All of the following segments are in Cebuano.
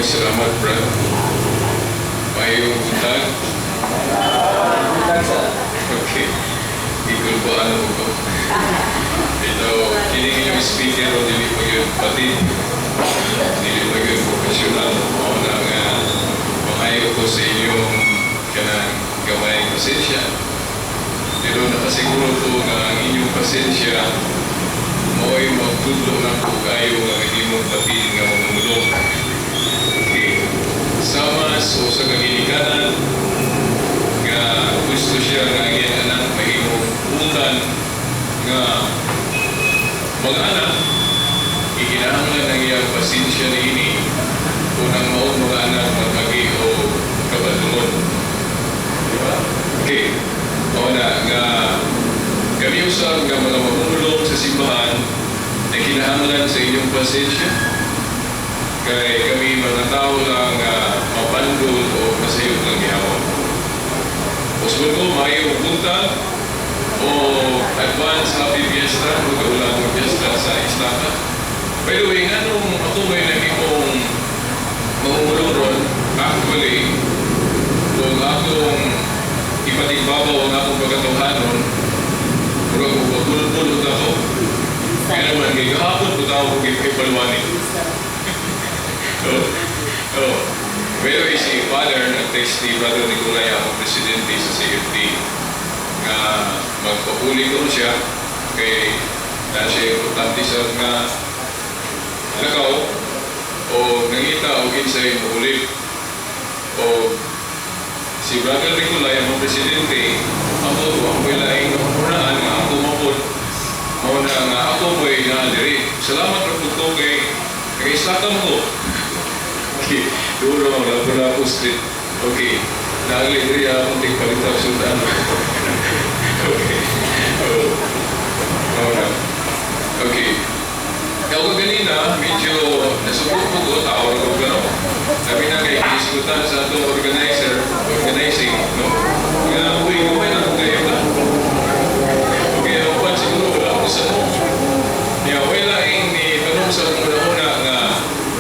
Salamat, Brad. Maayong buntag. Buntag sa. Okay. Gikulbaan mo ko. Ito, kini inyong speaker o dili pa gyud patid. Dili pa gyud professional. Mao na nga mangayo ko sa inyong kanang gamay pasensya. Pero nakasiguro ko nga ang inyong pasensya mao'y magtudlo nako kayo nga imong patid nga mamumulong. Okay. Sama sa usa ka ginikanan nga gusto siya nga ang iyang anak mahimong utan nga mga anak, ikinahanglan ang iyang pasensya niini kung ang maong mga anak magkagi o kabadlungon. Di ba? Okay. Mao na nga kami usab nga mga mamumulong sa simbahan na kinahanglan sa inyong pasensya kay kami mga tao lang nga mapandol o kasayod lang gihapon. Usbon ko, maayong buntag o advance happy fiesta, magkaulan ng fiesta sa Istaka. By the way, nganong ako may nahimong mamumulong ron, actually, kung akong ipatigbabaw ang akong pagkatawhanon, murag ko pagulod ako. Kaya naman, kay kahapon ko tao kong ipaluani. Oh. By the way, si Father, nag-text ni Brother Nicolay, ang presidente sa CFD, nga magpapuli ko siya, kay na siya importante sa nga lakaw, o nangita o kinsay muulip. O si Brother Nicolay, ang presidente, ako, ako laing naunaan nga ako mapod. Mao na nga ako mo'y na diri. Salamat ra pud ko kay nag-istakam ko. Okay, dulo ang Lapu-Lapu Street. Okay, naagli diri akong tigpalitaw sultan. Okay. Oh. Mao na. Okay. Kaya ko ganina, medyo nasubok ko ko, tao ra ko gano. Sabi na kay diskutan sa atong organizer, organizing, no? Nga, uy, gamay na kung kayo ka. Okay, ang uban siguro wala ko sa mo. Niya, wala ing ni tanong sa akong una-una nga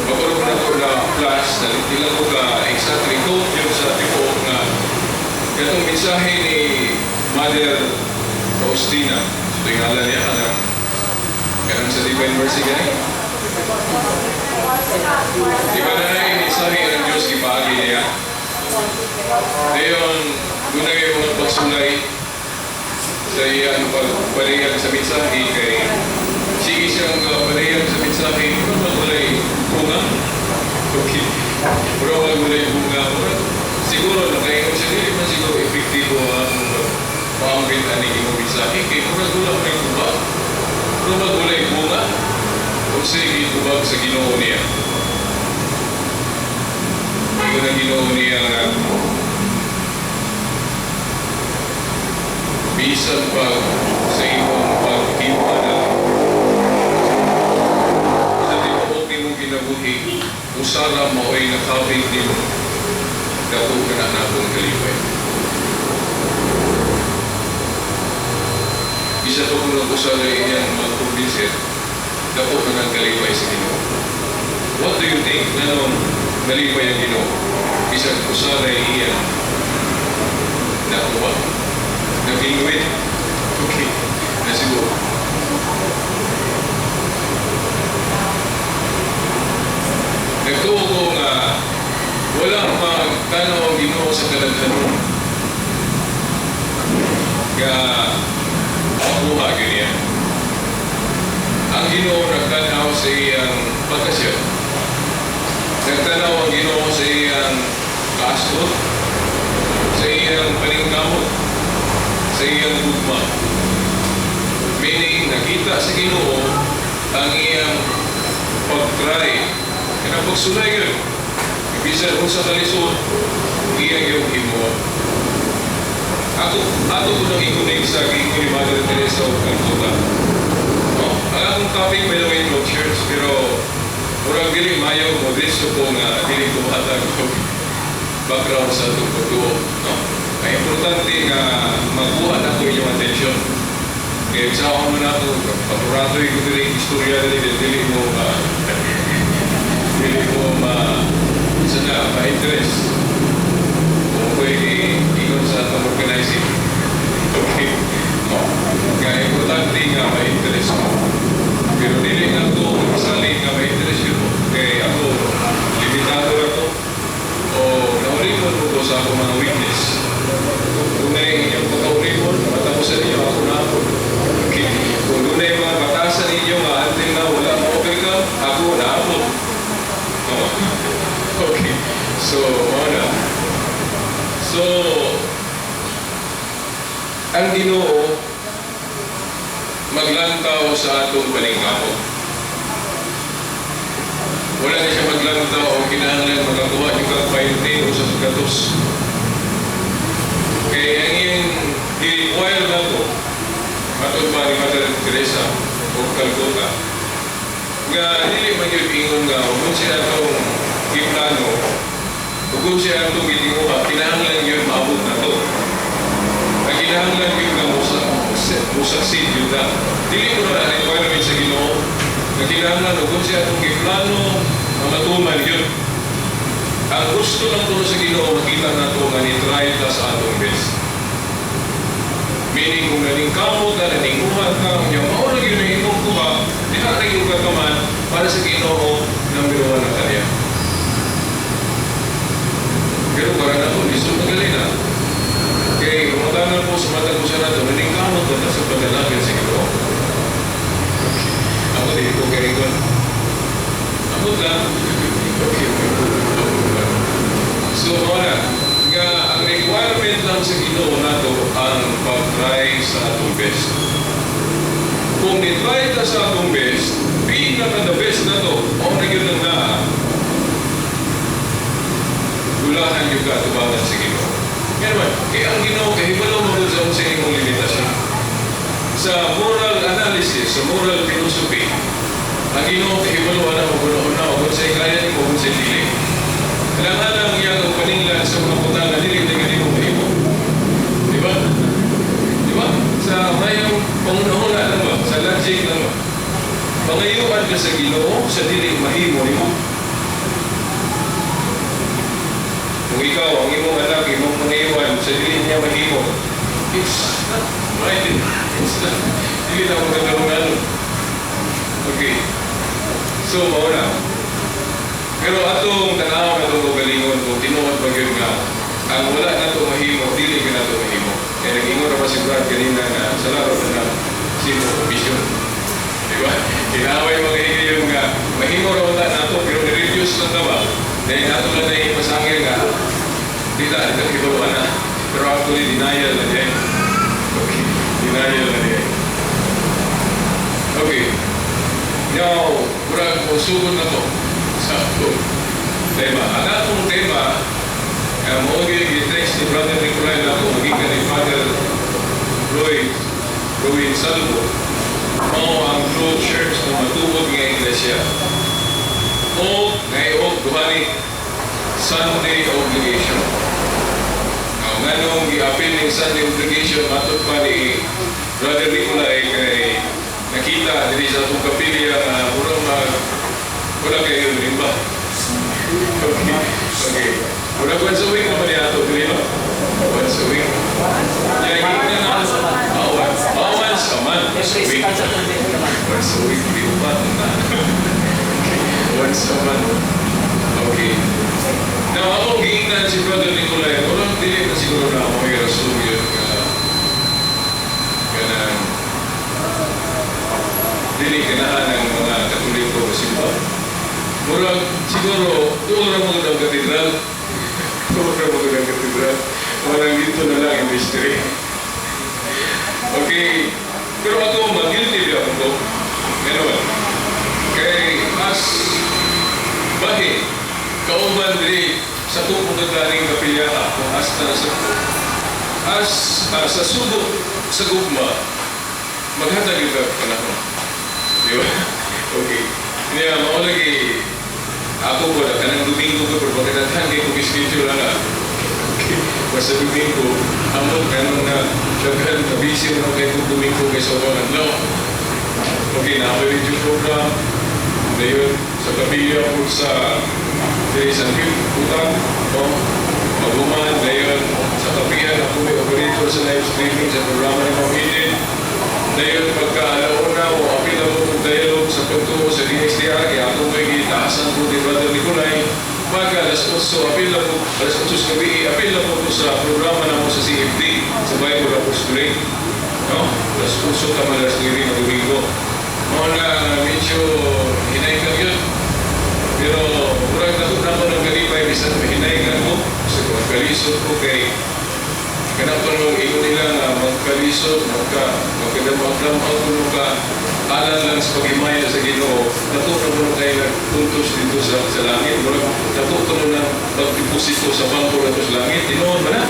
magkaroon ko na ko na flash na hindi lang ko ka exactly quote yun sa tipo nga katong mensahe ni Mother Faustina. So, tingala niya kanang kanang sa Divine Mercy gani. Di ba na yung mensahe ng Diyos gipaagi niya? Ngayon, doon yung mga pagsulay sa iyang pagpaliyag sa mensahe kay sige siyang paliyag sa mensahe, pero magulay bunga. Okay. Pero magulay bunga. Siguro, nakaingon siya, dili man siguro epektibo ang paambit ani imong mensahe kay murag wala may tubag. Pero magulay bunga. Kung sige tubag sa Ginoo niya. Ingon ang Ginoo niya nga bisan pa sa imong paghimpana sa tibuok nimong kinabuhi, usara mao'y nakabig nimo, dako ka na nakong kalipay. Bisa pa kung nag-usara iyang magkumbinser, dako ka ng kalipay sa Ginoo. What do you think? Nganong nalipay ang Ginoo? Bisan usara iyang nakuha? Nagingwit? Okay. Let's go. Nagtuo ko nga wala magtanaw ang Ginoo sa kadaghanon nga makuha gyud niya. Ang Ginoo nagtanaw sa iyang pagkasya. Nagtanaw ang Ginoo sa iyang kaasgot, sa iyang paningkamot, sa iyang gugma. Meaning, nakita sa Ginoo ang iyang pag-try. Kaya pagsulay yun. Bisan kung sa kalisod, iyang yung himuha. Ako, ato ko nang ikunig sa giingon ni Mother Teresa of Calcutta. No? Ang akong topic, by the way, no church, pero murag dili mayo mo diretso ko nga dili ko matag og background sa atong pagtuo. No? Ang importante nga makuha na ko inyong attention. Kaya sa ako mo na ako, paturatoy ko dili istorya dili, dili mo ma dili mo ma Unsa na, ma-interest. Kung ko'y ingon sa atong organizing. Okay. No. Nga importante nga ma-interest mo. Pero dili nga ko magsalig nga ma-interest yun mo. Kay ako, limitado ra ko. O naulipon mo ko sa akong mga weakness. Kung dunay inyong pagkaulipon, mata ko sa inyo, ako na ako. Okay. Kung dunay mga batasan ninyo nga until now wala mo overcome, ako na ako. No. Okay. So, mao na. So, ang Ginoo maglantaw sa atong paningkamot. Wala na siya maglantaw o kinahanglan makakuha yung kag 20 o sa gatos. Kaya ang iyang i-require na to, matod pa ni Mother Teresa o Calcutta, nga dili man yun ingon nga kung siya atong giplano, ug kung siya atong gitinguha, kinahanglan yun maabot na to. Ang kinahanglan yun nga musucceed yun na. Dili ko na ang requirement sa Ginoo nga kinahanglan ug kung siya atong giplano, nga matuman yun. Ang gusto lang kuno sa Ginoo, makita nato nga ni-try ta sa atong best. Meaning, kung naningkamot ka, naninguhat ka, kung mao na gyud ang imong kuha, diha na gyud ka kaman para sa Ginoo, number one na kanya. Pero para na ako, lisod na gali na. Kay, kumatanan po sa matag ko sa nato, naningkamot na sa panalangin sa Ginoo. Okay. Ako, di ko kay Ingon. Amot lang. Okay. So, mao na, nga ang requirement lang sa Ginoo nato ang pag-try sa atong best. Kung ni-try ta sa atong best, pinaka the best na to, o na yun ang naa, gulahan yung katubangan sa Ginoo. Kaya naman, kaya ang Ginoo, kay hibalo mo sa sa imong limitasyon. Sa moral analysis, sa moral philosophy, ang Ginoo kay hibalo na mo kung na kung sa kaya nimo, kung sa dili. Kailangan lang iyang ang paninglan sa mga butang na dili na mo mahimo. Di ba? Di ba? Sa mayong pangunahuna lang ba? Sa logic lang ba? Pangayuan ka sa Ginoo sa dili mahimo nimo. Kung ikaw, ang imong anak, imong pangayuan sa dili niya mahimo, it's not right. It's not, dili na magandang ano. Okay. So, mao na. Pero atong tanaw na itong kaugalingon, kung tinuod ba yun nga, ang wala na ito mahimo, dili ka na ito mahimo. Kaya nag-ingon naman si Brad kanina nga, sa laro na na, sino vision. Di ba? Kinaway mga higayon nga, mahimo raw na nato, pero ni-reduce lang na ba? Dahil nato lang na ipasangil nga, di na, di na hibaluan na. Pero actually, denial na diay. Okay, denial na diay. Okay. Now, murag mo sugod na to sa atong tema. Ang atong tema, mao gyud gi-text ni Brother Nicolay na ako magikan ni Father Roy Roy Salvo, mao ang true church na matuod nga iglesia. O ngay og duha ni Sunday obligation. Now, nganong gi-appeal ning Sunday obligation matod pa ni Brother Nicolay kay nakita diri sa atong kapilya nga murag mag wala kayo rimba. Okay. Murag once a week naman niya ato diri, no? Once a week. Yeah, giingnan na. Oh, once a month. Once a Every week. second Saturday naman. Once a week, di ba na? Once a month. Okay. Now, ako giingnan si Brother Nicolay, walang dili na siguro na ako may rason yun nga kanang dili ganahan ng mga Katoliko sa simba. Murag siguro doon ra mo ang katedral. Doon ra mo ang katedral. Walang dito na lang yung mystery. Okay. Pero ako, mag-guilty di ako ko. Ganun. Kay as bahi, kauban diri sa kung galing kapilya kung hasta na sa as sa sugo sa gugma, maghatag yun ka panahon. Di ba? Okay. Niya, mao lagi ako ko na kanang Domingo ko pero pagkataghan kay kong schedule na. Okay. Basta Domingo, amot kanang na daghan na busy mo kay kong Domingo kay sobrang adlaw. Okay, na ako radio program. Dayon sa kapilya ko sa Diri sa butang, no? Paghuman, dayon sa kapihan, ako may operator sa live streaming sa programa ni Ma'am Eden. Dayon pagka alauna o apil ako kong dialogue sa pagtuo sa DXDR, kaya ako may gitaasan ko ni Brother Nicolay. Pagka alas 8, apil ako, alas 8 sa gabi, apil ako ko sa programa namo sa CFD, sa Bible Apostolate. No? Alas 8 tama alas 9 ng Domingo. Mao na medyo hinay ka yun. Pero murag na ko ng kalipay bisan mahinay ka ko sa magkalisod ko kay kanang panong ingon nila nga magkalisod, magkadamag-damag kuno ka alang lang sa paghimaya sa Ginoo, nato na kuno kay nagpuntos dito sa langit, murag nato kuno na magdeposito sa bangko nato sa langit, tinuod ba na?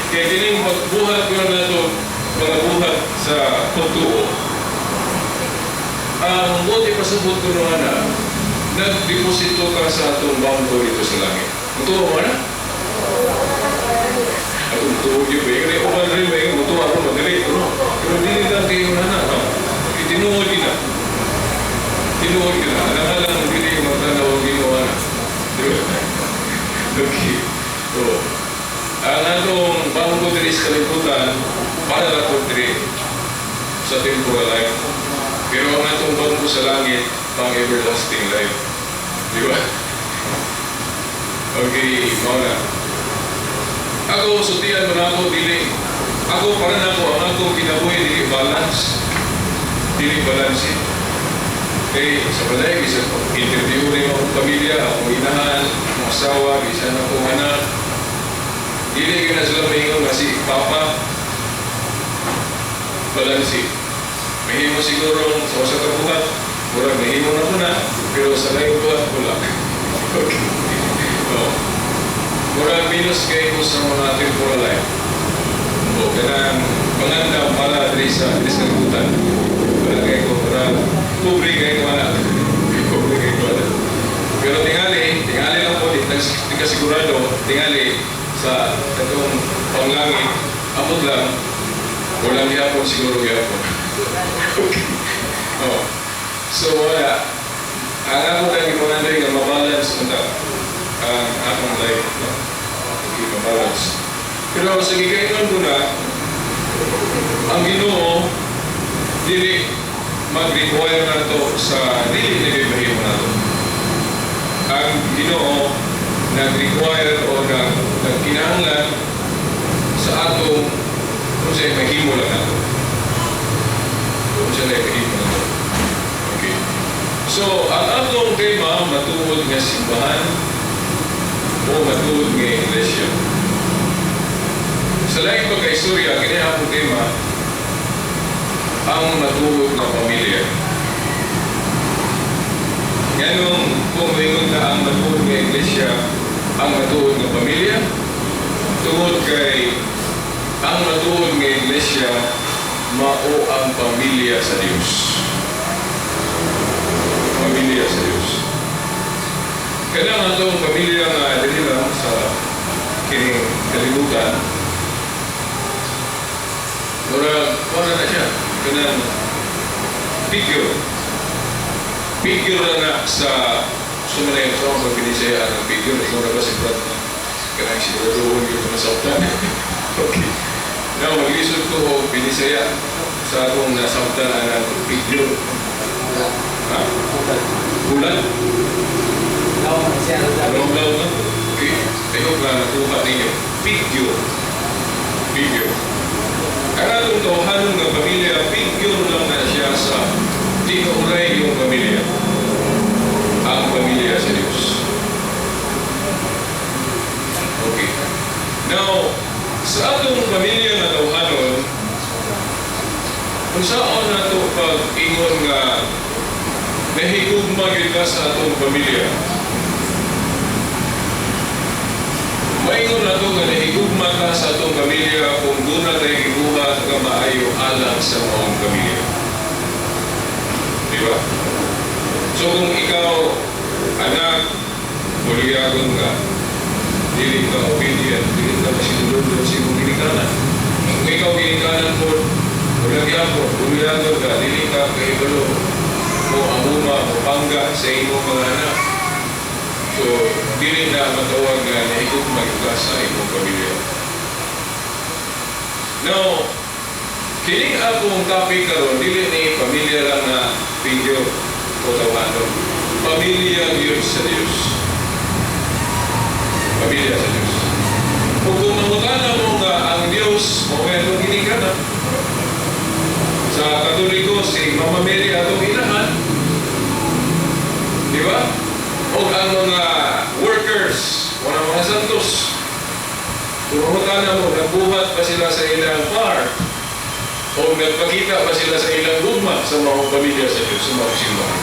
Kaya kining pagbuhat ko nato mga buhat sa pagtuo, ang buti pasabot ko naman na nagdeposito ka sa atong bangko dito sa langit. Mutuo mo na? Ako mutuo yun ba? Yung uban rin ba yung mutuo ako madali. Ano? Pero dili lang kayo na na. No? Tinuod yun na. Tinuod yun na. Alang-alang dili yung magtanaw ang ginawa na. Di ba? Okay. So, ang atong bangko diri sa kalibutan, para na po diri sa temporal life. Pero ang atong bangko sa langit, pang everlasting life. Di ba? Okay, mao na. Ako, sultian mo na ako, dili. Ako, para na ako, ang akong kinabuhi, dili balance. Dili balance. Kay sa balay, bisan interview rin akong pamilya, akong inahan, akong asawa, bisan akong anak. Dili ka na sila maingon nga si Papa, balanse. Mahimo siguro sa usa ka buhat, murag nahimo na ko na, pero sa laing buhat wala. Okay. Oh. Murag minus kay ko sa mga temporal life. O kanang pangandam para diri sa kalibutan. Wala kay ko, murag pobre kay ko ana. Pobre kay ko ana. Pero tingali, tingali lang po, di ka sigurado, tingali sa katong panglangit, amot lang, walang gihapon, siguro gihapon. Okay. Oh. So wala. Ang ako lang ipangandoy nga mabalance mo ta ang akong life. No? Okay, mabalance. Pero sa gikaingon ko na, ang Ginoo dili mag-require nato sa dili dili mahimo nato. Ang Ginoo nag-require o nagkinahanglan sa atong kung siya mahimo lang nato. Kung siya mahimo nato. Okay. So, ang atong tema, matuod nga simbahan o matuod nga iglesia. Sa laing pagkaistorya, kini akong tema, ang matuod nga pamilya. Nganong kung moingon na ang matuod nga iglesia, ang matuod nga pamilya, tungod kay ang matuod nga iglesia mao ang pamilya sa Dios. Pamilya sa Dios. Kanang atong pamilya nga dili lang sa kining kalibutan, murag wala na siya. Kanang figure. Figure na na sa sumanay sa akong pagbinisaya ang figure. Ikaw na ba si Brad na kanang siguraduhon yung nasabtan? Okay. Now, maglisod ko og binisaya sa akong nasabtan ang figure. Ha? Ulan? Anong daw na? Okay. I hope na nakuha ninyo. Figure. Figure. Ang atong tawhanon nga pamilya, figure lang na siya sa tinuray yung pamilya. Ang pamilya sa Diyos. Okay. Now, sa atong pamilya nga tawhanon, kung saan nato pag-ingon nga nahigugma gyud ka sa atong pamilya, maingon nato nga nahigugma ka sa atong pamilya kung duna tay gibuhat nga maayo alang sa maong pamilya. Di ba? So kung ikaw, anak, buliyagon ka, dili ka obedient, dili ka masinulod sa imong ginikanan. Kung ikaw ginikanan mo, wala gyapon, buliyagon ka, dili ka kahibalo mo amuma o pangga sa imong mga anak. So, dili na matawag nga nahigugma ka sa imong pamilya. Now, kining akong topic karon, dili ni pamilya lang na video o tawanon. Pamilya gyud sa Dios. Pamilya sa Dios. Kung mangutana mo nga ang Dios mo atong ginikanan. Sa Katoliko, si Mama Mary atong inahan. Di ba? O ang mga workers, o mga santos. Kung mangutana mo, nagbuhat pa sila sa ilang part o nagpakita pa sila sa ilang gugma sa mga pamilya sa Diyos, sa mga simbahan.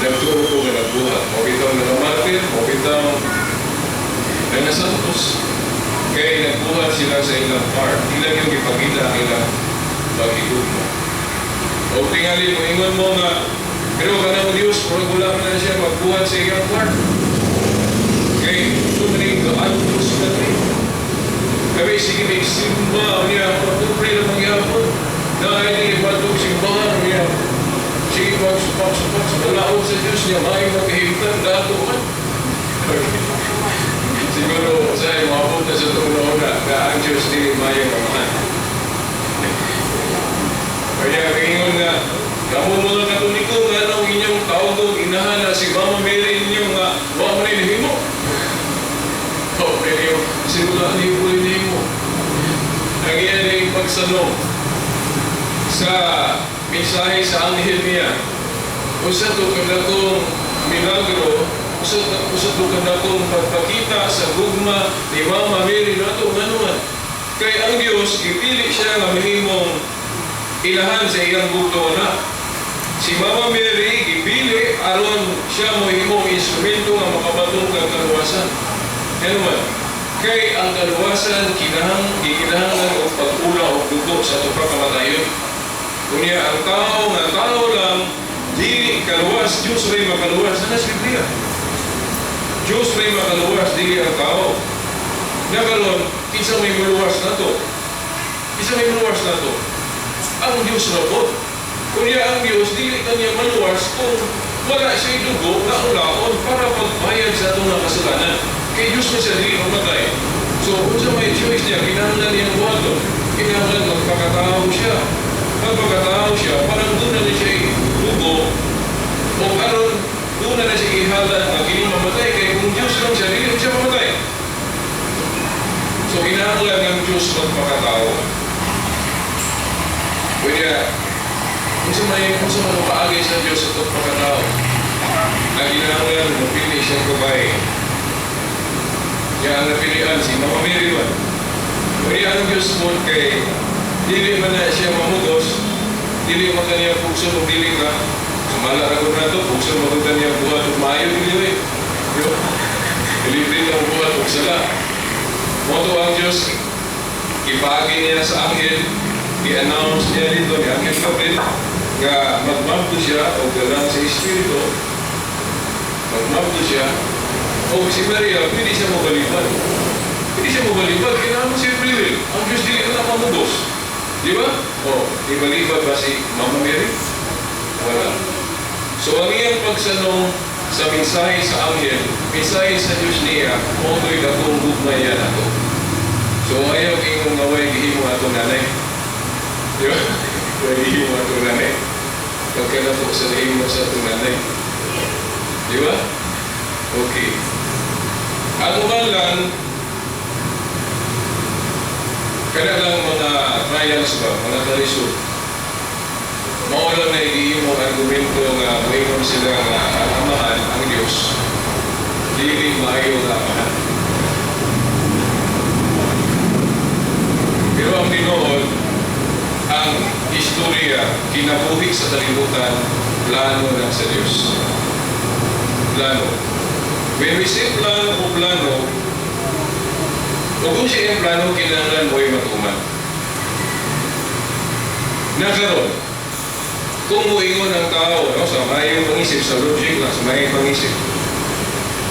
Nagturo ko nga nagbuhat. Mao bitaw nga martir, mao bitaw nga santos. Kaya nagbuhat sila sa ilang part. Ilang yung ipakita ang ilang pagigugma. O tingali mo, ingon mo nga, pero kanang Diyos, murag wala man na siya magbuhat sa iyang part. Kay, tumaning kaantos na rin. Kami sige may simba niya, patuloy na mangyapon. Na ay di simbahan niya. Sige pagsupak supak sa balaod sa Diyos niya, may maghihimtan, dato man. Siguro sa maabot na sa tuno na na ang Diyos dili mayo amahan. Kaya kaingon nga, kamo mga Katoliko nga anong inyong tawagong inahan na si Mama Mary ninyo nga wa mo ni nahimo. Oh, pero siguro ni mo nahimo. Ang iyan ay pagsanong sa mensahe sa anghel niya. Usa to kadakong milagro, usa to kadakong pagpakita sa gugma ni Mama Mary nato nganuman. Kay ang Dios gipili siya nga mahimong inahan sa iyang bugtong anak. Si Mama Mary gipili aron siya mohimong instrumento nga makabaton kang kaluwasan. Nganuman, kay ang kaluwasan gikinahanglan og pag-ula og dugo sa tupa kamatayon. Unya ang tao nga tao lang dili kaluwas, Diyos ray makaluwas. Ana sa Biblia. Diyos ray makaluwas, dili ang tao. Nga karon, kinsa may muluwas nato? Kinsa may muluwas nato? Ang Diyos ra po. Kunya ang Diyos, dili kanya maluwas kung wala siya'y dugo na ulaon para pagbayad sa atong mga kasalanan. Kay Diyos na siya, dili mamatay. So, kung sa may choice niya, kinahanglan niyang buhaton. Kinahanglan magpakatao siya. Magpakatao siya, parang doon na siya dugo o karon doon na siya ihalad na kini mamatay. Kay kung Diyos lang siya, dili siya mamatay. So, kinahanglan ng Diyos magpakatao. Kaya, kung sa may paagi sa Diyos sa pagpakatao, ang kinahanglan, mapili siyang babae. Kaya ang napilian, si Mama Mary ba? Kaya ang Diyos mo kay, dili man na siya mamugos, dili man kaniya pugson o dili ka. Sumala ra gud nato, pugson mo gud kaniya buhat ug maayo dili eh. Yo. Dili na buhat og sala. Mao to ang Diyos, ipaagi niya sa anghel, i-announce niya dito ni Anghel Gabriel, nga magmamto siya o galang sa Espiritu, magmamto siya, o si Maria, pwede siya mobalibad. Pwede siya mobalibad, kailangan mo siya free will. Ang Diyos dili na mamugos. Di ba? O, ibalibad ba si Mama Mary? Wala. So ang iyang pagsanong sa mensahe sa anghel, mensahe sa Diyos niya, mao to'y dakong gugma niya nato. So ayaw ingong nga way gihimo atong nanay. Di ba? Way gihimo atong nanay. Pagkanato sa nahimo sa atong nanay. Di ba? Okay. Ang uban lang, kana lang mga trials ba, mga kalisod, mao lang na gihimo argumento nga moingon sila nga ang amahan, ang Diyos, dili maayo nga amahan. Pero ang tinuod, ang istorya, kinabuhi sa kalibutan, plano lang sa Diyos. Plano. When we say plano o plano, o kung siya yung plano, kinahanglan mo'y matuman. Nakaroon, kung muingon ang tao, no, sa mayong pangisip, sa logic lang, sa mayong pangisip,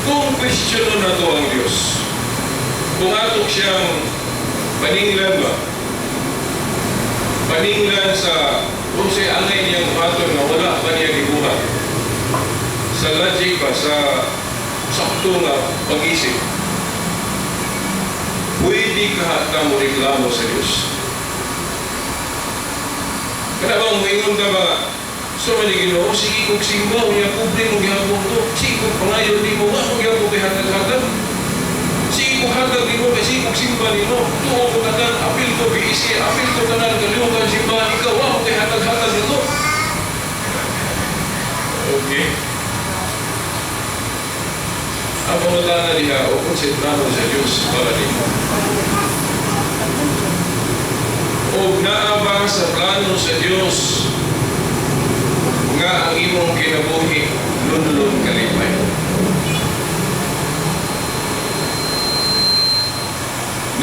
kung question na to ang Diyos, kung ato siyang paninglan ba, paninglan sa kung siya angay niyang buhaton na wala pa niya gibuhat, sa logic ba, sa Sakto nga pag-isip. Pwede ka ka mo reklamo sa Diyos? Kana bang moingon ka ba, "So man Ginoo, sige kog simba, unya pobre mo gihapon to. Sige kog pangayo nimo, wa mo gihapon kay hatag-hatag. Sige kog hatag nimo kay sige kog simba nimo. Tuo ko tanan, apil ko BEC, apil ko tanan kalihukan simbahan, ikaw wa mo kay hatag-hatag nito." Okay. Ang pangutana diha o konsentrado sa Diyos para nimo. O naa ba sa plano sa Diyos nga ang imong kinabuhi lunlun kalipay?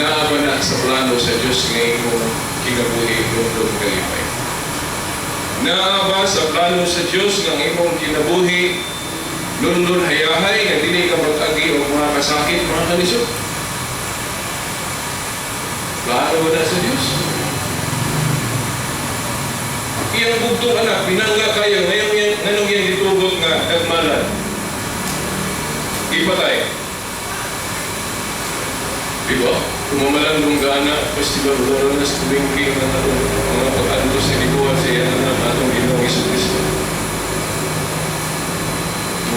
Naa ba na sa plano sa Diyos nga imong kinabuhi lunlun kalipay? Naa ba sa plano sa Diyos nga ang imong kinabuhi lunlun hayahay, nga dili ka mag-agi og mga kasakit, mga kalisod? Plano ba na sa Diyos? Iyang bugtong anak, pinangga kayo, ngayon nganong iyang gitugot nga nagmalan? Ipatay. Diba? Kumamalandong gana, festival wala na sa tumingking ng atong mga pag-antos sa gibuhat sa iyang anak, atong Ginoong Jesu Kristo.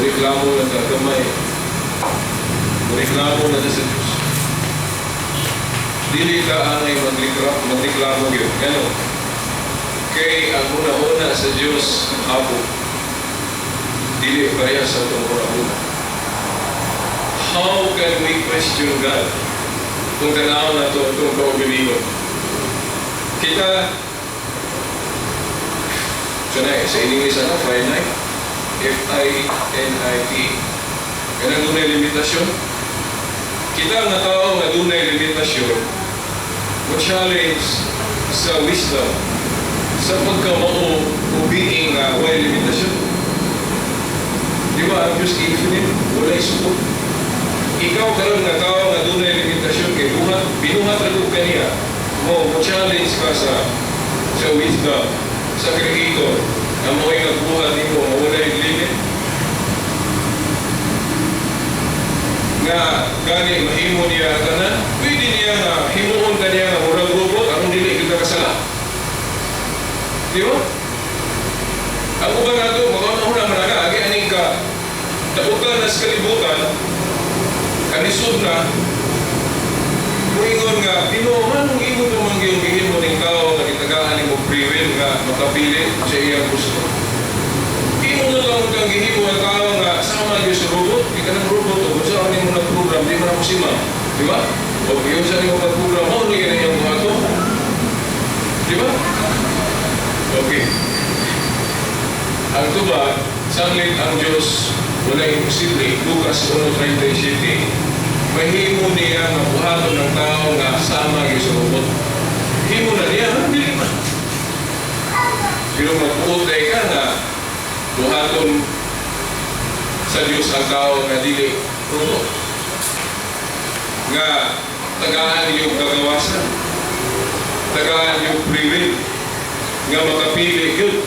Mureklamo na ta gamay. Mureklamo na ta sa Diyos. Dili ka angay magreklamo gyud. Ngano? Kay ang una-una sa Diyos habog. Dili pareha sa atong una-una. How can we question God kung tanaw na ito itong kaugalingon? Kita, kanay, sa English ano, finite, finite. Kanang dunay limitasyon. Kita nga tao nga dunay limitasyon, mo challenge sa wisdom, sa pagkamao o being nga way limitasyon. Di ba ang Diyos infinite? Walay sukod. Ikaw karon nga tao nga dunay limitasyon kay buhat, binuhat ra gud kaniya. Mo challenge ka sa wisdom, sa Creator, nga mo'y nagbuhat nimo nga walay limit. Nga gani mahimo niya tanan, pwede niya nga himuon ka niya nga murag robot aron dili kita kasala. Di ba? Ang uban nato, makauna man na, agi aning ka, daotan na sa kalibutan, kanisod na, muingon nga, "Ginoo, manong imo pa man gyud gihimo ning tao nga gitagaan nimo free will nga makapili sa iyang gusto? Imo na lang kang gihimo ang tao nga sama gyud sa robot, di ka ng robot, o kung saan nimo nag-program, di man ako si ma'am." Di ba? O kung saan nimo nag-program, mao ni na iyang buhaton. Di ba? Okay. Ang tubag, sanglit ang Diyos, wala imposible. Lucas 1:37, mahimo niya nga buhaton ng tao nga sama gyud sa robot. Himo na niya, ha? Dili ba? Pero magpuotay ka nga buhaton sa Diyos ang tao nga dili robot. Nga tagaan yung kagawasan. Tagaan yung free will. Nga makapili yun.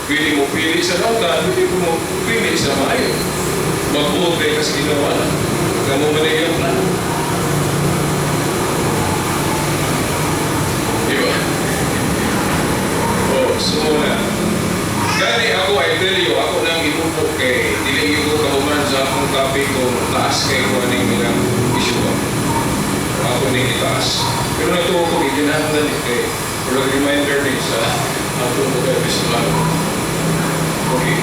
Pwede mo pili sa lautan, pwede mo pili sa maayo. Magpuotay ka sa ginawa na. Nga mo man yung plano. Di ba? Oh, so na. Gani ako, I tell you, ako nang imupo kay dili ko kahuman sa akong topic kung taas kay ko aning nilang issue ba. Ako ning itaas. Pero natuwa ko, ikinahanglan eh, kay murag reminder ni sa atong mga episode. Okay.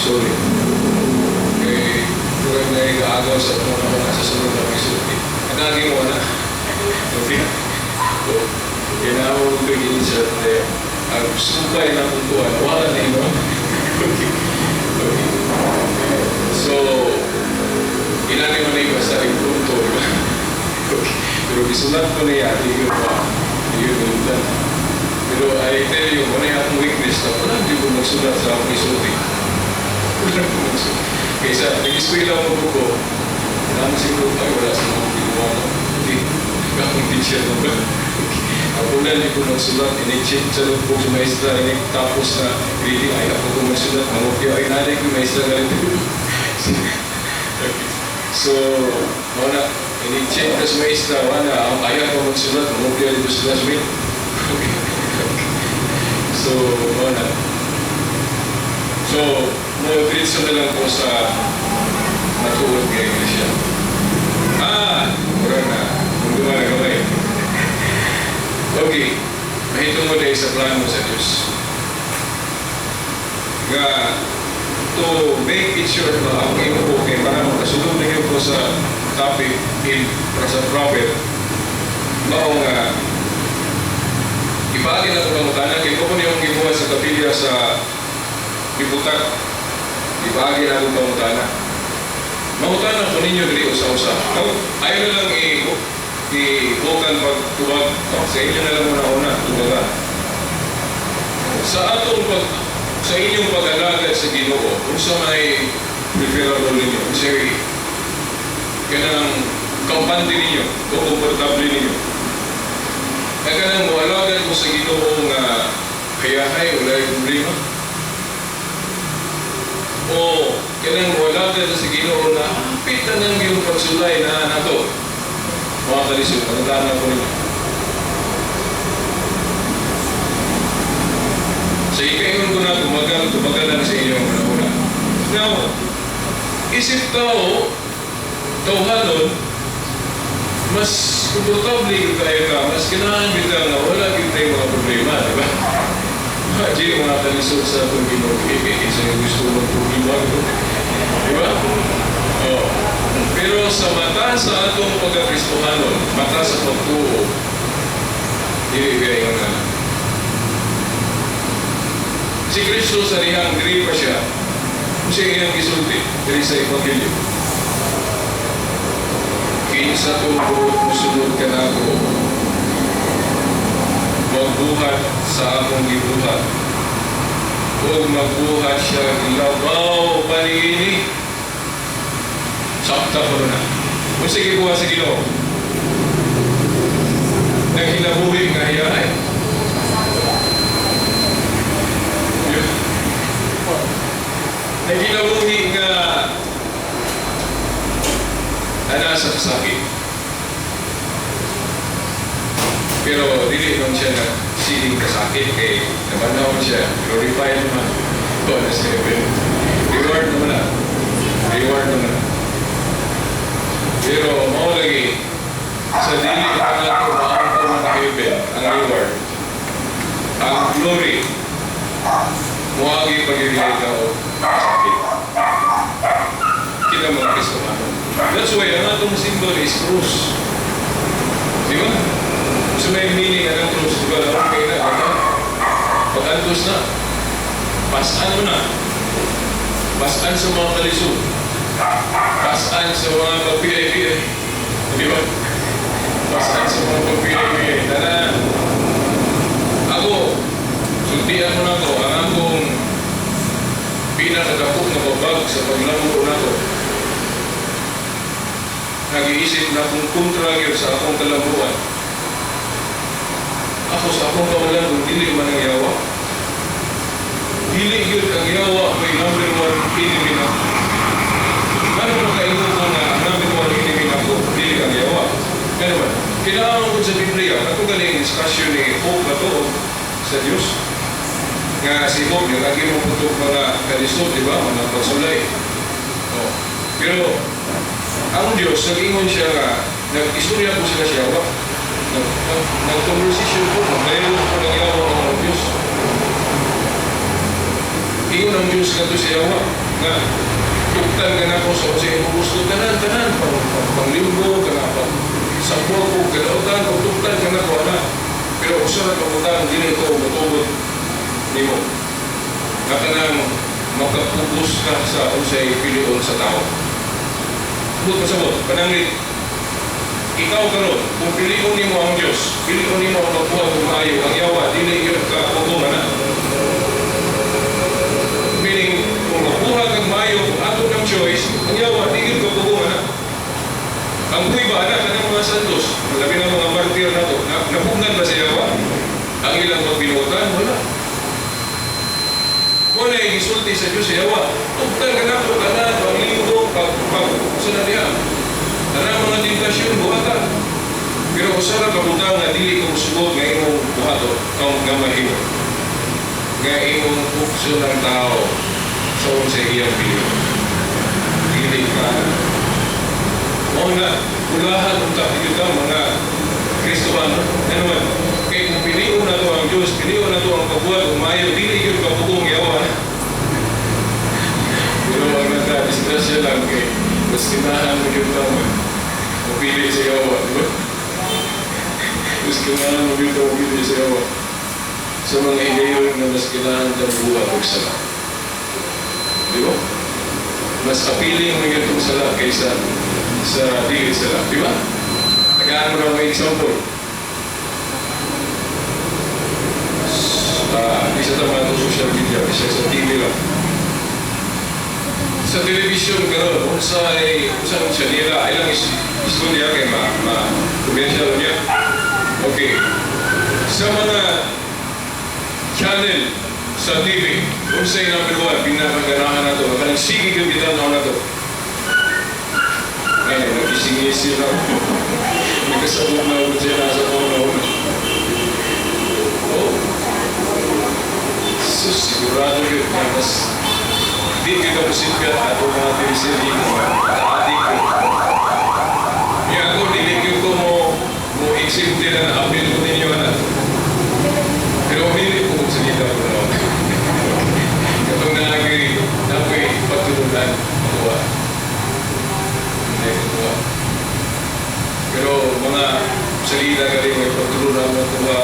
Sorry. Kay murag na igaagaw sa atong mga sa sunod na episode. Anagi mo na. Okay. So, kinahanglan ko i-insert na ang supay na puntuan. Wala na ino. Okay. Okay. So, inani mo na iba sa punto, di ba? Okay. Pero gisulat ko niya, di yun ba? Di yun yun. Pero I tell you, wala yung akong weakness na wala di ko magsulat sa akong isulti. Wala ko magsulat. Kaysa, nag-eskwela mo ko, naman siguro, ay wala sa mga ginawa ko. Hindi, akong teacher mo ba? Okay. Ako na, di ko magsulat. Ini-check sa notebook sa maestra. Ini tapos na reading. Ay, ako ko magsulat. Mangopya. Ay, nanay ko maestra ganito. Okay. So, mao na, ini-check na sa maestra. Wala, ang ayaw ko magsulat. Mangopya dito sa classmate. Okay. So, mao na. So, mo diretso na lang ko sa matuod nga iglesia. Ah, mura na. Kung na gamay. Okay, mahitungod ay sa plano sa Diyos. Nga, to make it short no, ang imo ko kay para makasulod na gyud ko sa topic in para sa prophet, mao nga ipaagi na ko pangutana kay ko yung gibuhat sa kapilya sa Bibutak. Ipaagi na akong pangutana. Mangutana ko ninyo diri usa-usa. Oh, ayaw na lang i i-vocal pagtubag. Oh, sa inyo na lang muna una, tubagan. Sa inyong pag-alagad sa Ginoo, unsa may preferable ninyo? Unsa kanang kampante ninyo o komportable ninyo? Kaya kanang moalagad mo sa Ginoo nga hayahay, walay problema? O kanang moalagad sa Ginoo na hapit na nang iyong pagsulay na nato? Mga kalisod, pangutana ko ninyo. Sa ikaingon ko na, tumagal, tumagal lang sa inyong una. Now, isip tao, tawhanon, mas komportable yung kayo ka, mas ganahan bitaw nga wala gyud tayo mga problema, di ba? Imagine mga kalisod sa atong Ginoo, eh, sa yung gusto mong problema, di ba? Oh. Pero sa mata sa atong pagkakristohanon, mata sa pagtuo, dili kayo nga. Si Kristo sa dihang diri pa siya, siya iyang gisulti diri sa Ebanghelyo. Kinsa tong buot mosunod kanako, magbuhat sa akong gibuhat, ug magbuhat siya labaw pa niini. Sakta ko na. Kung sige buhat sa Ginoo, nagkinabuhi nga hiyahay. Nagkinabuhi nga ana sa kasakit. Pero dili man siya nagsiling kasakit kay nabanawon siya, glorified naman. Ito na sa heaven. Reward naman na. Reward naman na. Pero mao lagi sa dili pa nato maangkon ang heaven, ang reward, ang glory, moagi pag-relate ka o sakit. Kita mga Kristofano. That's why ang atong symbol is cross. Di ba? So may meaning ang cross, di ba? Okay na, di ba? Pag-antos na, pasaan mo na. Pasaan sa mga kalisod. Pasaan sa mga pagpilay-pilay. Di ba? Pasaan sa mga pagpilay-pilay. Tanan. Ako, sultian mo na ko, ang akong pinakadako nga babag sa paglambo nako. Nag-iisip na kung kontra gyud sa akong kalambuan. Ako sa akong kawalan kung dili man ang yawa. Dili gyud ang yawa may number one enemy nako. Ano mo kaingon ko na ang number one enemy nako, dili ang yawa. Ganun ba? Kailangan ko sa Biblia, ako galing discussion ni Hope ba to sa Diyos? Nga si Hope, yung lagi mo putok mga kalisod, di ba? Mga pagsulay. Oh. Pero, ang Diyos, nag-ingon siya nga, nag-istorya po sila siya, wa? Nag-conversation po, nag-dialogue po ng yawa ang Diyos. Ingon ang Diyos nga to siya, wa? Nga, tugtan ka na ko sa sa imong gusto, tanan, tanan, pang, ka na, pang, sa ko, kadautan, pagtugtan ka na ko, ana. Pero usa na kabutan, dili ko matugod nimo. Nga kanang makapugos ka sa unsay pilion sa tao. Bukod pasabot, pananglit, ikaw karon, kung pilion nimo ang Dios, pilion nimo ang pagbuhat og maayo, ang yawa dili gyud ka pugong ana. Meaning, kung magbuhat kag maayo, kung ato ng choice, ang yawa di gyud ka pugong ana. Ang buhi ba ana kanang mga santos, labi na mga martir nato, na, napugngan ba sa yawa? ilang pagbinuotan? Wala. Mao na gisulti sa Diyos sa yawa. Tugtan ka na ko, tanan, panglinggo, pag, sa na diha. Tanan mga tentasyon, buhatan. Pero usa ra ka butang nga dili ko musugot nga imong buhaton, ang nga mahimo. Nga imong pukso ng tao sa sa iyang piliyon. Dili ka. Mao na, ulahan unta kita mga Kristohano. Ano man, kay kung pilion na to ang Diyos, pilion na to ang kabuhat, umayo, dili yun kabukong yawa. Pero ang nagka-disgrasya lang kay mas tinahan mo yun lang mapili sa yawa, di ba? Mas kailangan mo yun mapili sa yawa. Sa mga higayon na mas kailangan ka buhat og sala. Di ba? Mas appealing mo yun itong sala kaysa sa dili sala. Di ba? Tagaan mo na mga example. Isa sa mga social media, isa sa TV lang. Sa television karon, unsay unsa man siya nila, ilang is istorya kay ma commercial niya. Okay. Sa mga channel sa TV, unsay number one, pinakaganahan na to, kanang sige gyud gitan-aw na to. Ay, nag-ising-ising lang. Nagkasabot na ako siya nasa phone ako. Oh. So, sigurado yun na mas di ka kamusipgat ato mga teleserye mo, adik ko. Kaya ako, dili gyud ko mo exempt na na-appeal ko ninyo na. Pero dili ko kung salita ko na. Katong naagay, napoy pagtulunan, makuha. Hindi makuha. Pero mga salita ka rin, may pagtulunan makuha.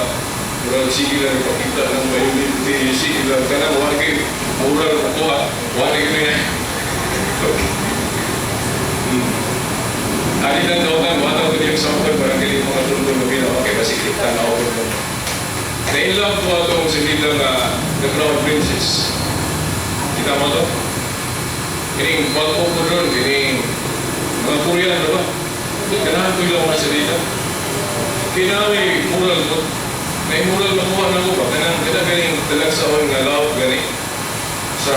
Murag sige lang ipakita ng violent, sige lang ka na, wala kayo, moral makuha, wala kayo niya. Okay. Ali lang daw kan, wala ko yung example, parang kailing mga tulong na ginawa, kaya masikip na ako. Na-inlove ko atong silita nga The Crown Princess. Kita mo to? Kining bago ko doon, kining mga Korean, diba? Ganahan ko yung mga salita. Kaya moral ko, may moral makuha na ko ba? Kanang kada ganing talag sa nga love gani sa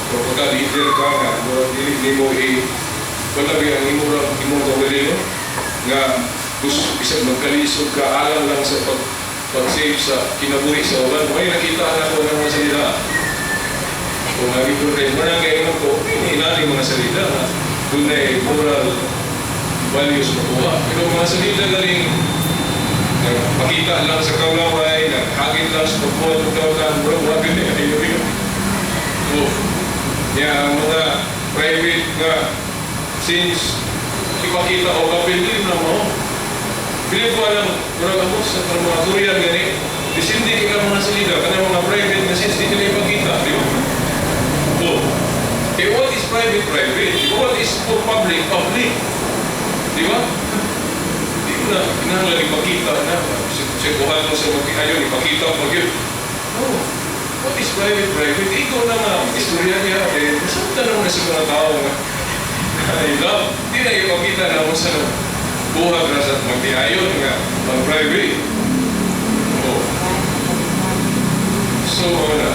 kung pagka leader ka nga, murag dili nimo i wala ba ang imong imong kaugalingon nga gusto bisag magkalisod ka alang lang sa pag-save sa kinabuhi sa uban. May nakita na ko ng mga salita. Kung lagi ko rin, muna ngayon ko, inani mga salita na dunay moral values makuha. Pero mga salita galing nagpakita lang sa kawlaway, naghagit lang sa pagbuhat ng kawalan, bro, wag yun eh, ayun yun. Oh, ya, ang mga private nga, since ipakita o kapil din na mo, Pili ko alam, murag ako sa mga Korean gani, disindi kay ka mga salita, kanang mga private nga since di nila ipakita, di ba? Oh. Eh, what is private, private? What is for public, public? Di ba? Di mo na, kinahanglan ipakita na. Sa kuha mo sa mga ayon, ipakita mo yun. No. What is private, private? Ikaw na nga, istorya niya. Eh, nasabtan naman na sa mga tao nga. I love. Di na ipakita na mo sa buhat na sa magdiayon nga, mag-private. Oh. So, ano.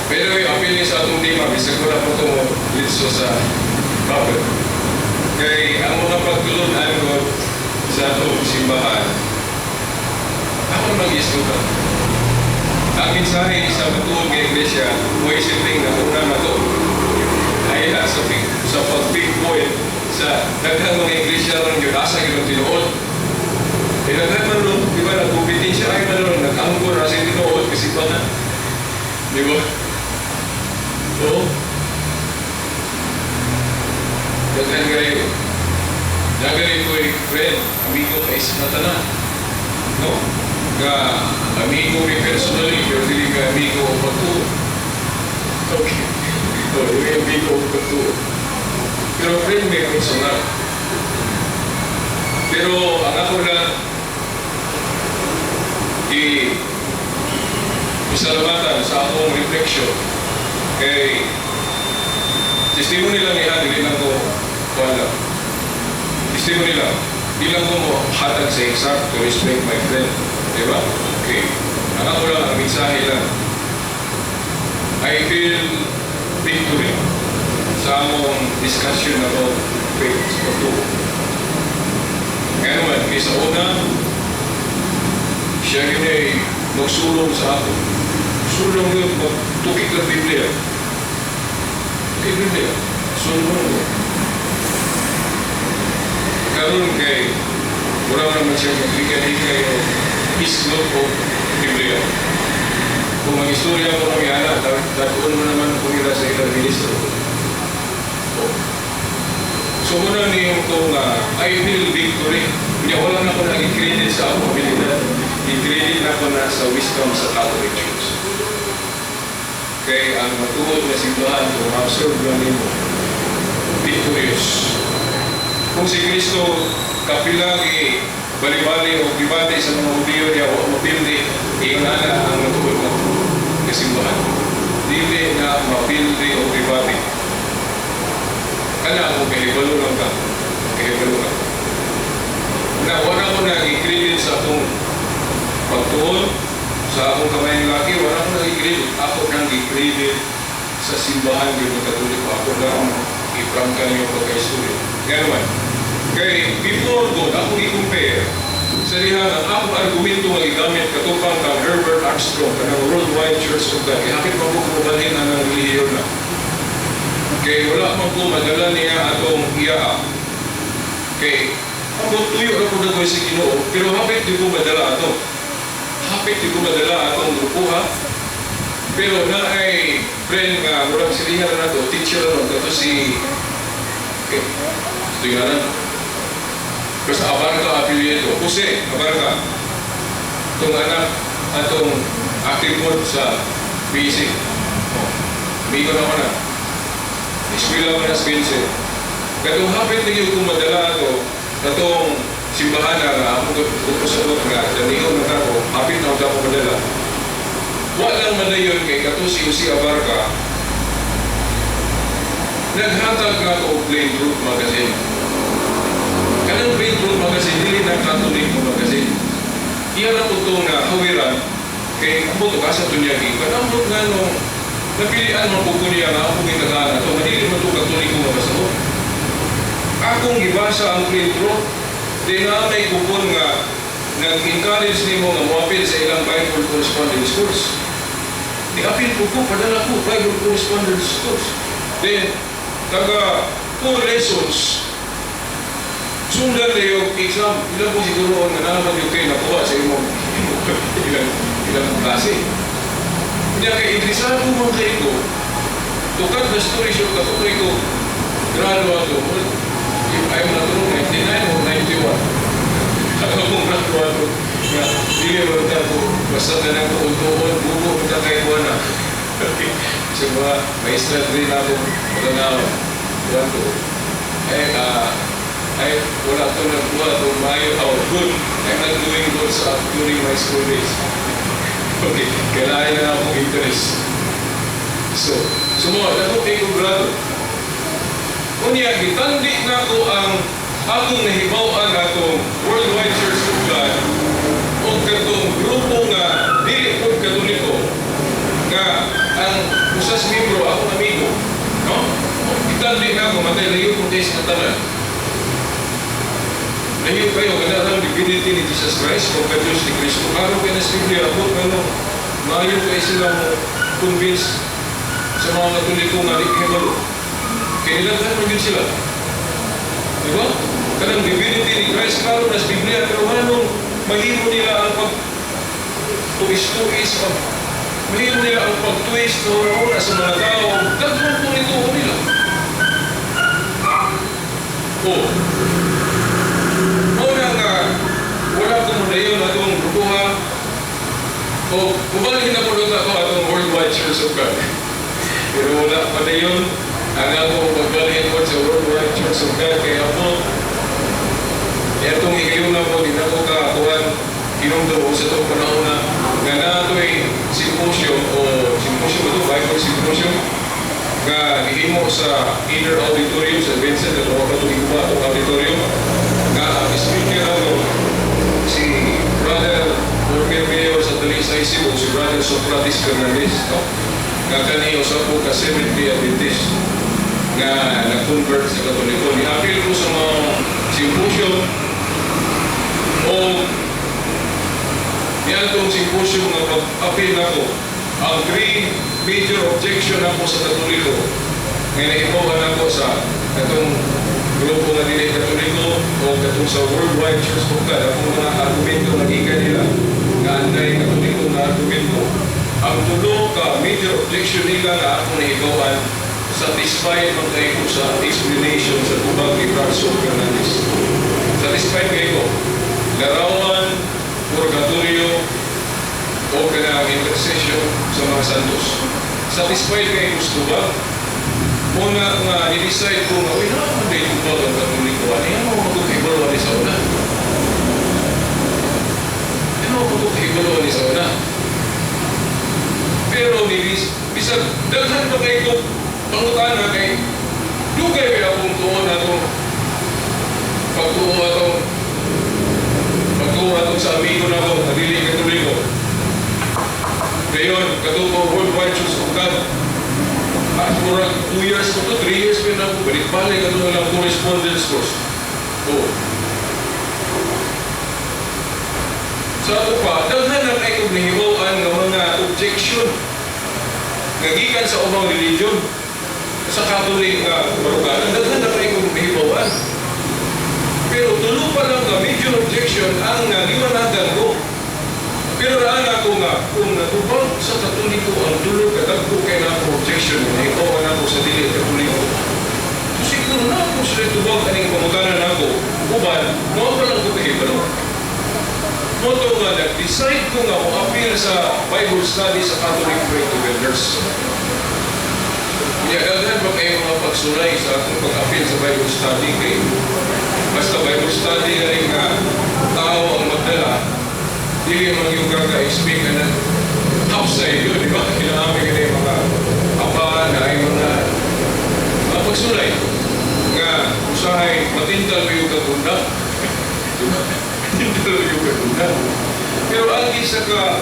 Pero yung appeal niya sa atong tema, bisag ko na po ito mo litso sa topic. Kay ang mga pagtulunan ko sa atong simbahan, ako mag-istorya. Ang mensahe sa matuod nga iglesia, mo simpleng nauna na to. Ay na sa pag-pinpoint sa daghang mga iglesia ron yun, asa yun ang tinuod. Eh, daghan man ron, di ba, nagkumpetensya ay man ron, nag-angkor na sa tinuod, kasi pa na. Di ba? Oo. Daghan kayo. Daghan ko'y friend, amigo kay sa tanan. No? Nga amigo mi personally, pero dili ka amigo o pagtuo. Okay. No, dili amigo o pagtuo. Pero friend may personal. Pero ang ako lang i pasalamatan sa akong reflection kay testimony lang niya, dili lang ko wala. Testimony lang. Di lang ko mo hatag sa exact to respect my friend. Di ba? Okay. Ang ako lang, ang mensahe lang. I feel victory sa among discussion about faith sa pagtuo. Ngayon naman, kaysa una, siya yun ay magsulong sa ako. Sulong yun, magtukik ng Biblia. Tukik Biblia. Sulong mo. Karon kay wala naman siya maglikay-likay o islot o Biblia. Kung ang istorya ko ng yana, datuon mo naman ko nila sa ilang ministro. Oh. So muna niyo ko nga, I feel victory. Kanya wala na ko na i-credit sa akong abilidad. I-credit na ko na sa wisdom sa Catholic Church. Kay ang matuod na simbahan, kung ma-observe lang nimo, victorious. Kung si Kristo kapilang i bali-bali o gibati sa mga Hudiyo niya o mapildi, ingon ana ang matuod na kasimbahan. Dili na mapildi o gibati. Kana kung kahibalo lang ka. Kahibalo ka. Na wala ko na i-credit sa akong pagtuon, sa akong kamay ng laki, wala ko na i-credit. Ako nang i-credit sa simbahan yung Katoliko. Ako lang i-prangka niyo pagka-istorya. Nga naman, kay before God, ako i-compare sa diha ang akong argumento nga gigamit katupang kang Herbert Armstrong kanang Worldwide Church of God. Ihapit pa ko kumalhin ang relihiyon na. Kay wala man ko madala niya atong iya. Kay ambot tuyo ra ko dagway sa Ginoo, pero hapit di ko madala ato. Hapit di ko madala atong grupuha. Pero na ay friend nga murag silihan na nato, teacher na kato si, okay, ito yung ngalan. Basta Abarca apelyido. Jose Abarca. Itong anak atong active board sa BC. Oh, amigo na ko na. Eskwela ko na sa Vincent. Katong hapit na yung kung madala ato, katong simbahan na nga, ako ko sa nga, daniho na ako, hapit na ako madala. Wa lang madayon kay kato si Jose Abarca, naghatag nga ako og Plain Truth Magazine. Kanang Plain Truth Magazine, dili na Catholic nga magazine. Iya na po ito nga hawiran, kay ambot ka sa tunyagi, kanambot nga no, napilian man po ko niya nga akong gitagaan ato, nga dili man ito Katoliko nga basahon. Akong gibasa ang Plain Truth, di na may kupon nga nag-encourage nimo nga moapil sa ilang Bible correspondence course. Ni-apil po ko, padala ko, Bible correspondence course. Then, taga two lessons, sundan na yung exam. Ilan po siguro ang nanaman yung kayo nakuha sa imong ilang klase. Hindi kay interesado man kayo ko, to cut the story short, ako ko graduado, if I'm not wrong, 99 or 91. Ako kong graduado, nga, dili mo ta ko, basta na lang tuon-tuon, bugo mo ta kay na. Okay. Sa mga maestra rin ako, maganaw, kuwan ko. Eh, ay, wala to nagkuha to mayo, oh, good. I'm not doing good sa during my school days. Okay, kailangan na akong interest. So, sumo, ako kay grado. Unya, gitandi na ko ang akong nahibaw-an atong Worldwide Church of God o katong grupo nga dili po Katoliko nga ang usas membro akong amigo, no? Gitandi na ako matay layo ko sa tanan. Layo kayo kada ang divinity ni Jesus Christ o ka Diyos ni Kristo. Klaro kay na sa Biblia ako ano maayo kay sila mo convince sa mga Katoliko nga di kahibalo. Kay nilaghan man yun sila. Di ba? Kanang divinity ni Christ, klaro na sa Biblia, pero anong mahimo nila ang pag tuis-tuis, pag mahimo nila ang pag-twist na una sa mga tao, daghan po nito nila. Oh. Muna nga, wala ko mo na yun atong grupuha, o kubalhin na po doon ako atong Worldwide Church of God. Pero wala pa na yun, ang ako pagbalhin ko sa Worldwide Church of God, kaya ako, itong ikayon na po, di na ko kakuhan, hinumdum sa itong panahon na nga nato'y symposium o symposium ba ito, Bible symposium, nga gihimo sa inner auditorium sa Vincent at mga katong ba itong auditorium nga ang speaker ano si Brother former Mayor sa Talisay, Cebu. Nga kani usa po ka Seventh-day Adventist nga nag-convert sa Katoliko. Ni-apil ko sa mga symposium o niadtong symposium nga pag-apil nako ang three major objection nako sa Katoliko nga nahibaw-an nako sa katong grupo nga dili Katoliko o katong sa Worldwide Church of God, akong mga argumento nga gikan nila nga anti-Katoliko nga argumento. Ang tulo ka major objection nila nga ako nahibaw-an, satisfied man kaayo ko sa explanation sa tubag ni Franco Fernandez. Satisfied kaayo ko. Larawan, purgatorio, o kanang intercession sa mga santos. Satisfied kaayo ko sa tubag. Muna nga, ni-decide ko nga, uy, naa man diay tubag ang Katoliko. Ano yan mo magkukibalo ni sa una? Ano mo magkukibalo ni sa una? Pero ni bisag daghan pa kaayo ko pangutana kay dugay kay akong tuon atong pagtuo atong sa amigo nako nga dili Katoliko. Ngayon, katong Worldwide Church of God, at murag 2 years ko to, 3 years pa na ako, balik-balik ato lang correspondence course. Oh. Sa ako pa, daghan na kaayo kong nahibaw-an nga mga objection nga gikan sa ubang religion sa Catholic nga baruganan, daghan na kaayo kong nahibaw-an. Pero tulo pa lang nga major objection ang naliwanagan ko. Pero raan ako nga, kung natubag sa Katoliko ang tulo ka dagko kaayo na ako objection nga nahibaw-an ako sa dili Katoliko. So siguro na ako sila tubag aning pangutana nako, uban, mao pa lang ko kahibalo. Mao to nga nag-decide ko nga mo-appeal sa Bible study sa Catholic Faith Defenders. Kaya daghan pa kaayo mga pagsulay sa akong pag-appeal sa Bible study kay basta Bible study na rin nga tao ang magdala, dili man yung kaka-expect na upside yun, di ba? Kailangan ka na mga apa na ay mga pagsulay nga usahay matintal mo yung kagunda. Di ba? Matintal mo yung kagunda. Pero ang isa ka,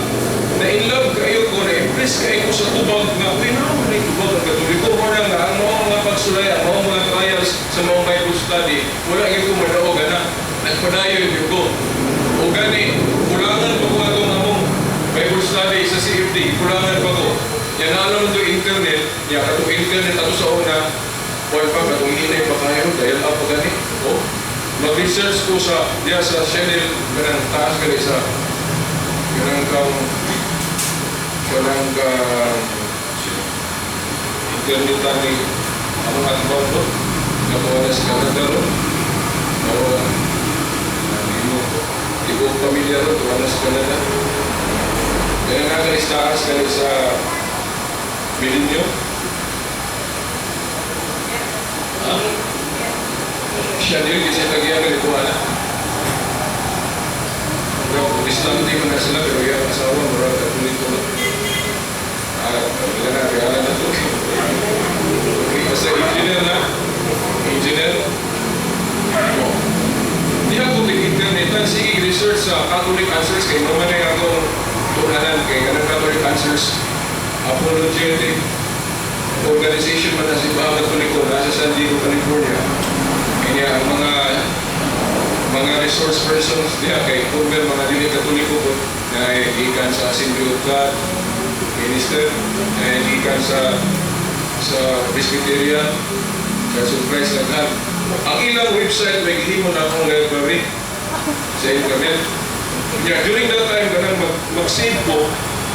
na-in love kaayo ko, na-impress kaayo ko sa tubag nga, uy, naa man diay tubag ang Katoliko. Wala nga, ang mga pagsulay, ang mga trials sa mga Bible study, wala gyud ko madaog, ana. Nagpadayon gyud ko. O gani, kulangan pa ko atong among Bible study sa CFD, kulangan pa ko. Yan na alam to internet, ya katong internet ato sa una, wala pa katong hinay pa kaayo, dial up pa gani. Oh, mag-research ko sa diya sa channel kanang taas gani sa kanang kang internet ni among atbang to nakuha na sa Canada ro. Oo, nalimo ko. Di ko pamilya ro, tuwa na sa Canada. Kaya nga gani sa taas gani sa Milenio. Ha? Siya din kasi tagya gani tuwa na. Pero Protestante man na sila, pero yung asawa, murag Katoliko na. Ah, wala na, kaya na to. Okay, basta engineer na. Engineer. Oh. Di ako internet sige research sa Catholic Answers kay mao man akong tunanan kay kanang Catholic Answers, apologetic organization man na sa Simbahan Katoliko nasa San Diego, California. Kanya ang mga resource persons diya kay kung mga dili Katoliko po na gikan sa Assembly of God minister, na gikan sa Presbyterian, Church of Christ, daghan. Ang ilang website may gihimo na akong library sa internet. Yeah, during that time, kanang mag-save ko,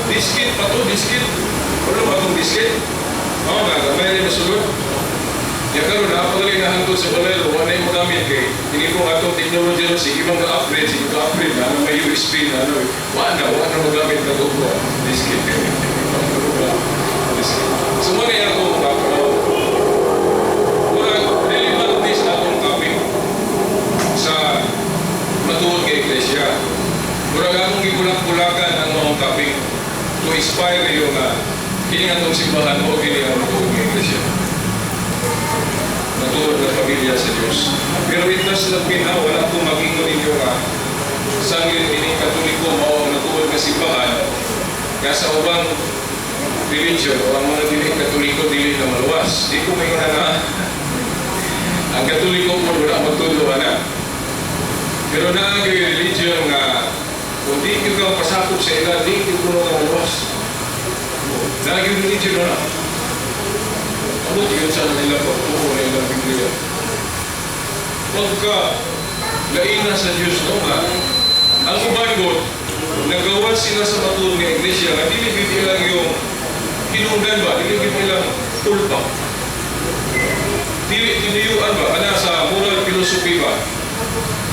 diskette pa to, diskette. Wala ba akong diskette? Oo nga, gamay rin masulod. Ya karon napagaling na hangtod sa balay, wala na yung magamit kay hindi ko atong technology ro sige bang ka-upgrade, sige ka-upgrade na ano may USB na ano, wala na magamit na ko diskette. Diskette. So mao na ako background. Mura relevant this atong topic sa matuod kay Iglesia. Murag akong gibulak-bulakan ang maong topic to inspire yung kini atong simbahan mo kini ang matuod nga Iglesia. Matuod na pamilya sa Diyos. Pero it does not mean ha, wala akong mag-ingon ninyo nga sangit ining Katoliko mao ang matuod nga simbahan nga sa ubang religion o ang mga dili Katoliko dili na maluwas. Di ko may na ang Katoliko po wala magtudlo ana. Pero naa gyud religion nga kung di ka pasakop sa ila, di ka kuno ka maluwas. Naa gyud religion na. Abot yun sa nila pagtuo na ilang Biblia. Pagka laina sa Diyos, no, nga ang uban gud, nagawa sila sa matuod nga iglesia nga dili gid ilang yung hinungdan ba, dili gid ilang tulpa. Dili tinuyuan ba, ana sa moral philosophy ba?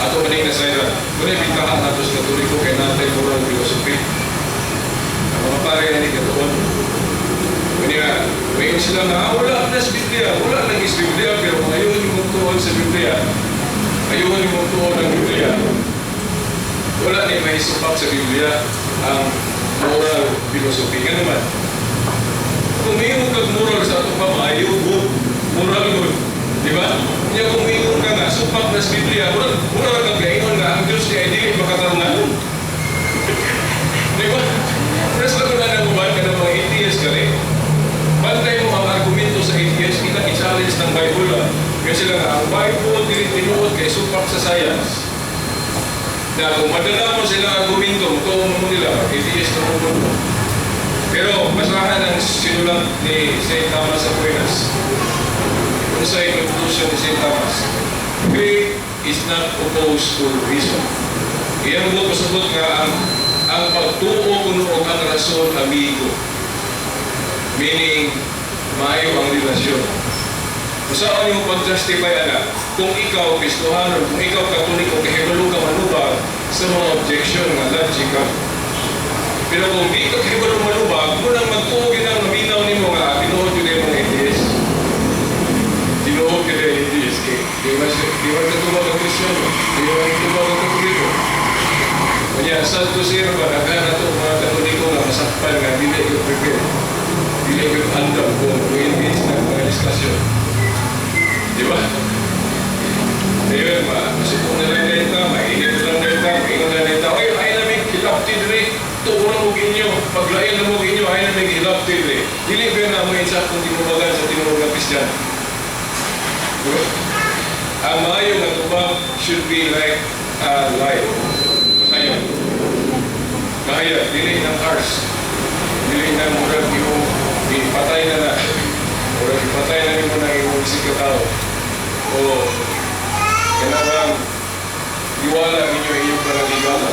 Ato maning nasayran. Muna bitahan nato sa Katoliko kay natay moral philosophy. Ang mga pare ni katuon. Kanya, may sila nga, "Ah, wala na sa Biblia, wala lang sa Biblia," pero kung ayaw ni mong tuon sa Biblia, ayaw ni mong tuon ang Biblia, wala ni may supak sa Biblia ang moral philosophy. Nga naman, kung may kag moral sa atong pamayo, good, moral good. Di ba? Kanya kung may ka nga, supak na sa Biblia, moral kang gaingon nga, ang Diyos niya ay dili makatarungan. Di ba? Pero sa na ng uban ka ng mga atheist ka rin. Bantay mo ang argumento sa atheist, kita i-challenge ng Bible. Ah. Kaya sila nga, ang Bible, dili tinuod kay supak sa science. Na kung madala mo sila argumento, tuon mo nila, atheist na mo mo. Pero basahan ang sinulat ni St. Thomas Aquinas. Kung sa conclusion ni St. Thomas, faith is not opposed to reason. Iyang buot pasabot nga ang pagtuo kuno og ang rason amigo. Meaning, maayo ang relasyon. Kung saan yung pag-justify ana, kung ikaw Kristohanon, kung ikaw Katoliko, kahibalo ka manubag sa mga objection nga logical. Pero kung di ka kahibalo manubag, mo nang magtuo gyud ang naminaw nimo nga tinuod yun yung mga atheist. Tinuod yun yung atheist. Kay di ba katubag ang Kristiyano? Di ba katubag ang Katoliko? Kanya, sad to say ba, naghan na ito mga Katoliko nga masakpan nga dili ko prepare. Dili ko andam kung engage na mga discussion. Di ba? Ayun, ma, masupong na lang dito, mainit na lang dito, mainit na lang dito. Ay, ay namin hilapti diri, tuon mo inyo, paglain na mo inyo, ay namin hilapti diri. Dili ba na mo isa kung tinubagan sa tinuod nga Kristiyano? Di ba? Ang maayo nga tubag should be like a light. Kahayag. Kahayag, dili ng harsh. Dili ng murag yung ipatay na na. Murag ipatay na nimo na imong isig ka tao. O kailangan iwala ninyo inyong panagigala.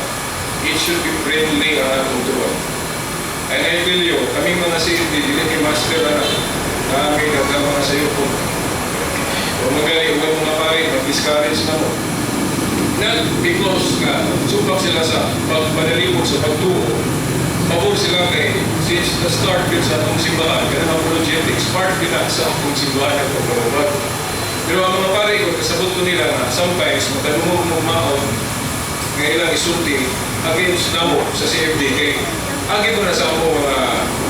It should be friendly ang atong tubag. And I tell you, kaming mga CFD, dili kay master na kami daghang mga sayo po. O magali, ug mga pare, mag-discourage na mo. Not because nga, supak sila sa pagpanalipod sa pagtuo. Pabor sila kay since the start din sa atong simbahan, kanang apologetics, part din na sa atong simbahan ang pagpapabag. Pero ang mga pare ko, kasabot ko nila nga, sometimes, makadungog mo maon, nga ilang isulti against namo sa CFD kay agi ko na sa amo mga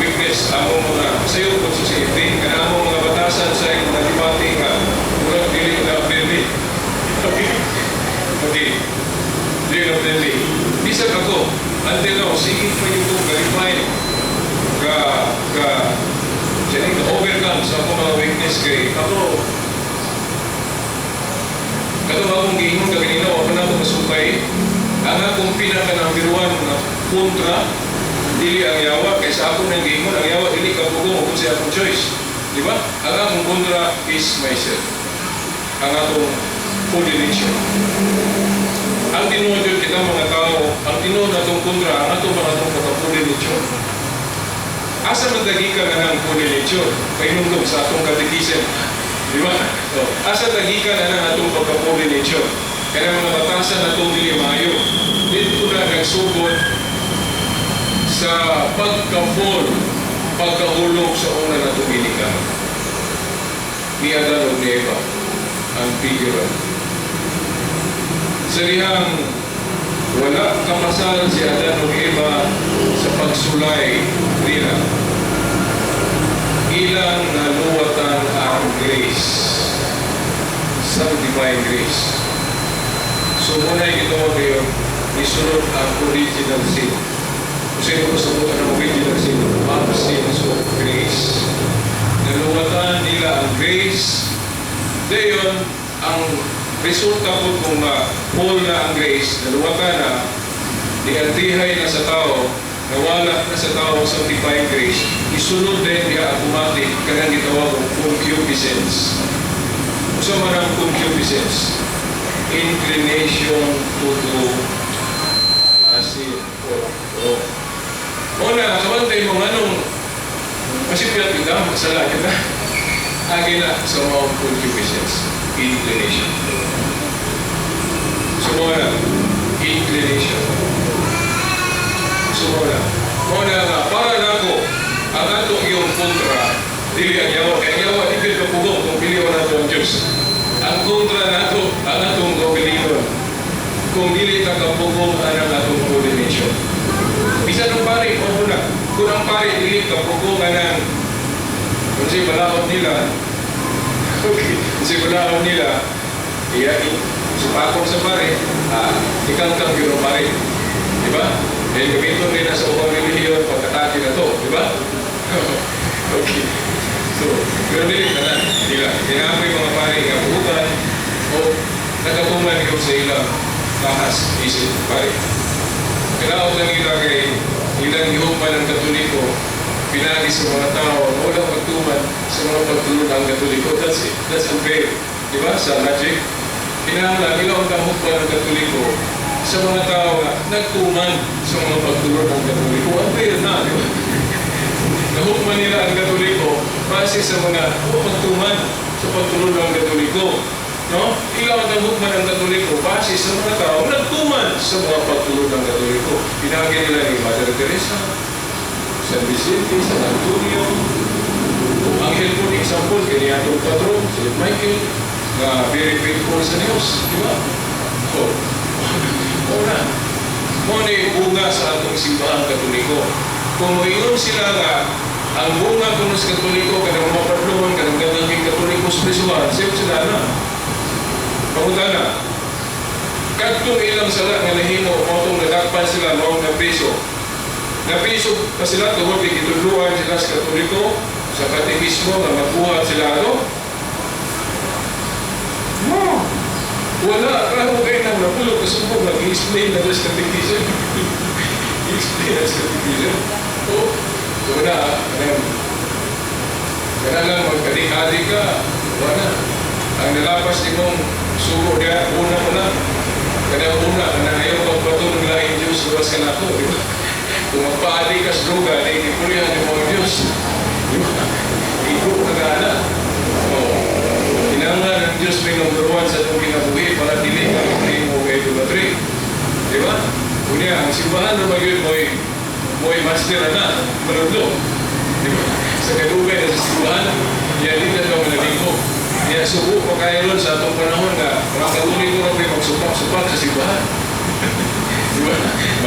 weakness, amo mga sayo ko sa CFD, kana amo mga batasan sa imong mga debate nga murag dili na friendly. Okay. Dili na friendly. Bisag ako, until now, sige pa yung kong ka-refine, ka, siya ka overcome sa akong mga weakness kay ako, katong akong giingon ka kanina, wa pa na ako masupay. Ang akong pinaka number one nga kontra, dili ang yawa, kay sa akong nang giingon, ang yawa dili kapugong kung sa akong choice. Di ba? Ang akong kontra is myself. Ang akong coordination. Ang tinuod yun kita mga tao, ang tinuod natong kontra, ang atong mga atong pagka-coordination. Asa man tagikan nga ng coordination? Pahinumdum sa atong catechism. Di ba? So, asa tagikan na ng atong pagka-coordination? Kaya mga batasan natong dili maayo. Dito na nagsugod sa pagka-fall, pagkahulog sa una natong ginikanan. Ni Adan ug ni Eva, ang figure. Sa dihang wala kapasal si Adan ug Eva sa pagsulay nila, ilang naluwatan ang grace sa divine grace. So muna gitawag kayo, isunod ang original sin. Kasi ko sa buta ng original sin, absence of grace. Naluwatan nila ang grace. Dayon, ang resulta po kung ma-full na ang grace, naluwatan na, niantihay na sa tao, nawala na sa tao ang sanctifying grace, isunod din diha automatic kanang gitawag og concupiscence. Unsa man ang concupiscence? Inclination to do a sin or wrong. Una, kabantay mo nganong masipyat kita, magsala kita. Agi na sa mga concupiscence, inclination. So mao na, inclination. So mao na. Mao na nga, para nako, ang ato iyong kontra, dili ang yawa. Kaya ang yawa, di gyud kapugong kung piliwan nato ang Diyos. Ang kontra nato, ang atong kaugalingon. Kung dili ta kapugong anang atong coordination. Bisan ang pare, o na, kung ang pare dili kapugong anang kung si balaod nila, okay, kung si balaod nila, iya, supakon sa pare, ikangkang yun ang pare. Di ba? Dahil gamiton rin na sa ubang relihiyon pagkatake na to, di ba? Okay. So, pero dili tanan nila. Tinapoy mga pare nga buhutan o nagatuman ikaw sa ilang tahas isip pare. Kinaot lang nila kay ilang gihuman ang Katoliko pinagi sa mga tao na walang pagtuman sa mga pagtulong ang Katoliko. That's it. That's unfair. Di ba? Sa logic. Kinahanglan ilang ang ng Katoliko sa mga tao nga nagtuman sa mga pagtulong ng Katoliko. Unfair na, di ba? Nahukman nila ang Katoliko base sa mga pagtuman sa pagtulong ng Katoliko. No? Ilaw ang hukman ang Katoliko base sa mga tao nagtuman sa mga pagtulong ng Katoliko. Pinagi nila ni Mother Teresa, San Vicente, San Antonio. Kung anghel po ni example, kini atong patron, si Michael, na very faithful sa Diyos. Di ba? Oh. Una, mao ni bunga sa atong simbahang Katoliko. Kung moingon sila nga, ang bunga kuno sa Katoliko, kanang mga padlungan, kanang gagangking Katoliko sa prisuhan, sayo sila na. Pangutana, kadtong ilang sala nga nahimo, mao tong nadakpan sila, mao napriso. Napriso pa sila tungod kay gitudloan sila sa Katoliko, sa katekismo nga magbuhat sila ano? No. Wala. Klaro kayo nang napulog kasumbong, nag-explain na sa catechism. I-explain na sa catechism. Oh, so na, ano, kaya lang magkadik-adik ka, wala. Ang nalapas ni mong sugo niya, una pa lang. Kaya una, kanang ayaw pagbato ng laing Diyos, luwas ka na ako, di ba? Kung magpaadi ka sa droga, di ipulihan ni mo ang Diyos. Di ba? Igo ka gana. Oh. Kinahanglan ang Diyos may number one sa itong kinabuhi para dili ka maghimo kay idolatry. Di ba? Kunya, ang simbahan na magyud mo'y master na, manudlo. Di ba? Sa kadugay na sa simbahan, yan di na ito manalingko. Kaya subo pa kayo ron sa atong panahon nga mga Katoliko ra may magsupak-supak sa simbahan. Di ba?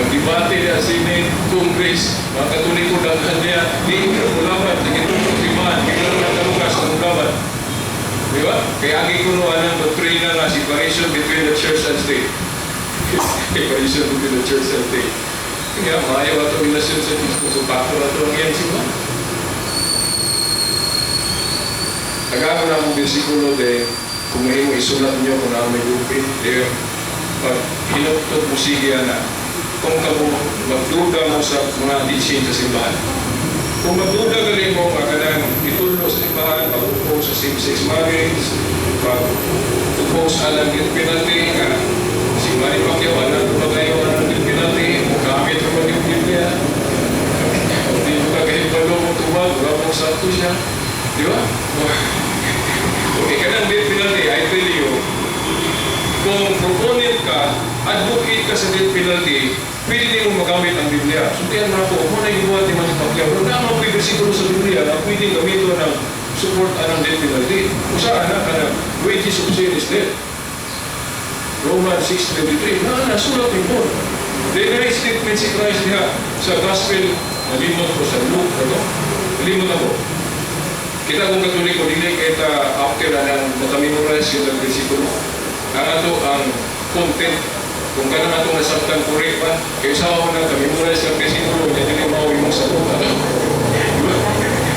Magdebate niya Senate, Congress, mga Katoliko daghan niya, di ka mulaban, sige sa simbahan, di ka lang kalugas sa mulaban. Di ba? Kaya agi ko no anang doktrina nga separation between the church and state. Separation between the church and state. Kaya maayo ato relasyon sa Diyos kung supako na ito ang iyang simbahan. Tagako na akong bersikulo de kung mahimo isulat niyo kung naa may gupit, de pag hinuktot mo sige na kung kamo magduda mo sa mga teaching sa simbahan. Kung magduda gali mo nga kanang itudlo sa simbahan, pag-oppose sa same-sex marriage, pag-oppose alang death penalty, nga si Manny Pacquiao, alang kumagayo alang death penalty, mo gamit mo yung Biblia. Hindi mo kagahibalo mo tubag, wala mong santo siya. Di ba? Okay, kanang death penalty, I tell you, kung proponent ka, advocate ka sa death penalty, pwede din mo magamit ang Biblia. Suntian mo ako, kung na gibuhat ni Manny Pacquiao, kung na may bersikulo sa Biblia na pwede gamiton ng support anang death penalty. Usa ana kanang wages of sin is death. Romans 6:23, na nasulat ni Paul. Then statement si Christ niya sa Gospel, nalimot ko sa Luke, ano? Nalimot ako. Kita kung Katoliko, dili kay ta after na nang makamemorize yung bersikulo. Ang ato ang content. Kung kanang atong nasabtan correct ba, kay sa ako na memorize ang bersikulo niya, dili mao imong sabot.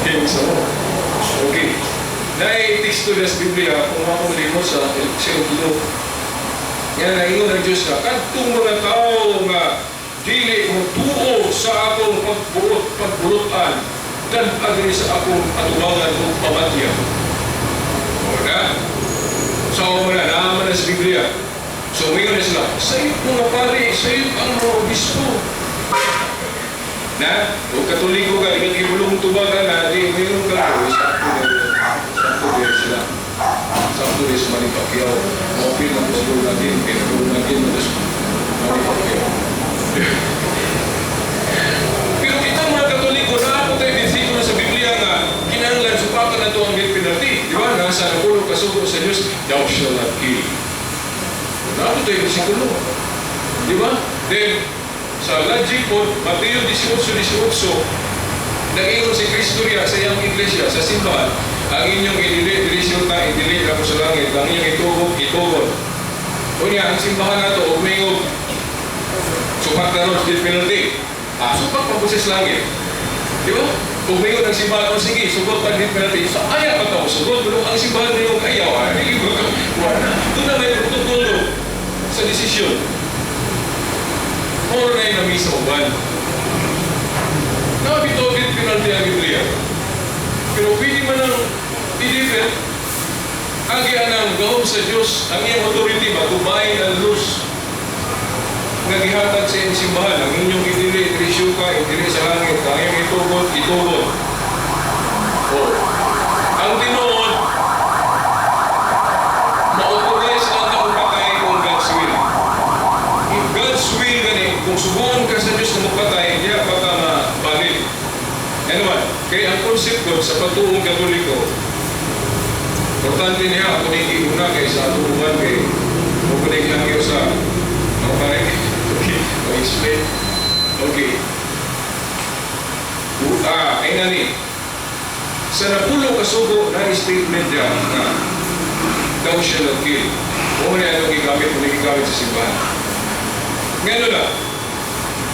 Imong sabot. Okay. Naay teksto sa Biblia, kung akong limot sa Utlo. Yan, naingon ang Diyos na, kadtong mga tao nga dili mo tuo sa akong pagbuot, pagburutan, dad-a sa akong atubangan ug pamatya. O na? So, mo na, naaman na sa Biblia. So, umingon na sila, sayop mga pari, sayop ang mga obispo. Na, kung Katoliko ka, ikaw ibulong tubagan na, di, umingon ka, oh, sakto na, sakto din sila. Sakto din sa Manny Pacquiao. Mopil na po siguro natin, pero natin, Manny Pacquiao. Pero kita mga Katoliko, naa po tay bersikulo sa Biblia nga kinahanglan supakan nato ang death penalty. Di ba? Nasa napulo kasugo sa Diyos, "Thou shall not kill." Naa po tay bersikulo. Di ba? Then, sa logic po, Mateo 18:18, nag-ingon si Kristo riya sa iyang iglesia, sa simbahan, ang inyong idili, diri sa yuta, idili ako sa langit, ang inyong itugot, itugot. Unya, ang simbahan nato, og mingog, supak na ron sa death penalty. Ah, supak pa po siya sa langit. Di ba? Kung mingon ang simbahan, oh, sige, sugot pa death penalty. So, ayaw pa ito, sugot. Pero ang simbahan ninyo, ayaw, ay, hindi ko, wala na. Doon na may protokolo sa desisyon. Moro na yung namisa uban. Nakabito death penalty ang Biblia. Pero pwede man ang i-defend, agian ang gahom sa Diyos, ang iyang authority ba, to bind and loose nga gihatag sa iyong simbahan, ang inyong idili, diri ka, idili sa langit, ang inyong itugot, itugot. O, ang tinuod, ma-authorize ang taong patay kung God's will. If God's will gani, kung suguon ka sa Diyos na magpatay, hindi pa ka mabalid. Ano man, kaya ang concept ko sa pagtuong Katoliko, importante niya ako ni una kay sa atuungan kay mo ko ni hangyo sa mga pare. Okay, explain. Okay. Ah, ay nani. Sa napulo kasugo na statement niya nga "Thou shall not kill." Mo ni anong gigamit mo gigamit sa simbahan. Ngano na?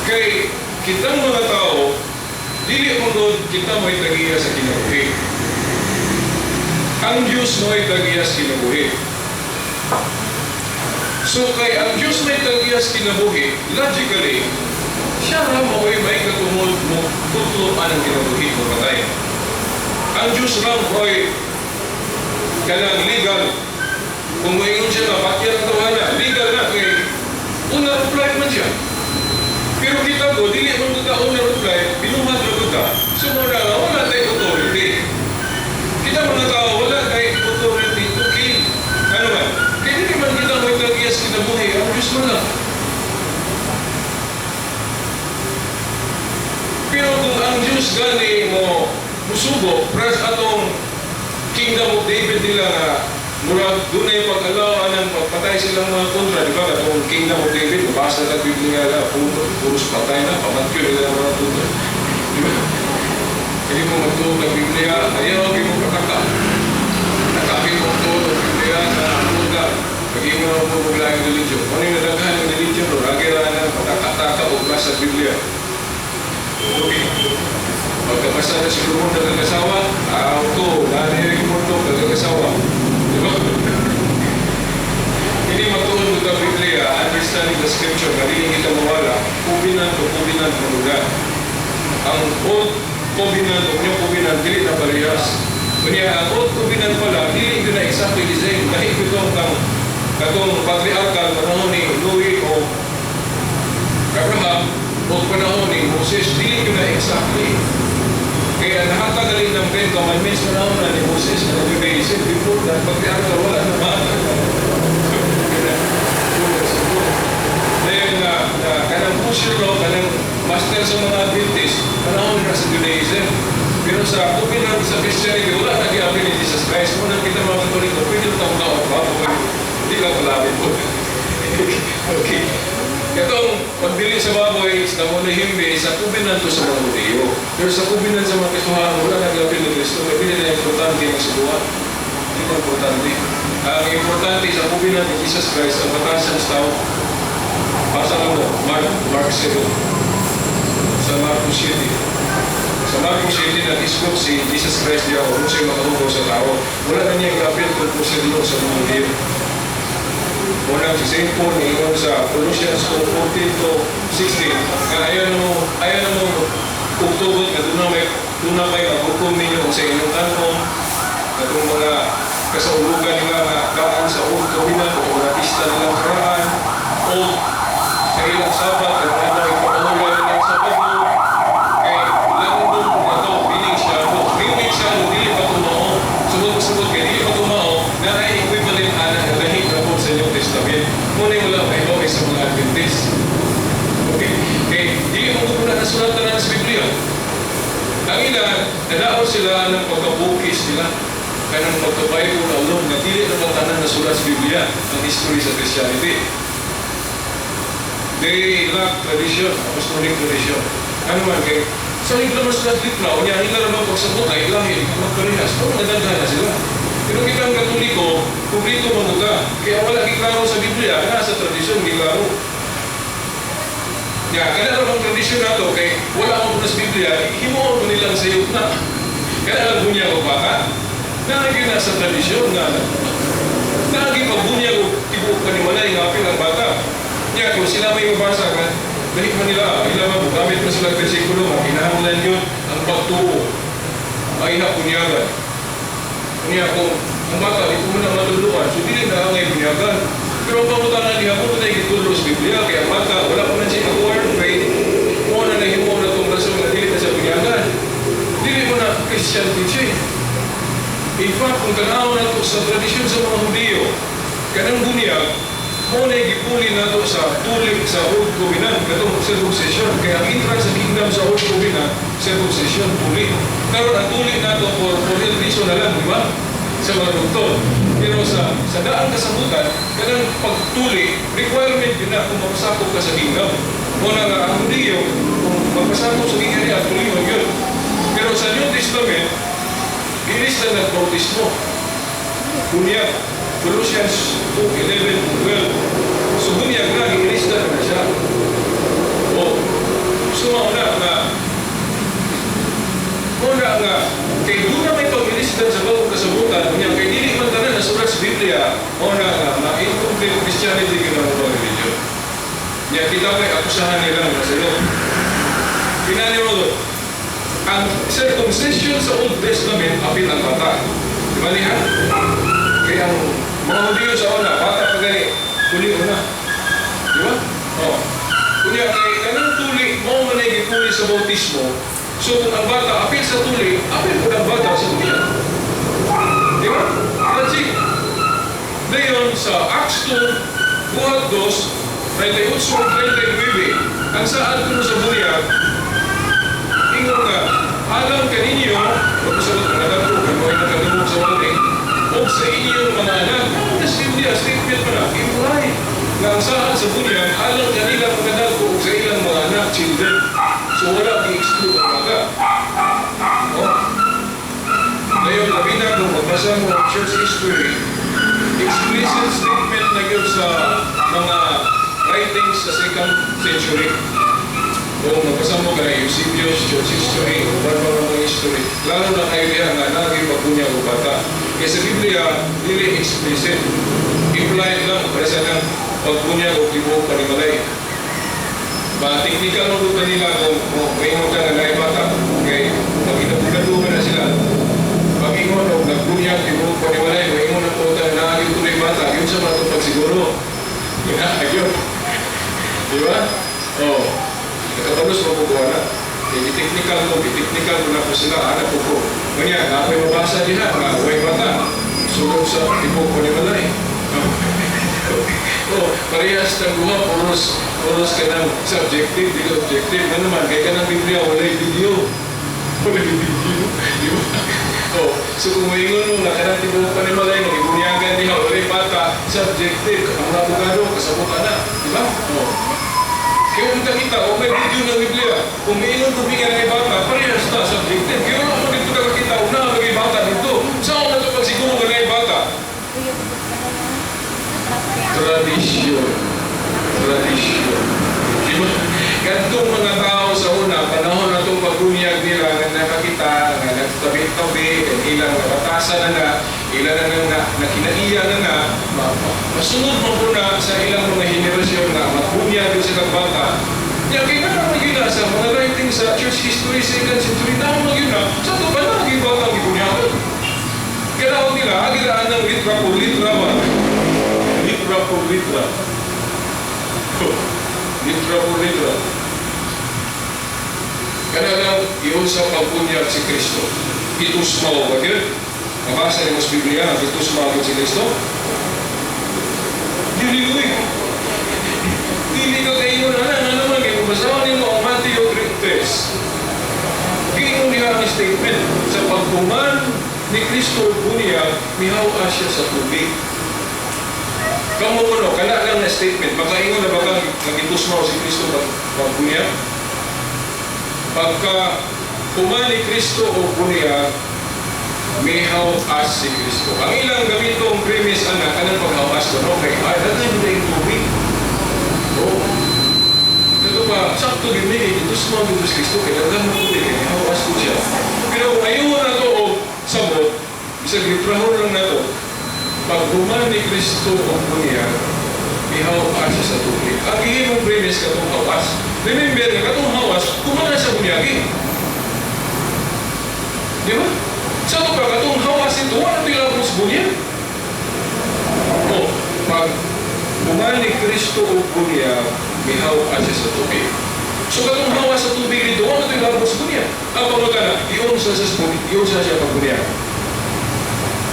Kay kitang mga tao, dili mo gud kita mo'y tagiya sa kinabuhi. Ang Diyos mo'y tagiya sa kinabuhi. So kay ang Diyos may tagiya sa kinabuhi, logically, siya ra mo'y may katungod mo putlo ang kinabuhi mo patay. Ang Diyos ra mo'y kanang legal. Kung moingon siya na patyan ang tawana, legal na kay owner of life man siya. Pero kita ko, dili man ka owner of life, binuhat ra gud ka. So mo na nga, wala tay authority. Kita mga tao, wala tay authority to kill. Ano man? Kaya dili man kita mo'y tagiyas kinabuhi, ang Diyos man lang. Pero kung ang Diyos gani mo musugo, pres atong Kingdom of David nila nga murag dunay pag-alaw anang pagpatay silang mga kontra, di ba? Katong Kingdom of David, mabasa sa Biblia nga, puro, puros patay na, pamatyo nila ang mga kontra. Di ba? Hindi mo magtuo ng Biblia, ayaw, hindi mo kataka. Nakapit mo tuo ng Biblia na kontra. Pag-ingon mo mo yung religion. Ano yung nadaghan ng religion? Lagi ra na patakataka o sa Biblia. Okay. Pagkabasa na siguro mo nagkakasawa, auto, narinig mo ito, nagkakasawa. Di ba? Hindi matuon sa Biblia, understanding the scripture, nga dili kita mawala, covenant o covenant manuga. Ang Old Covenant o New Covenant, dili na parehas. Kunya, ang Old Covenant pala, dili yun na exactly the same. Dahil ito kang katong patriarchal panahon ni Noe o Abraham o panahon ni Moses, dili yun na exactly. Kaya nakatagalin ng Ten Commandments panahon na ni Moses na Judaism. Before that, patriarchal, wala na ba? Then, na kanang kosher law, kanang master sa mga Adventist, panahon na sa Judaism. Pero sa covenant sa Christianity, wala na giapil ni Jesus Christ. Muna kita mga Katoliko, pwede na tawag tawag ba? Hindi lang palabit po. Okay. Itong pagbili sa baboy sa himbi sa covenant to sa mga Hudiyo. Pero sa covenant sa mga Kristohano, wala na giapil ni Kristo. Kaya hindi na importante ang subuan. Hindi na importante. Ang importante sa covenant ni Jesus Christ, ang batasan sa tao. 5:7. Sa Marcos 7. Sa Marcos 7, nag-isgot si Jesus Christ diya kung siya makahugaw sa tao. Wala na niya gapit kung po sa Ginoo sa mga Hudiyo. Unang si St. Paul niingon sa Colossians 2:14 to 16 nga ayaw mo ugtugot nga duna may maghukom ninyo sa inyong kanon, katong mga kasaulugan nila nga daan sa Old Covenant o artista nilang karaan o sa ilang Sabat at ano ipakahula nilang Sabado kay landong na to, meaning shadow. Meaning shadow, dili pa tumao. Sugod-sugod kay dili pa tumao na ay equivalent ana nga lahi na po sa New Testament. Muna wala pa ibaw sa mga Adventist. Okay? Kay dili mo ko na nasulat tanan sa Biblia. Ang ila, nadaon sila ng pagkabukis nila, kanang pagka-Bible alone, nga dili na tanan nasulat sa Biblia ang history sa Christianity. They lack tradition, apostolic tradition. Ano man, kay sa higla mas sila litra, o niya, higla naman pagsabot ay ilahi, di ka magparehas, o nadaghan na sila. Pero kita ang Katoliko, kumplito man ka. Kaya wala giklaro sa Biblia, na sa tradisyon giklaro. Ya, kana ra ang tradisyon nato kay wala mo sa Biblia, himuon mo nilang sayop na. Kana lang bunyag og bata. Naagi na sa tradisyon nga naagi pagbunyag og tibuok kanimalay nga apil ang bata. Nya kung sila may mabasa ka, dali man nila, ila man gamit mo sila bersikulo nga kinahanglan yun ang pagtuo. Ay na bunyagan. Unya kung ang bata di ko na matuluan, so dili na ang bunyagan. Pero ang pangutana diha mo na gitudlo sa Biblia kay ang bata wala pa man siya acquired faith. Mo na nahimo na tong rason nga dili na sa bunyagan. Dili mo na Christian teaching. In fact, kung tanaw nato sa tradisyon sa mga Hudiyo, kanang bunyag, mo na gipuli nato sa tuli sa Old Covenant, katong circumcision. Kaya ang entrance sa kingdom sa Old Covenant, circumcision, tuli. Karon ang tuli nato for health reason na lang, di ba? Sa mga doktor. Pero sa daang kasabutan, kanang pagtuli, requirement yun na kung mapasakop ka sa kingdom. Mo na nga ang Hudiyo, kung mapasakop sa kingdom niya, tuli man yun. Pero sa New Testament, dili sila nagbautismo. Bunyag, Colossians 2, 11 to 12. So bunyag na, giilista na siya. O, so mauna nga, kay doon na may pag-ilistan sa bagong kasabutan, unya, kay dili man tanan nasulat sa Biblia, mauna nga, ma-incomplete Christianity yun ang ubang religion. Nya kita may akusahan nila nga sila. Pinani mo doon, ang circumcision sa Old Testament, apil ang bata. Di ba niya? Kaya ang mga Hudiyo sa una, bata pa gani, tuli una. Di ba? Oh. Kunya, kay kanang tuli, mo man ay gipuli sa bautismo, so kung ang bata apil sa tuli, apil po ang bata sa tuli. Di ba? Logic. Dayon sa Acts 2, buhat 2, 38 39, ang saad kuno sa bunyag, ingon nga, alang kaninyo, magpasagot ang anak ko, kung ay nakadungog sa wali, o sa inyong mga anak, ano sa Biblia, statement pa na, imply, nga ang saad sa bunyag, alang kanila mga dako ug sa ilang mga anak, children. So wala gi-exclude ang bata. Oh. Ngayon, labi na kung magbasa mo ang church history, explicit statement na yun sa mga writings sa second century. Kung magbasa mo kay Eusebius, church history, o mga mga history, lalo na kayo diha nga nagi pagbunyag og bata. Kaya sa Biblia, dili explicit. Implied lang, para sa nang pagbunyag og tibuok panimalay. Ba, technical mo doon nila kung maingon ka nga naay bata, kay pag inabugado na sila, pag ingon og nagbunyag tibuok panimalay, maingon ang puta na yung tuloy bata, yun sa mga pagsiguro. Yun na, yun. Di ba? Oh. Nakabalos mo po na. Eh, i-technical ko na po sila, anak ko po. Ganyan, ako'y mabasa din na, nga, huwag bata. Sulod sa tibuok panimalay. Oh, parehas ng duha, puros, puros ka ng subjective, dili objective. Ano man, kaya ka ng Biblia, walay video. Walay video. Di ba? Oh, so kung maingon mo nga kanang tibuok panimalay, nga gibunyagan niya, walay bata, subjective. Ang mga abogado, kasabutan na. Di ba? Oh. Kaya kung kita, o may video ng Biblia, kung maingon ko bigyan ng bata, parehas na, subjective. Kaya wala mo dito nakakita, una nga bata dito. Saan na ito pagsiguro nga na bata? Tradisyon. Tradisyon. Di ba? Nabatasan na na, ila na nang na, nakinaiya na na, masunod mo po na sa ilang mga henerasyon nga magbunyag sa bata. Ya, kaya na naman yun na sa mga writing sa church history, second century, na naman yun na, sa ito ba na, iba ang gibunyagan? Kailangan nila, agilaan ng litra por litra ba? Litra por litra. Litra por litra. Kana lang iyon sa pagbunyag si Kristo. Gitusmaw ba yun? Mabasa niyo sa Biblia, gitusmaw ba si Kristo? Dili ko eh. Dili ka kayo na na, ano naman, kung basahan nimo ang Mateo 3. Giingon niya ang statement sa paghuman ni Kristo bunyag, mihaw siya sa tubig. Kamo ko no, kana lang na statement, makaingon na ba kang nagitusmaw si Kristo pag pagbunyag? Pagka human ni Kristo o bunyag, mihaw-as si Kristo. Ang ilang gamitong premise ana kanang paghawas ko no kay ay daghan nila yung tubig. Oh. Ito pa, sakto gyud ni gitusmaw dito si Kristo kay daghan ng tubig kay mihaw-as ko siya. Pero kung ayaw na to og sabot, bisag litrahon lang na to, pag human ni Kristo og bunyag, mihaw-as siya sa tubig. Ang gihimong premise katong hawas. Remember nga katong hawas, human na sa bunyagi. Di ba? Sa ito pa, katong hawas ito, wala ito ilabot sa bunyag. O, pag human ni Kristo og bunyag, mihaw-as siya sa tubig. So katong hawas sa tubig dito, wala ito ilabot sa bunyag. Ang pangutana, iyon sa siya pagbunyag.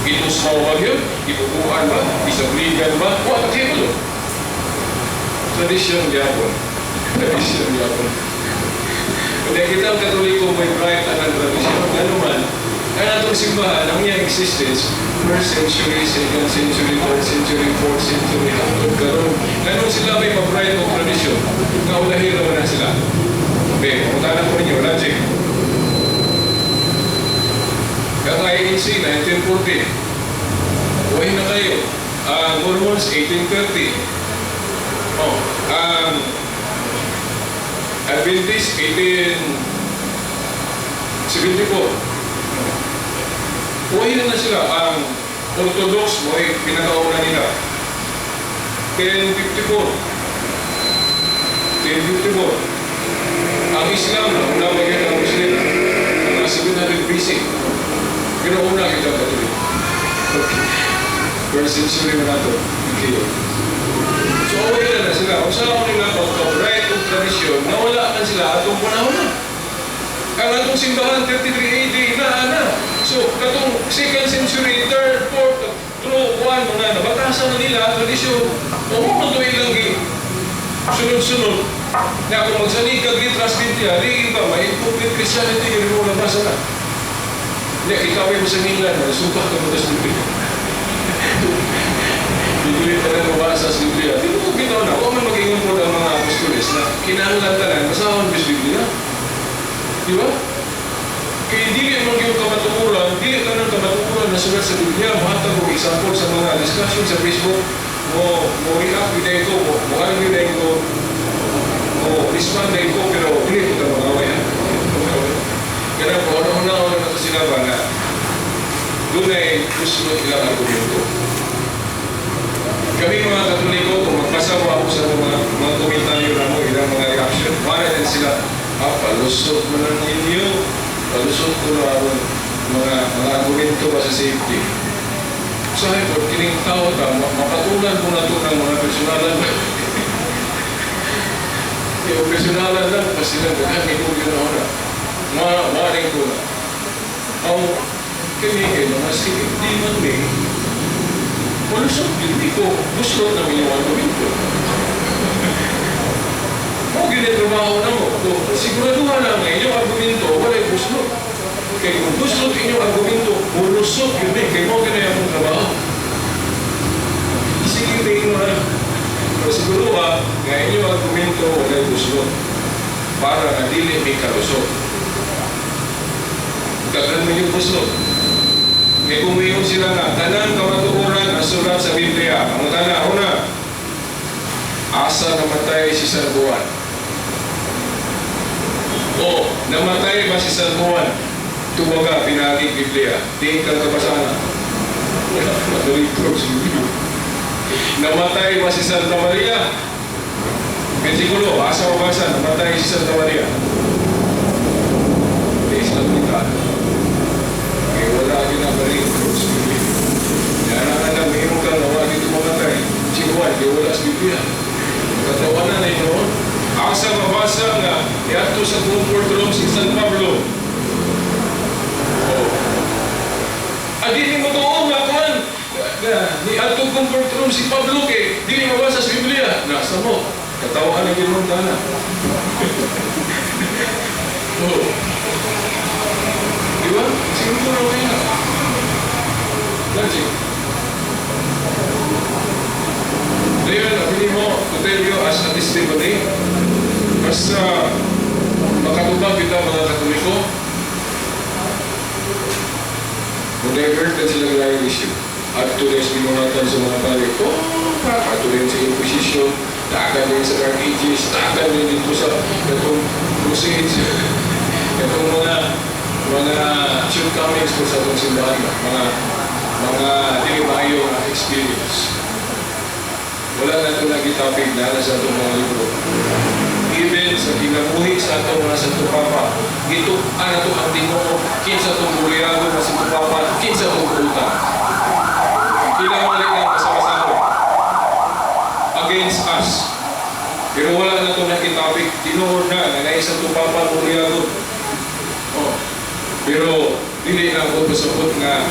Gitusmaw ba yun? Ibubuhan ba? Isabligan ba? Wala kayo doon. Tradisyon gyapon. Tradisyon gyapon. Kung kita ang Katoliko may bright ang tradisyon, ano man, ang atong simbahan, ang iyang existence, first century, second century, third century, fourth century, hangtod karon. Ganun sila may pa-bright og tradisyon. Nga ulahi raman na sila. Okay, pangutana ko ninyo, logic. Kang INC, 1940. Buhay na kayo. Ang Mormons, 1830. Oh, ang Adventist, 1874. Buhay na na sila. Ang Orthodox, mo ay pinakauna nila. 1054. 1054. Ang Islam, nauna ba yun ang Muslim? Mga 700 BC. Pero una kita Katoliko. Okay. First century mo na ito. Okay. So, okay na na sila. Kung saan nila pagka-bright og tradisyon, nawala na sila atong panahon na. Ang atong simbahan, 33 AD, na ana. So, katong second century, third, fourth, through one, mga nabatasan na nila ang tradisyon. O mo man ito ilang sunod-sunod. Na kung magsalig kag litras Biblia, di ba, may incomplete Christianity, yun mo nabasa na. Hindi, ikaw ay mo sa England, nasuka ka mo sa Biblia. Biblia ka na mabasa sa Biblia. Di mo bitaw na, kung man mag-ingon po ang mga apostoles na kinahanglan tanan, basahon bis Biblia. Di ba? Kaya dili man yung kamatuoran, dili ka ng kamatuoran na sulat sa Biblia. Mahatag og example sa mga discussion sa Facebook, mo mo react gyud ko, mo mo argue gyud ko, mo respond gyud ko, pero dili ko ta mag-away ha. Kaya po, una-una na ito sila ba na dunay gusto ilang argumento. Kami mga Katoliko, kung magbasa mo ako sa mga komentaryo na mo, ilang mga reaction, para din sila, ah, palusot mo lang ninyo, palusot ko na aron mga argumento ba sa safety. So ay po, kining tao ta, mapatulan mo na ito ng mga personalan. Yung personalan lang, kasi lang, daghan ni kong ginawa na. Mga maring ko na. Ang kami kay mga sige, di man may, malusot yun, di ko, gusto na inyong argumento. Mo ginatrabaho na mo. So, siguraduhan na nga inyong argumento, wala'y buslot. Kaya kung buslot inyong argumento, mulusot yun eh. Kaya mo ginaya akong trabaho. Sige, tingin mo na. Pero siguro ha, nga inyong argumento, wala'y buslot. Para nga dili may kalusot. Daghan mo yung buslot. Kaya kung mayon sila nga, tanang kamatuoran ang sulat sa Biblia. Ang tana, una, asa namatay si San Juan? O, namatay ba si San Juan? Tuwa ka, pinaagi Biblia. Di ka kabasa na. Madaling sa Biblia. Namatay ba si Santa Maria? Versikulo, asa o basa, namatay si Santa Maria? Di sa kita. Kaya wala ginabalik sa Biblia. Yan ang alam, mayroon ka na wala dito mamatay. Si Juan, di wala sa Biblia. Katawanan na ito. Asa mabasa nga, niadto sa comfort room si San Pablo. Oh. Ah, dili mo tuon nga kuan. Na, ni adto comfort room si Pablo kay dili mabasa sa Biblia. Nasa mo. Katawhan na ginoon na. Oh. Di ba? Simple lang kayo. Logic. Ngayon, abili mo to tell you as a testimony, mas makatubang kita mga Katoliko, kung divert na sila ng issue. At to sa binuhatan sa mga pari, oh, ato din sa Inquisition, taakan din sa Dark Ages, taakan din dito sa katong Crusades, katong mga shortcomings po sa atong simbahan, mga dili maayo nga experience. Wala na ito lagi topic na sa atong mga libro. Even sa kinabuhi sa atong mga Santo Papa, gituan nato ang Ginoo, kinsa itong buliago nga Santo Papa, kinsa itong buutan. Kailangan wala lang kasama-sama against us. Pero wala na ito nakitopic, tinuod na, nga naay Santo Papa buliago. Oh. Pero dili na ako pasabot nga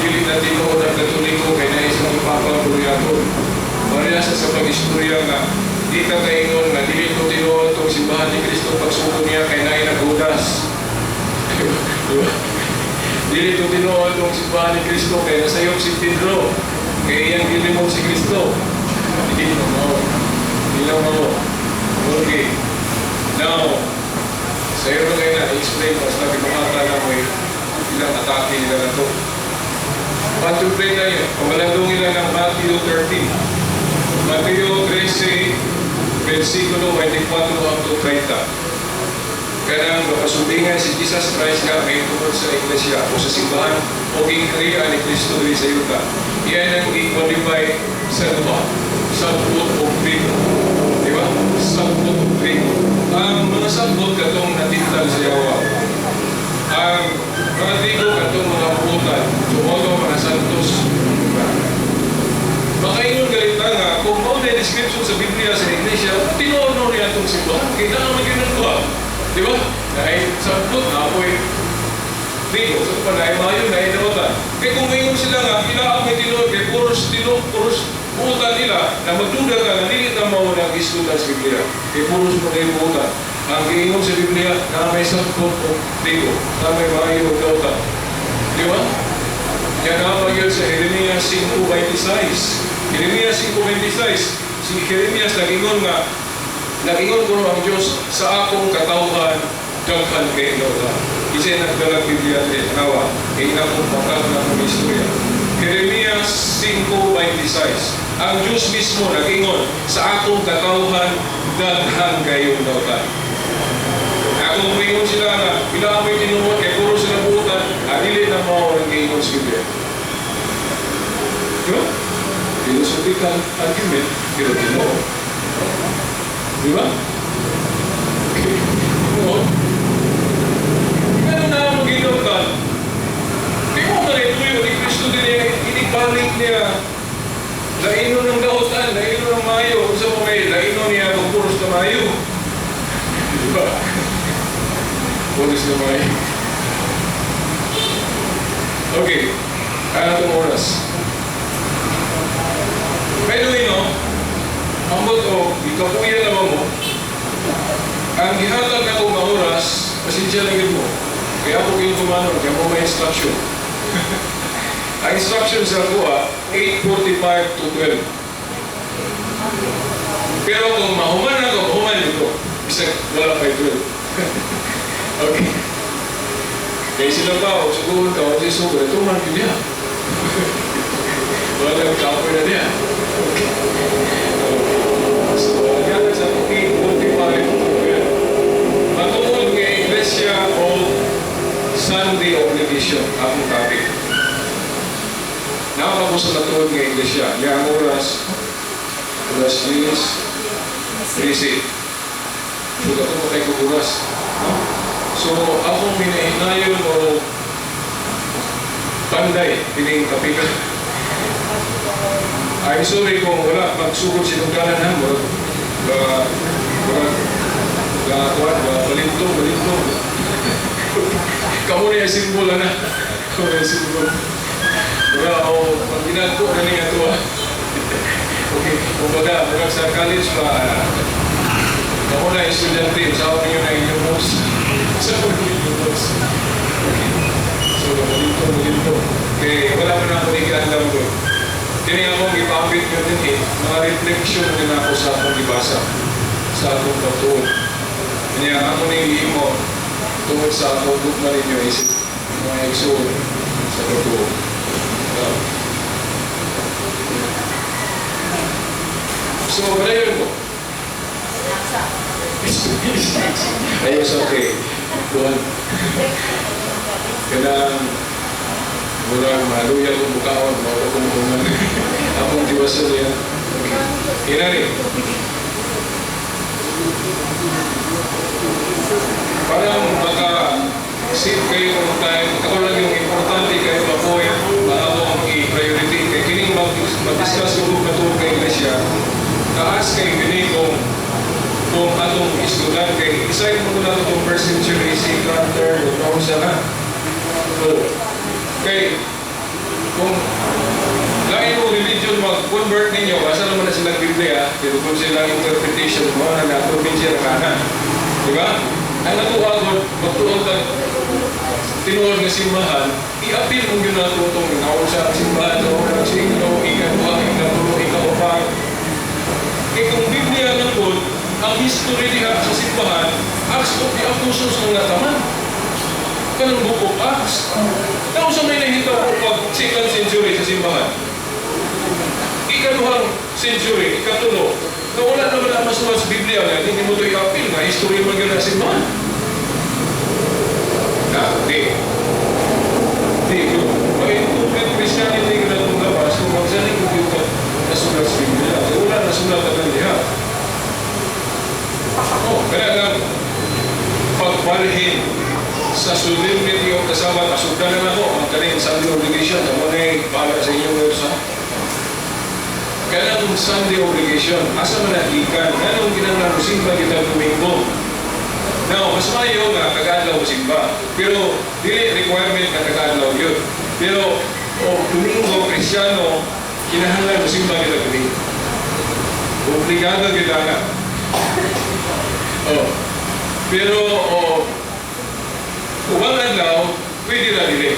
dili na tinuod ang Katoliko kay naay Santo Papa buliago. Parehas sa pag-istorya nga di ka kaingon nga dili ko tinuod tong simbahan ni Kristo pagsuko niya kay naay naghudas. Diba? Dili to tinuod tong simbahan ni Kristo kay nasayop si Pedro kay iyang gilimog si Kristo. Hindi na mo. Hindi na mo. Okay. Now, sa iyo na kayo na explain basta gimahata na mo ilang atake nila na to. Contemplate na yun. Pamalandong nila ng Matthew 13. Mateo 13, versikulo 24 up to 30. Kanang makasultingan si Jesus Christ nga may tungkol sa iglesia o sa simbahan o ginkriya ni Kristo diri sa yuta. Iyan ang i-qualify sa duha. Sagbot o trigo. Di ba? Sagbot o trigo. Ang mga sagbot katong natintal sa yawa. Ang mga trigo katong mga putan. So, mga santos. Makaingon galit nga, kung mao na description sa Biblia sa Iglesia, tinuod no niya itong simbahan. Kaya na naman ginagawa. Di ba? Dahil sagbot na ako'y trigo. Sa pa na mayo na dautan. Kaya kung maingon sila nga, ila ang may tinuod, kay puros tinuod, puros buutan nila, na magduda ka na dili na mao na gisgutan sa Biblia. Kay puros mo kayo buutan. Ang giingon sa Biblia, na may sagbot o trigo, na may mayo o dautan. Di ba? Yan ang magyod sa Jeremias 5:26. Jeremias 5:26. Si Jeremias nagingon nga, nagingon ko ang Diyos sa akong katawhan, daghan kay dautan. Kasi nagdalag Biblia sa tanawa, kay akong bakag na akong istorya. Jeremias 5:26. Ang Diyos mismo nagingon sa akong katawhan, daghan kayong dautan. Akong moingon sila nga, ila may tinuod, kay puro sila buutan, adili na mao ang giingon sa Biblia. Di ba? Philosophical argument, pero tinuod. Di ba? Tinuod. Ano na ang mag-inutan? Di mo man ituyo ni Kristo din niya, inibalik niya. Laino ng dautan, laino ng mayo. Kung sa mo may laino niya, magpuros na mayo. Di ba? Puros na mayo. Okay. Ano itong oras? By the way, no? Ambot o, ikapuya naman mo. Ang gihatag na nga oras, pasensya lang yun mo. Kaya ako kayo tumanon, kaya mo may instruction. Ang instruction sa kuha, 8:45 to 12. Pero kung mahuman ako, mahuman ito. Bisag wala pa 12. Okay. Kaya sila pa, o suguhan ka, o si sobra, ito man yun niya. Wala lang kapoy na niya. Okay. So, yan sa 8:45 to 12. Matuod nga Iglesia o San iglesia. Ya ang oras, alas 10, 13. So, dato mo kay oras. No? So, akong minahinayon o panday, pining kapika. I'm sorry kung wala magsugod sinugdanan ha, murag ba murag ga kuan ba balintong balintong. Kamo na yung simbol na. Kamo na yung simbol. Mura o pag ginagko na niya ito ah. Okay, kumbaga, murag sa college pa, kamo na yung estudyante, usawa ninyo na inyong notes. Usawa ninyo inyong notes. Okay. So, balintong, balintong. Okay, wala pa na ako ni andam ko. Kini akong ipapit nyo din eh, mga reflection din ako sa akong gibasa, sa akong pagtuon. Kanya ako ni imo tungod sa akong gugma ninyo isip mga igsoon sa pagtuon. So, padayon ko. Ayos, okay. Kuhan. Kanang murag maluya kong bukaon, mao kong ungan. Akong diwasan niya. Okay. Inani. Parang baka save kayo ng time. Ako lang yung importante kayo ma-point na ako ang i-priority. Kaya kining mag-discuss ko kung katulad kay Iglesia, taas kay gini kung atong islugan kay isay mo na itong first century, second, third, o sa na. So, kay kung lain mo religion mag-convert ninyo, asa naman na silang Biblia, pero kung silang interpretation mo, na na-probinsya na kana. Di ba? Ang natuwa ko, magtuon ka, tinuod nga simbahan, i-appeal mo yun nato itong naon sa simbahan, sa unang siglo, ikaduha, ikatulo, ikaupat. Kaya kung Biblia lang po, ang history diha sa simbahan, Acts of the Apostles ang nataman. Kanang Book of Acts. Nausa may nahitaw ko pag second century sa simbahan. Ikaduhang century, ikatulo, na wala naman ang masulat sa Biblia nga, hindi mo ito i-appeal nga, history man yun ang simbahan. Na, di. Di, yun. May Christianity ka na itong labas, kung magsaling ko yung nasulat sa Biblia. So, wala nasulat na diha. Oh, kaya lang, pagbalhin sa solemnity of the Sabbath, asugdan na ako, ang kaning Sunday obligation, ako na yung bahala sa inyong website. Kanang Sunday obligation, asa man nagikan, nganong kinahanglan mo simba kita Domingo? Now, mas maayo nga kagaadlaw mo simba. Pero dili requirement nga kagaadlaw yun. Pero o Domingo Kristiyano, kinahanglan mo simba kita Domingo. Obligado kita nga. Oh. Pero o ubang adlaw, pwede na dili.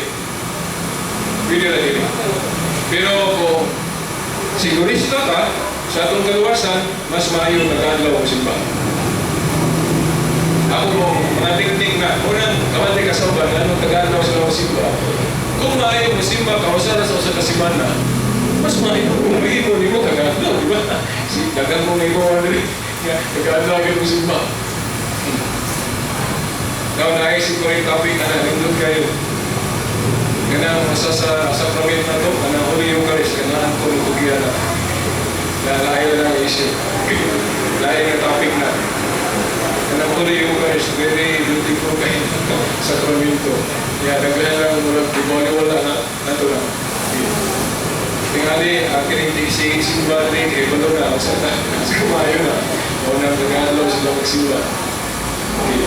Pwede na dili. Pero kung sigurista ka sa atong kaluwasan, mas maayo nag-adlaw ang simba. Ako mo, mga tingting na, unang kamante ka sa uban, anong taga-adlaw sa mga simba. Kung maayo mo simba ka, usa na sa usa ka semana, mas maayo kung mahimo nimo taga-adlaw, di ba? Si dagang mo nimo ano rin, taga-adlaw kayo mo simba. Now, naisip ko rin topic na nandun kayo. Kanang sa sacrament na to, kanang Holy Eucharist, kanang ko liturgiya na. Lalayo na ang issue. Layo na topic na. Kanang Holy Eucharist, very beautiful kayo sakramento. Ya, daghan lang murag di wala na nato na. Tingali, ang kining si simba rin, eh, balo na, sa sa kumayo na. O nang tagalog sila magsimba. Okay.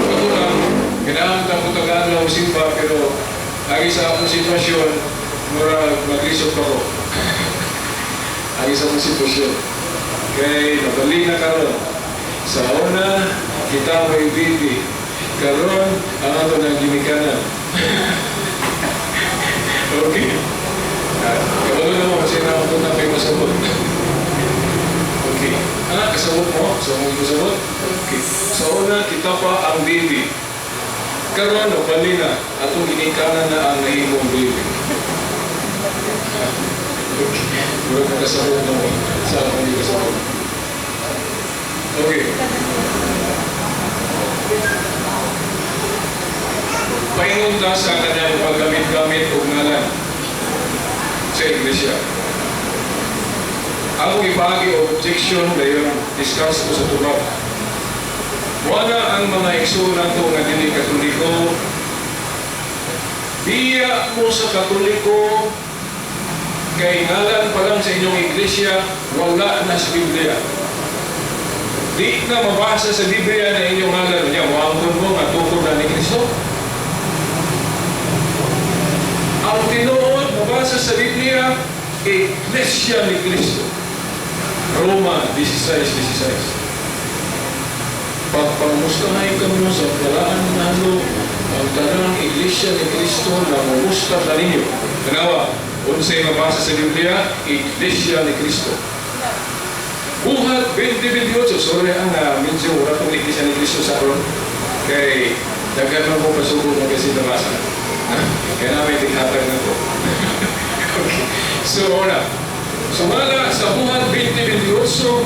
Ako lang, kailangan ta ko tagalog simba, pero lagi sa akong sitwasyon, murag maglisod pa ko. Lagi sa akong sitwasyon. Kay nabali na karon. Sa una, kita may baby. Karon, ang ato ng ginikanan. Okay. Kabalo na mo kasi na ako na kayo masabot. Okay. Ah, kasabot mo? So, mo kasabot? Okay. Sa una, kita pa ang baby. Karon, nabali na. Atong ginikanan na ang nahimong baby. Okay. Murag nakasabot na mo. Sa akong hindi kasabot. Okay. Paingon ta sa kanyang paggamit-gamit og ngalan. Sa siya iglesia. Ako ipaagi objection, dayon discuss ko sa tubag. Wala ang mga igsoon nato nga dili Katoliko. Biya mo sa Katoliko kay ngalan pa lang sa inyong iglesia, wala na sa Biblia. Di na mabasa sa Biblia na inyong ngalan niya. Moangkon mo nga tukod na ni Kristo. Ang tinuod, mabasa sa Biblia, Iglesia ni Kristo. Roma 16:16. Pagpangustahay kamo sa balaan nga halo, ang tanang Iglesia ni Kristo nangungusta kaninyo. Tanawa, unsay mabasa sa Biblia, Iglesia ni Kristo. Buhat 20:28, sorry ang medyo wala kong Iglesia ni Kristo sa aron. Kay daghan man ko pasugo na kasi nabasa. Kaya namin tighatag na ko. Okay. So, una. Sumala sa Buhat 20:28,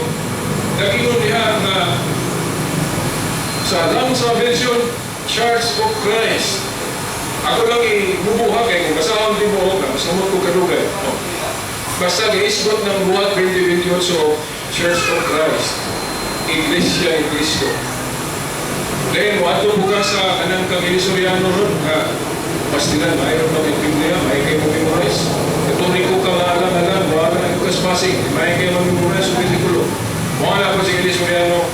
nag-ingon diha nga sa Lamsa version, Church of Christ. Ako lang ibubuha kay kung basahon din mo, mas ko kadugay. Oh. Basta giisgot ng Buhat 20:28, Church of Christ. Iglesia ni Cristo. Then, moadto mo ka sa kanang kang Soriano ron, nga pastilan, maayo pa kay Biblia, maayo kayo mo-memorize. Katoliko ka nga alam-alam, wala na ka sa Pasig, maayo kayo mo-memorize sa bersikulo. Wala ko si Eli Soriano,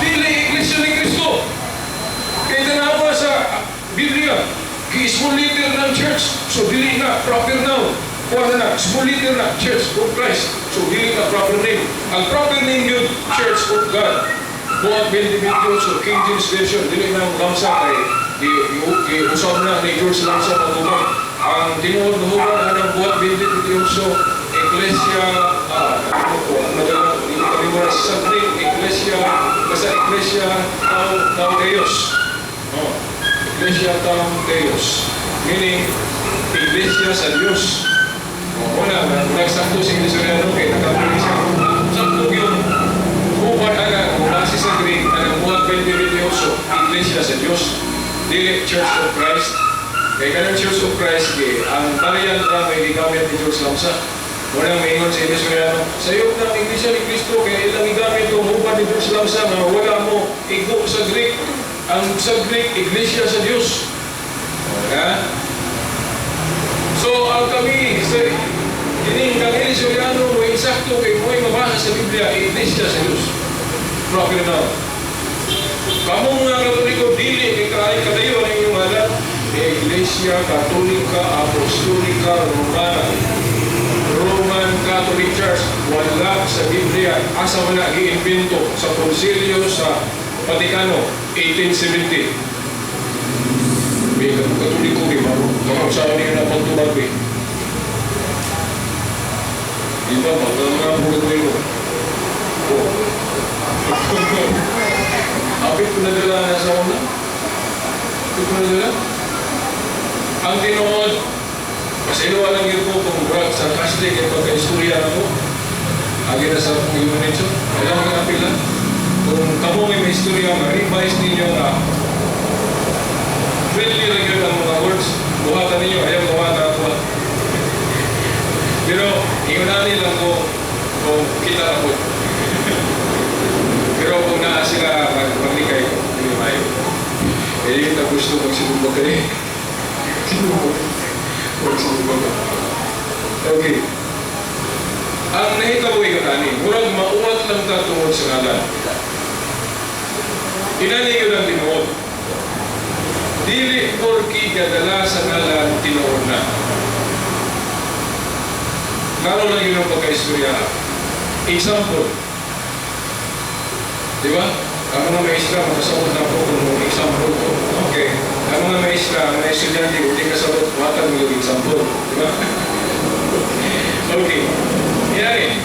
dili Iglesia ni Cristo. Kaya tanawa sa Biblia, small letter ng church, so dili na proper noun. Kuha na na, small letter na, Church of Christ. So dili na proper name. Ang proper name yun, Church of God. Buhat 20:28, King James Version, dili na ang Lamsa kay di usab na ni George Lamsa pagubang. Ang tinuod na hubang anang Buhat 20:28, Iglesia, ano ko, ang madala, di ko kami sa Greek, Iglesia, basta Iglesia tau Deus. Oh, Iglesia tau Deus. Meaning, Iglesia sa Diyos. Oh, wala, nagsakto si Iglesia kay nakapili siya. Sakto yun. Hubad ana, kung nasi sa Greek, anang Buhat 20:28, Iglesia sa Diyos. Dili Church of Christ. Kay kanang Church of Christ, gi, ang variant ra may gigamit ni George Lamsa. Wala maingon sa Iglesia, sayop ng Iglesia ni Cristo, kay ilang gigamit itong hubad ni George Lamsa nga wala mo igo sa Greek. Ang sa Greek, Iglesia sa Diyos. Ha? So, ang kami, sa kining kang Eli Soriano, mo insakto kay mo'y mabasa sa Biblia, Iglesia sa Diyos. Proper noun. Kamong nga Katoliko, dili kay kaay kadayo ang inyong ngalan, Iglesia Katolika Apostolika Romana. Roman Catholic Church, wala sa Biblia. Asa man na giimbento sa Konsilyo sa Vaticano, 1870. May Katoliko, di ba? Kapag sa niyo na pagtubag, eh. Di ba? Magkakaroon po Katoliko. Oh. Apit ko nadala na sa una. Apit ko nadala. Ang tinuod, pasayloa lang yun po kung brad sarcastic ay pagka-istorya na po. Agi na sa akong human nature. Alam mo nga pila. Kung kamo may istorya, ma-revise ninyo nga friendly lang yun ang mga words. Buhatan ninyo, ayaw buhatan ako. Pero, ingunani lang ko kung kita ako. Pero kung naa sila maglikay ko, hindi maayo. Kaya yun na gusto magsinubag kayo. Sinubag. Magsinubag. Okay. Ang nahitabo yung ani, murag mauwat lang ta tungod sa ngalan. Inani yun ang tinuod. Dili porki gadala sa ngalan, tinuod na. Klaro lang yun ang pagka-istorya. Example. Di ba? Ang mga maestra, makasabot na po kung example ko. Okay. Ang mga maestra, ang mga estudyante, kung di kasabot, watag mo yung example. Di ba? Okay. Yan.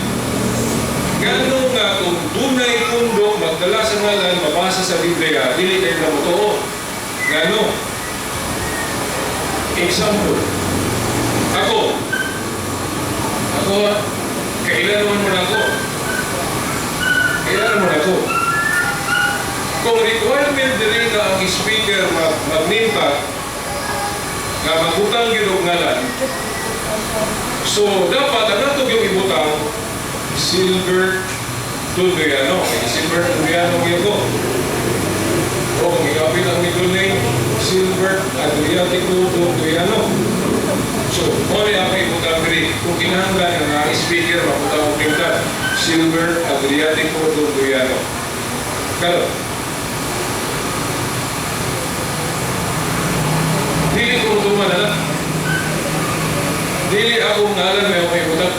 Gano nga kung dunay pundo, magdala sa ngalan, mabasa sa Biblia, dili kayo na motoo. Gano? Example. Ako. Ako, kailan naman mo na ako? Kailan naman ako? Kung requirement diri nga ang speaker mag-name tag, nga magbutang gyud og ngalan, So, dapat ang ato yung ibutang, Silver Tudriano. Kay Silver Tudriano gyud ko. O kung ikapit ang middle name, Silver Adriatico Tudriano. So, mao ni ako ibutang diri. Kung kinahanglan nga ang speaker mabutang og tingtad, Silver Adriatico Tudriano. Karon, dili ko tuman na. Dili akong ngalan may akong ibutang.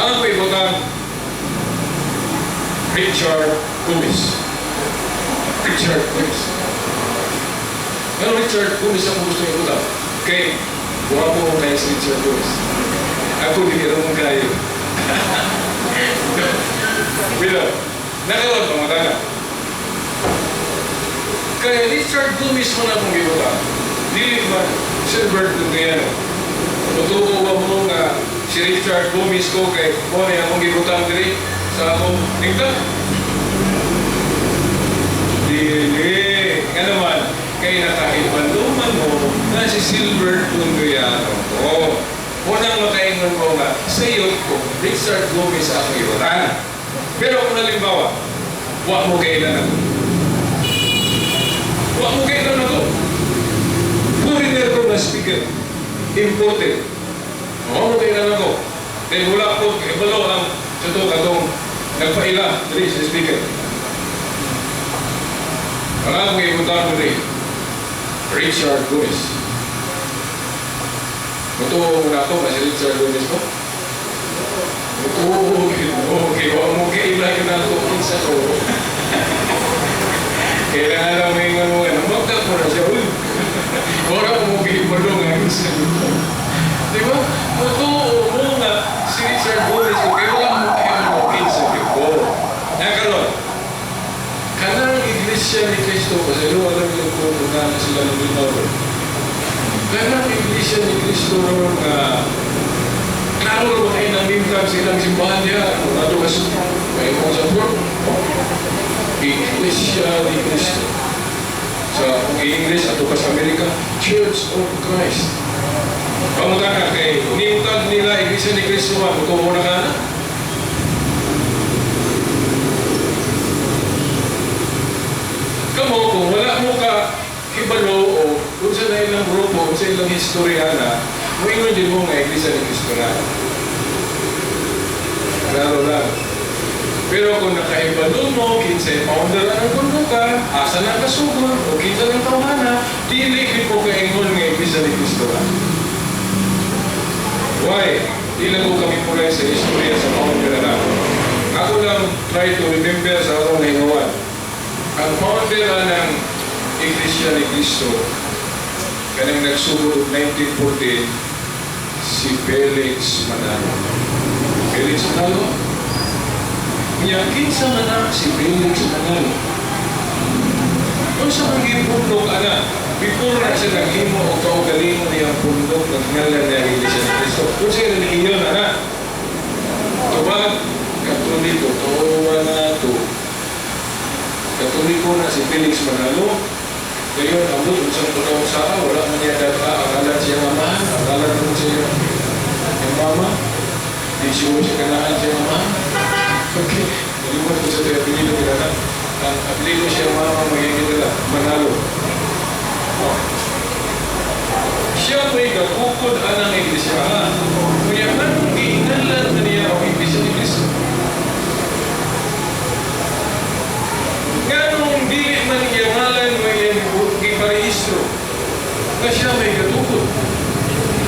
Ang ako ibutang, Richard Gomez. Richard Gomez. Ano Richard Gomez ang gusto ibutang? Kay, guwapo ko kaya si Richard Gomez. Ako dili rin kayo. Pero, nakaroon pa matana. Kaya Richard Gomez mo na akong ibutang. Dili man Silver Tudriano. Mutuo ba mo nga si Richard Gomez ko kay mo ni akong gibutang diri sa akong tingtang? Dili. Nga naman, kay nakahibalo man mo na si Silver Tudriano ko. Unang makaingon mo nga, sa iyo ko, Richard Gomez akong ibutang. Pero kung halimbawa, wa mo kailan ako. Wa mo kailan ako. Foreigner ko na speaker. Imported. Wa mo kailan ako. Dahil wala ko, ibalo ang sa to katong nagpaila diri sa speaker. Ang akong ibutang diri, Richard Gomez. Mutuo na ako nga si Richard Gomez ko. Mutuo okay, wa mo kaila yun ako kinsa ko. Kailangan lang may ingon mo, ano, magka ko na siya, uy. Wala mo kaibalo nga kinsa ko. Di ba? Mutuo mo nga si Richard Gomez ko, kaya wala mo kaibalo kinsa ko. Nakaroon, kanang Iglesia ni Cristo, kasi alam niyo kung na sila ng Bilbao. Kanang Iglesia ni Cristo ron nga klaro naman kayo ng name sa ilang simbahan niya. Kung ato ka sa kayo mong support, Iglesia ni Cristo. Sa kung i-English, ato ka sa Amerika, Church of Christ. Pamunta ka kay name tag nila Iglesia ni Cristo ba, mutuo na ka na? Kamo, kung wala mo ka hibalo o kung sa na ilang grupo, kung sa ilang istorya na, muingon din mo nga Iglesia ni Cristo na. Klaro lang. Pero kung nakahibalo mo, kinsay founder ang kundukan, asa na kasugod, o kinsa ng tawhana, dili gid ko kaingon nga Iglesia ni Cristo na. Why? Di lang ko kami pulay sa istorya sa founder na. Ako lang try to remember sa akong nahingawan. Ang founder ng Iglesia ni Cristo, kanang nagsugod og 1914, si Felix Manalo. Felix Manalo? Niya, kinsa man na si Felix Manalo? Unsa man gipundok ana? Before na siya naghimo og kaugalingon niyang pundok, nagngalan niya ang Iglesia ni Cristo. Unsa yung relihiyon ana? Tubag, Katoliko, tuwa na to. Katoliko na si Felix Manalo. Ngayon, ang doon, sa totoong saa, wala man niya data, ang ngalan siya mamahan, ang ngalan mo siya yung mama. Di siya siya kanahan siya mamahan. Okay, nalimot ko sa tayo, apelido nila na. Ang apelido siya mama, magiging nila, Manalo. Oh. Siya may gakukod anang iglesia. Kunya, anong giingalan na niya ang Iglesia ni Cristo? Ganong dili man iya ngalan mo iyang giparehistro nga siya may gatukod.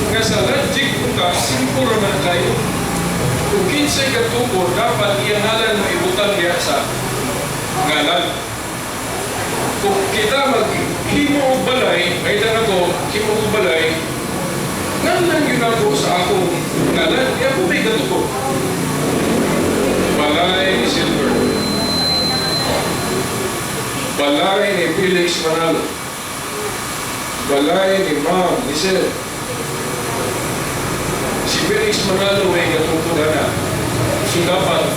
Nga sa logic punta, simple raman kayo. Kung kinsay gatukod, dapat iyang ngalan mo ibutang diha sa ngalan. Kung kita maghimo og balay, ay ko, himo og balay, ngalan yun ako sa akong ngalan, kaya ako may gatukod. Balay ni Silver. Balay ni Felix Manalo. Balay ni Ma'am, ni Sir. Si Felix Manalo may katukod na. So dapat,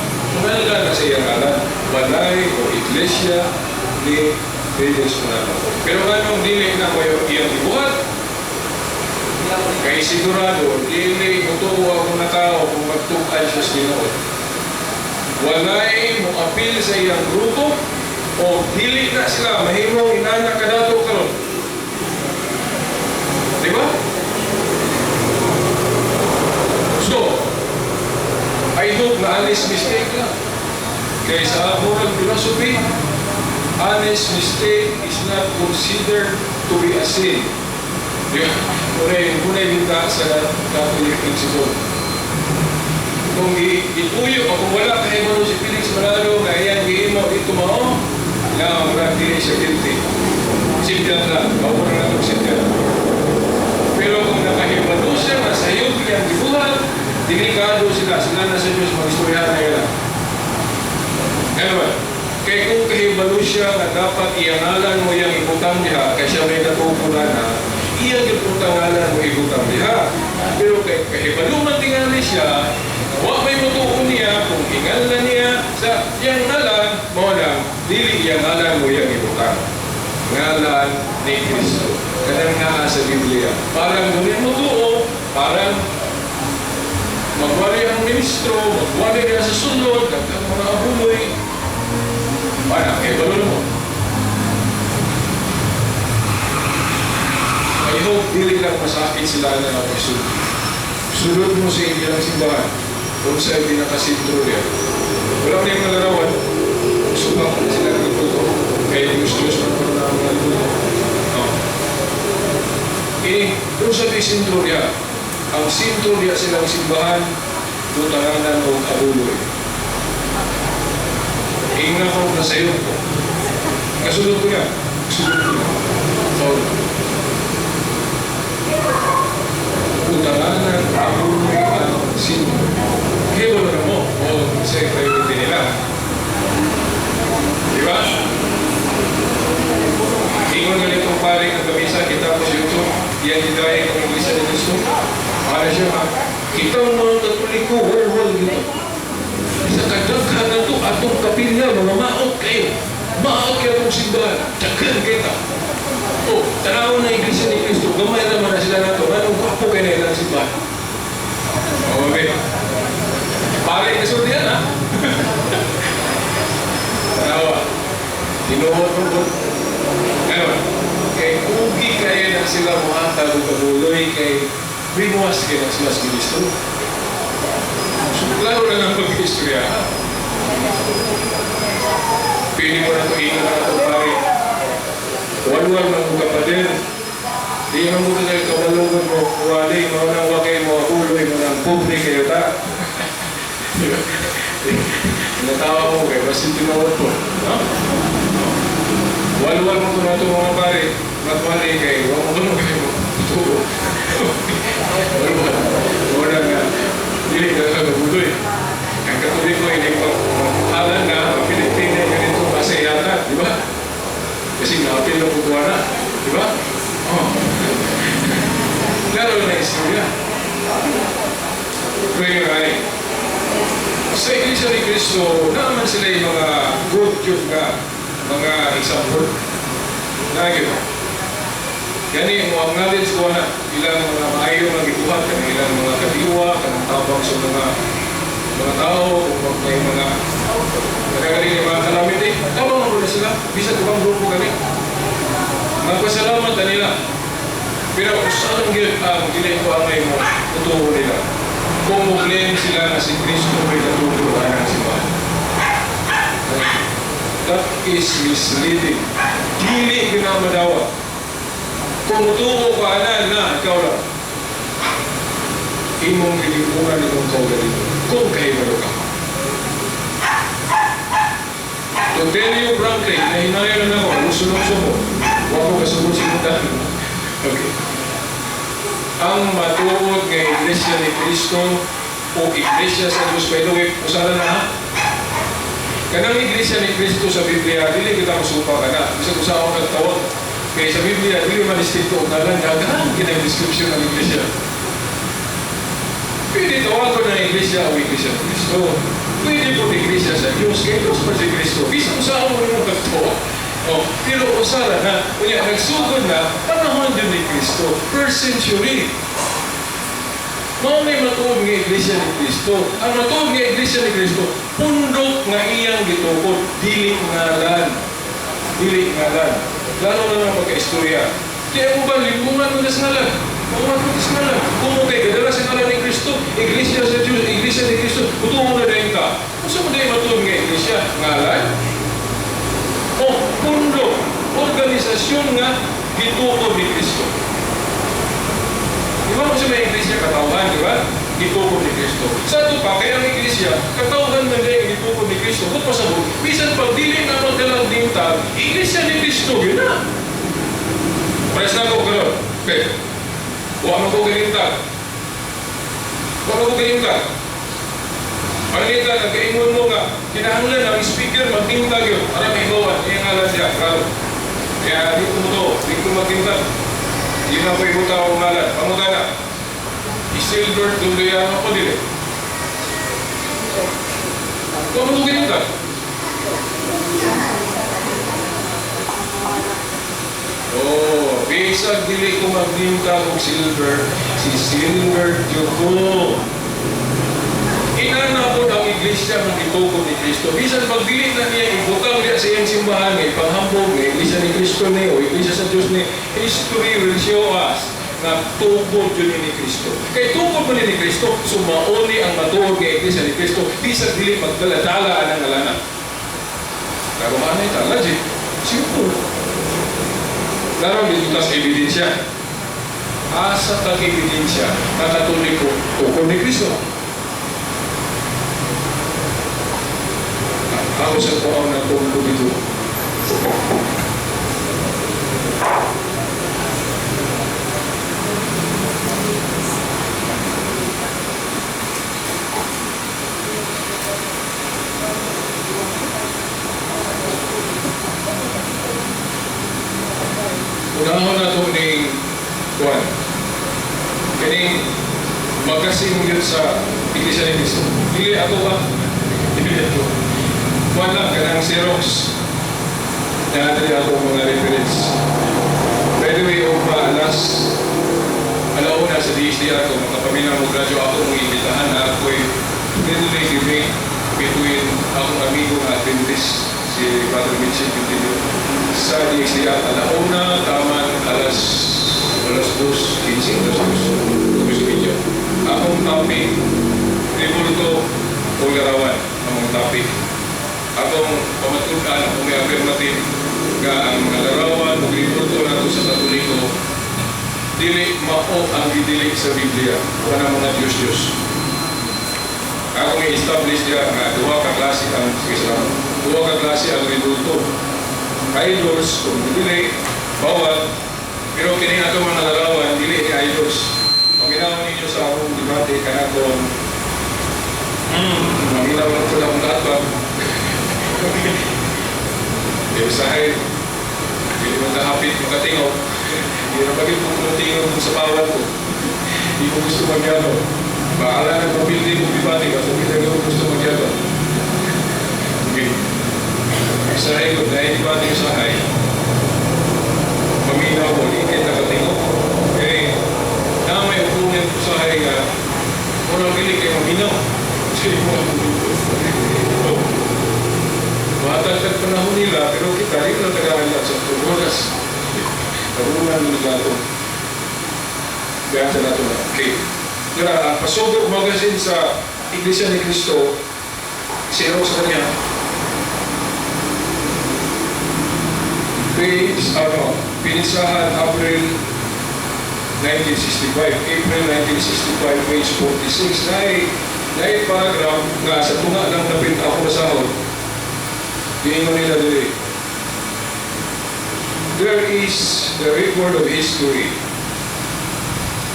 ngalan na sa iyang ngalan. Balay o Iglesia ni Felix Manalo. Pero anong dili na ko iyang ibuhat? Kay sigurado, dili motuo ang mga tao kung magtug-an siya sa Ginoo. Walay mo apil sa iyang grupo o dili na sila mahimong inana kadato karon. Di ba? So, I hope na honest mistake lang. Kay sa moral philosophy, honest mistake is not considered to be a sin. Di ba? Muna yung sa Catholic principle. Kung ituyo o kung wala kahibalo si Felix Manalo nga iyang gihimo dito mao, nga murag dili siya guilty. Simple lang, mao na lang simple. Pero kung nakahibalo siya nga sayop iyang gibuhat, delikado sila, sila na sa Diyos mag-istoryahan na ila. Anyway, kay kung kahibalo siya nga dapat iyang ngalan mo iyang ibutang diha, kay siya may katukuran na, iyang ibutang ngalan mo ibutang diha. Pero kay kahibalo man tingali siya, wa may mutuo niya, kung ingalan niya sa iyang ngalan, mao lang, dili iyang ngalan mo iyang ibutang. Ngalan ni Kristo. Kanang naa sa Biblia. Parang dili mo tuo, parang magwali ang ministro, magwali niya sa sunod, daghang mga abuloy. Para, eh, balo mo. I hope dili lang masakit sila na napasulod. Sulod mo sa ilang simbahan kung sa pinakasintro niya. Wala na yung larawan. Suka ko na sila nagluto. Kaya Diyos Diyos man ko na ang nagluto. No. Eh, doon sa may sintro niya, ang sintro niya silang simbahan, butanganan o abuloy. Ingnan ko na sa iyo ko. Kasunod ko niya. Kasunod ko niya. Sorry. Butanganan, abuloy ang sintro. Kaya wala na mo o sa priority nila. Di ba? Ingon ganitong pare ang kamisa, kita ko sa YouTube, yan gidayag ang Iglesia ni Cristo. Para siya ha, kitang mga Katoliko, whole dito. Sa kadaghan na to, atong kapilya, mga maot kayo. Maot kayo atong simbahan. Daghan kita. O, tanaw na Iglesia ni Cristo, gamay naman na sila nato. Anong gwapo kayo na ilang simbahan? Okay. Pare, kasulti yan ha? Tanawa. Tinuod mo. Ngayon, kay ugi kayo na sila muhatag og kabuloy kay bimuas kayo na sila sa ministro. So, klaro na lang pag-istorya. Pili mo na ito, ingon na ito, pare. Walwal man mo kapatid. Di man mo kayo kabalugon mo, wali, mo nang wakay mo, abuloy mo nang pobre kayo ta. Natawa mo kayo, basta tinuod ko. No? Walwal mo ko na ito mga pare, magwali kayo, huwag mo ganun kayo. Turo. Walwal. Wala nga. Dili ka kagabuloy. Ang Katoliko, hindi pa maghalan na, Pilipina, ganito, kasi yata, di ba? Kasi naapil ang kukuha na, di ba? Oh. Lalo na istorya. Prayer ay, sa Iglesia ni Cristo, naman sila yung mga good yun nga, mga example. Lagi ba? Gani mo acknowledge ko na ilang mga maayo nga gibuhat kanang ilang mga kadiwa, kanang tabang sa mga mga tao, kung may mga nagagaling yung mga calamity, tabang mo na sila, bisag ubang grupo gani. Magpasalamat na nila. Pero saan gyud ang dili ko angay mo tutuo nila? Kung mo claim sila na si Kristo may katuturan ng simbahan. That is misleading. Dili ginamadawa. Kung mutuo ka ana na, ikaw lang. Imong gilipunan imong kaugalingon. Kung kahibalo ka. To tell you frankly, nahinayon na ako, luso-luso mo. Huwag ko kasugod si Mutan. Okay. Ang matuod nga Iglesia ni Cristo o Iglesia sa Diyos, by the way, usara na ha? Kanang Iglesia ni Cristo sa Biblia, dili kita musupa ka na. Bisag usa ako nagtawag. Kaya sa Biblia, dili man distinto og ngalan, daghan kinang description ng Iglesia. Pwede tawagon ng Iglesia o Iglesia ni Cristo. Pwede po Iglesia sa Diyos, kay Diyos pa si Cristo. Bisag usa mo nimo nagtawag. Oh, pero usara na, kunya nagsugod na, panahon din ni Cristo, first century. Mao may matuod nga Iglesia ni Kristo. Ang matuod nga Iglesia ni Kristo, pundok nga iyang gitukod, dili ngalan. Dili ngalan. Lalo na ng pagka-istorya. Di ako ba, limbungan mo sa ngalan? Bungan mo sa ngalan. Kung mo kay gadala sa ngalan ni Kristo, Iglesia sa Diyos, Iglesia ni Kristo, mutuo na din ka. Kung mo dili matuod nga Iglesia? Ngalan? O pundok, organisasyon nga gitukod ni Kristo. Di ba kung sa may iglesia, katawhan, di ba? Gitukod ni Kristo. Sa ato pa, kaya ang iglesia, katawhan na din gitukod ni Kristo. Kung pasabot, bisan pag dili na magdalang name tag, Iglesia ni Kristo, yun na. Pares na ako, gano'n. Okay. Huwag mo ko name tag. Huwag mo ko name tag. Ang name tag, nagkaingon mo nga, kinahanglan ang speaker, mag-name tag yun. Para may gawan, iyang ngalan siya. Klaro. Kaya dito mo to, dito mag-name tag. Hindi na ko ibuta akong ngalan. Pangutana. Isilbert Duluyano ko dili. Kung mo name tag. Oh, bisag dili ko mag-name tag og silver, si Silver jud ko. Inana po ang iglesia ng gitukod ni Kristo. Bisan pag dili na niya ibutang diya sa iyang simbahan, nga ipanghambog nga iglesia ni Kristo ni o iglesia sa Dios ni, history will show us nga tukod yun ni Kristo. Kay tukod man ni Kristo, sumaoni ang matuod nga iglesia ni Kristo, bisan dili magdala-dala ang ngalana. Pero ano ito? Legit. Simple. Laro dito tas ebidensya. Asa tag ebidensya na Katoliko tukod ni Kristo. Ako sa kuha na tungkol dito. Unahon na ito ning kuan. Kining magasin yun sa Iglesia ni Cristo. Dili ako ba? Dili ako. Kuan lang, kanang Xerox. Na dili ako mga reference. By the way, ugma alas 1:00 sa DSDR ko, makapaminaw mo graduate ako mong imbitahan na ako'y friendly debate between akong amigo nga Adventist, si Father Mitchell Quintillo, sa DSDR, 1:00, taman alas 2:15, 2:30. Akong topic, rebulto o larawan, among topic. Akong pamatunan, akong may affirmative, nga ang mga larawan, o rebulto nato sa Katoliko, dili mao ang gidili sa Biblia, wala mga Diyos-Diyos. Akong i-establish diya nga duha ka klase ang Islam, duha ka klase ang rebulto. Idols, kung dili, bawal. Pero kini ato mga larawan, dili ni idols. Paminaw ninyo sa akong debate kanatong maminaw lang po akong gatbag. Di usahay, dili man kahapit makatingog. Di na bagay po kung tingog sa bawal ko. Di ko gusto magyano. Bahala na papildi kong debate kasi hindi na ko gusto magyano. Okay. Usahay ko, dahil debate usahay. Paminaw ko, di kayo nakatingog. Okay. Na may opponent usahay nga, murang dili kayo maminaw. Sige mo ang Matag panahon nila, pero kita rin na tagalan sa oras. Tarungan nila ito. Kaya sa nato na. Okay. Dira, ang Pasugo Magazine sa Iglesia ni Cristo, Xerox sa kanya. Page, ano, Pinisahan, April 1965. April 1965, page 46. Naay paragraph nga sa tunga lang napit ako sa Diingon nila dili. There is the record of history.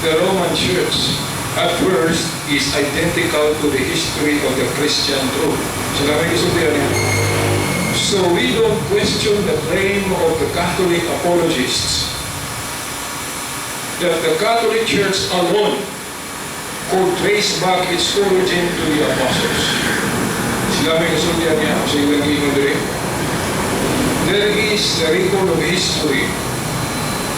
The Roman Church at first is identical to the history of the Christian truth. So kami gisultihan niya. So we don't question the claim of the Catholic apologists that the Catholic Church alone could trace back its origin to the apostles. Sila may kasultihan niya sa ilang giingon diri. There is the record of history.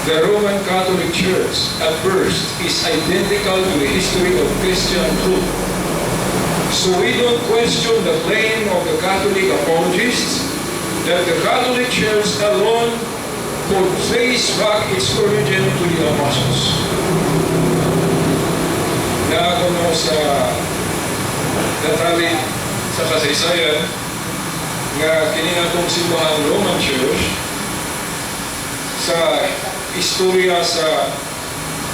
The Roman Catholic Church at first is identical to the history of Christian truth. So we don't question the claim of the Catholic apologists that the Catholic Church alone could trace back its origin to the apostles. Na kuno sa natali sa kasaysayan nga kini atong simbahan, Roman Church, sa istorya sa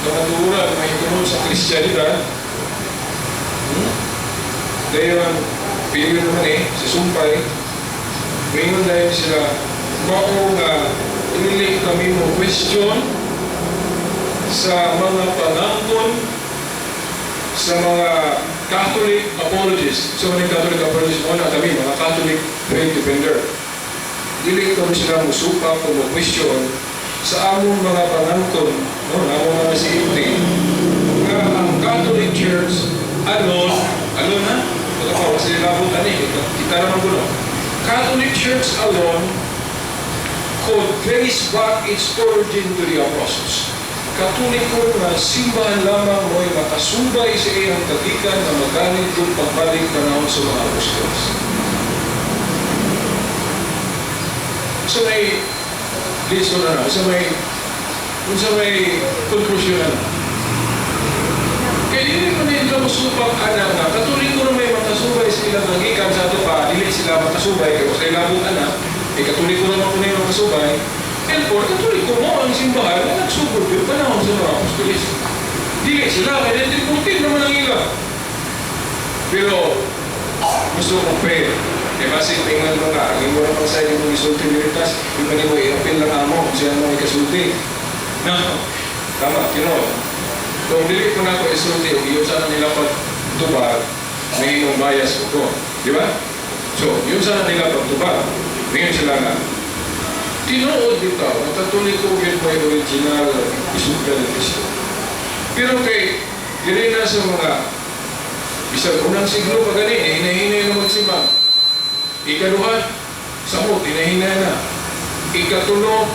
kamatuoran mahitungod sa Kristiyanidad, Dayon, pili naman eh, sa sumpay, mingon dayon sila, mao nga dili kami mo question sa mga pangangkon sa mga Catholic apologists. So, mga Catholic apologists, mao na kami, mga Catholic faith defender. Dili kami sila musupak o mo question sa among mga pangangkon, no, among mga CFT, nga ang Catholic Church alone, alone ha? Ito pa, kasi labot ani, kita naman ko, no? Catholic Church alone could trace back its origin to the apostles. Katoliko nga simbahan lamang mo'y makasubay sa iyang kagikan na magaling kung pagbalik panahon sa mga apostoles. So may lesson na na, sa may konklusyon na na. Kaya dili mo nila musupak ana nga, Katoliko na may makasubay sa ilang kagikan sa ato pa, dili sila makasubay, kaya sa ilabot ana, eh Katoliko naman ko na yung makasubay. Therefore, Katoliko mo ang simbahan na nagsugod yung panahon sa mga apostoles. Dili sila, kaya 1914 naman ang ila. Pero, gusto kong fair. Kaya basig, tingnan mo nga, ang imo naman sa imong isulti veritas, di pa nimo i-appeal lang amo kung siya mo ikasulti. No, tama, tinuod. Kung dili ko na ako isulti, o iyon sana nila pagtubag, may imong bias ko. Di ba? So, yun sana nila pagtubag. Ngayon sila nga, tinuod dito, ang Katoliko yun may original isugdan ni Kristo. Pero kay, dili na sa mga bisag unang siglo pa gani, eh, hinahinay na magsimba. Ikaduha, samot, hinahinay na. Ikatulo,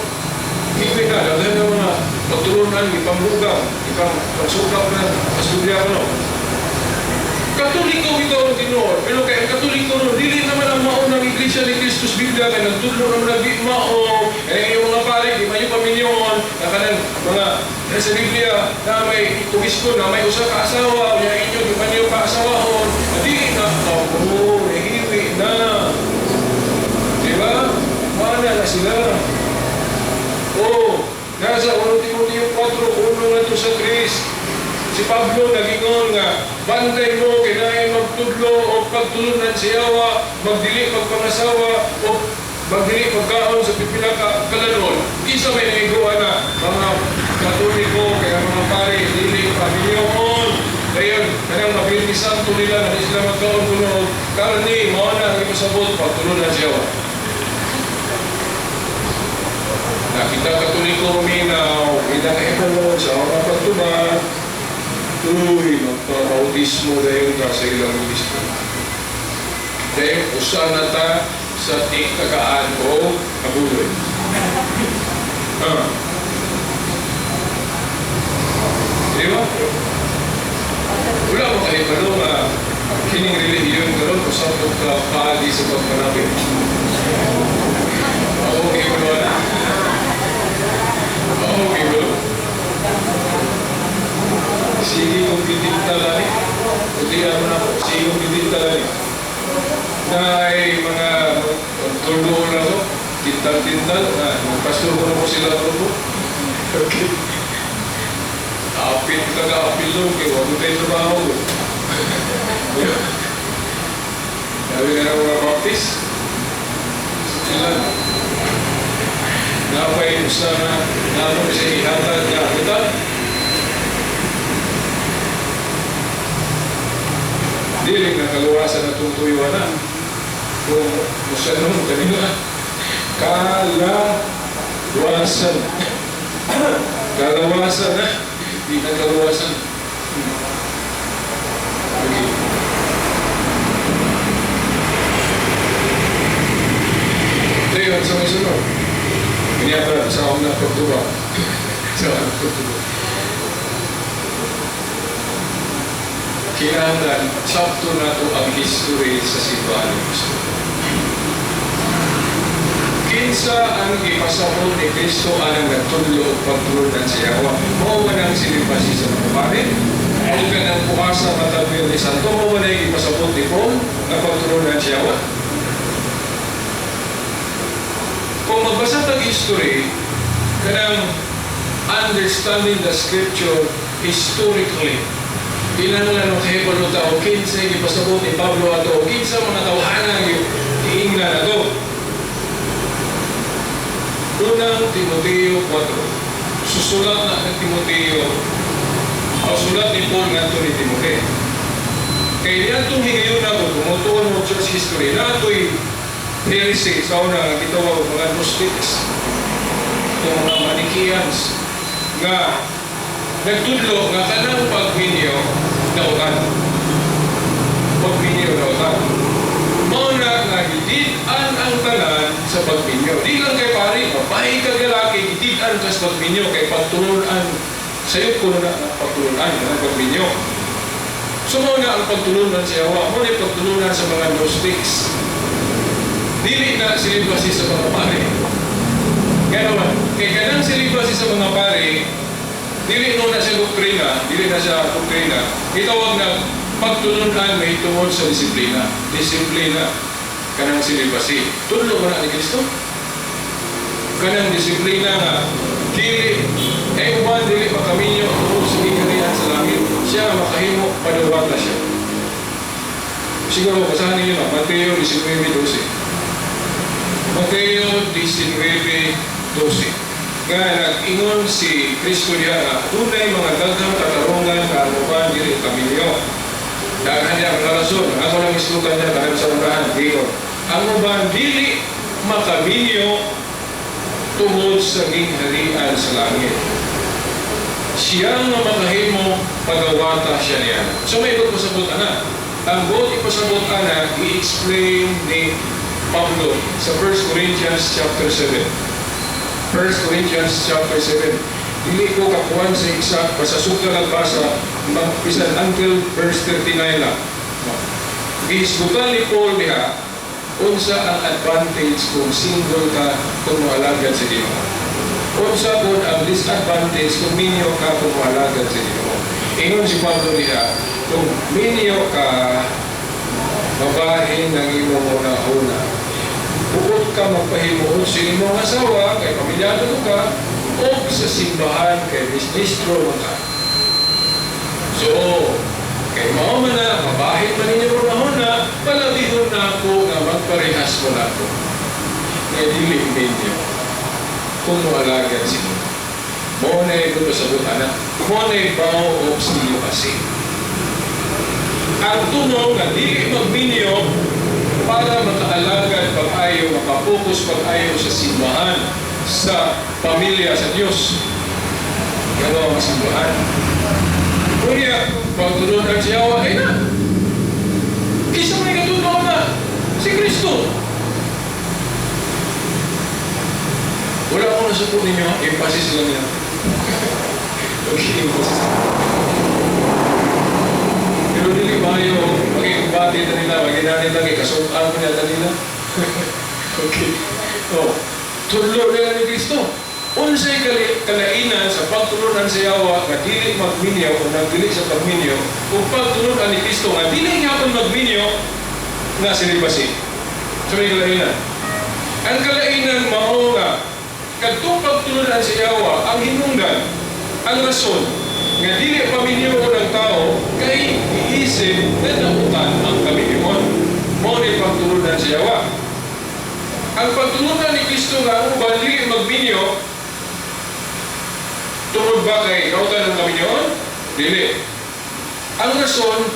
hindi na, daghan na mga pagtulunan, ipamlugang, ipang pagsukap na, pasudya ko, no. Katoliko bitaw ang tinuod, pero kay ang Katoliko no, dili naman ang mao ng Iglesia ni Cristo Biblia, kay nagtudlo naman ang di mao, kaya yung mga pare, di man yung paminyon, na kanang mga nasa Biblia, na may tugisko, na may usa ka asawa, unya inyo, di man yung kaasawahon, dili na, oh, nahiwi na. Di ba? Mana na sila. Oh, nasa 1 Timoteo 4, 1 nga to sa 3. Si Pablo nagingon nga, bantay mo, kinain magtudlo o pagtulunan sa yawa, magdili magpangasawa o magdili pagkaon sa pipila ka kalanon. Isa may naiguan na mga Katoliko, kaya mga pare, dili paminyoon. Dayon, kanang mabirni santo nila na di sila magkaon kuno og karne, mao na ang ipasabot, pagtulunan sa yawa. Nakita Katoliko minaw, kita kahibalo sa mga pagtubag, uy, magpabautismo dayon ka sa ilang ministro. Dayon, usa na ta sa tigtagaan o kabuloy. Ah. Di ba? Wala mo kahibalo nga kining relihiyon karon usab og ka paagi sa pagpanapit. Ako kahibalo na. Ako kahibalo. Sige kong gitintalan eh. Kuti mo na ako. Sige kong gitintalan eh. Na ay mga tuldo na ko. Tintal-tintal. Na, mga pastor ko na po sila ko. Okay. Apil ka ka, apil doon. Kaya wag mo tayo trabaho ko. Sabi nga ng mga Baptist. Sila. Napay sa naman sa ihatag nga. Kita? Dili nga kaluwasan na itong tuyuan na. Kung musanong kanila, kalawasan. Kalawasan na. Di na kaluwasan. Okay. Ito yun, sa may sunod. Kanya pa, sa akong napagtuwa. So, kinahanglan, sakto na to ang history sa simbahan ni Kristo. Kinsa ang ipasabot ni Kristo anang nagtudlo og pagtulunan sa Yawa? Mao man ang celibacy sa mga pare? O kanang puasa matag Biyernes Santo, mao man ang ipasabot ni Paul nga pagtulunan sa Yawa? Kung magbasa tag history, kanang understanding the scripture historically, kinahanglan og kahibalo ta o kinsa ipasabot ni Pablo ato o kinsa mga tawhana ang giingnan ato. Unang Timoteo 4. Susulat na ni Timoteo o sulat ni Paul ngadto ni Timoteo. Kay niadtong higayuna ko tumutuon mo church history na ato'y heresy sa una nga gitawag og mga Gnostics, itong mga Manichaeans nga nagtudlo nga kanang pagminyo dautan. Pagminyo dautan. Mao na nga gidid-an ang tanan sa pagminyo. Di lang kay pari, babae kag lalaki, gidid-an ka sa pagminyo kay pagtulunan sayop kuno na ang pagtulunan ang pagminyo. So mao na ang pagtulunan sa Yawa, mao na yung pagtulunan sa mga Gnostics. Dili na celibacy sa mga pari. Gano'n, kay kanang celibacy sa mga pari, dili no na siya doktrina, dili na siya doktrina. Itawag na pagtulunan may tungod sa disiplina. Disiplina kanang celibacy. Tudlo mo na ni Kristo. Kanang disiplina nga dili eh uban dili makaminyo tungod sa gingharian sa langit. Siya makahimo padawata siya. Siguro basahan ninyo na Mateo 19:12. Mateo 19:12 nga nag-ingon si Kristo diha nga dunay mga daghang katarungan nga ang uban dili kaminyo. Daghan niya ang rason. Ang ako lang islutan niya kanang sa unahan giingon. Ang uban dili makaminyo tungod sa gingharian sa langit. Siya nga makahimo pagawata siya niya. So may ipagpasabot ana. Ang buot ipasabot ana i-explain ni Pablo sa 1 Corinthians chapter 7. 1 Corinthians chapter 7. Dili ko kakuan sa exact, basta sugda lang basa, bisan until verse 39 lang. Gihisgutan ni Paul diha, unsa ang advantage kung single ka kung moalagad sa Ginoo. Unsa pud ang disadvantage kung minyo ka kung moalagad sa Ginoo. Ingon si Pablo diha, kung minyo ka, mabahin ang imong una-una. Buot ka magpahimuot sa imong asawa, kay pamilyado ka, o sa simbahan kay ministro man ka. So, kay mao man na, mabahin man ninyo una-una, palabihon na ako nga magparehas mo na ako. Nga dili ninyo kung moalagad si Ginoo. Mao na yung pasabot ana. Mao na yung vow of celibacy. Ang tunong nga dili magminyo para makaalagad pag-ayo, makapokus pag-ayo sa simbahan, sa pamilya, sa Diyos. Gano'n ang simbahan. Kunya, pagtulunan siya, ay na. Kinsa may katulong na? Si Kristo. Wala akong nasuko ninyo, emphasis lang yan. Okay, emphasis. Pero dili ba yung maging na nila, maging lang, ikasukan mo nila nila. Okay. Oh, tudlo nila ni Kristo. Unsay kalainan sa pagtulunan sa Yawa nga dili magminyo o nagdili sa pagminyo ug pagtulunan ni Kristo nga dili gyapon magminyo nga celibacy. So may kalainan. Ang kalainan mao nga kadtong pagtulunan sa Yawa ang hinungdan, ang rason nga dili paminyo ng tao kay iisip na dautan ang kaminyoon. Mao ni pagtulunan sa Yawa. Ang pagtulunan ni Kristo nga ang uban dili magminyo tungod ba kay dautan ang kaminyoon? Dili. Ang rason,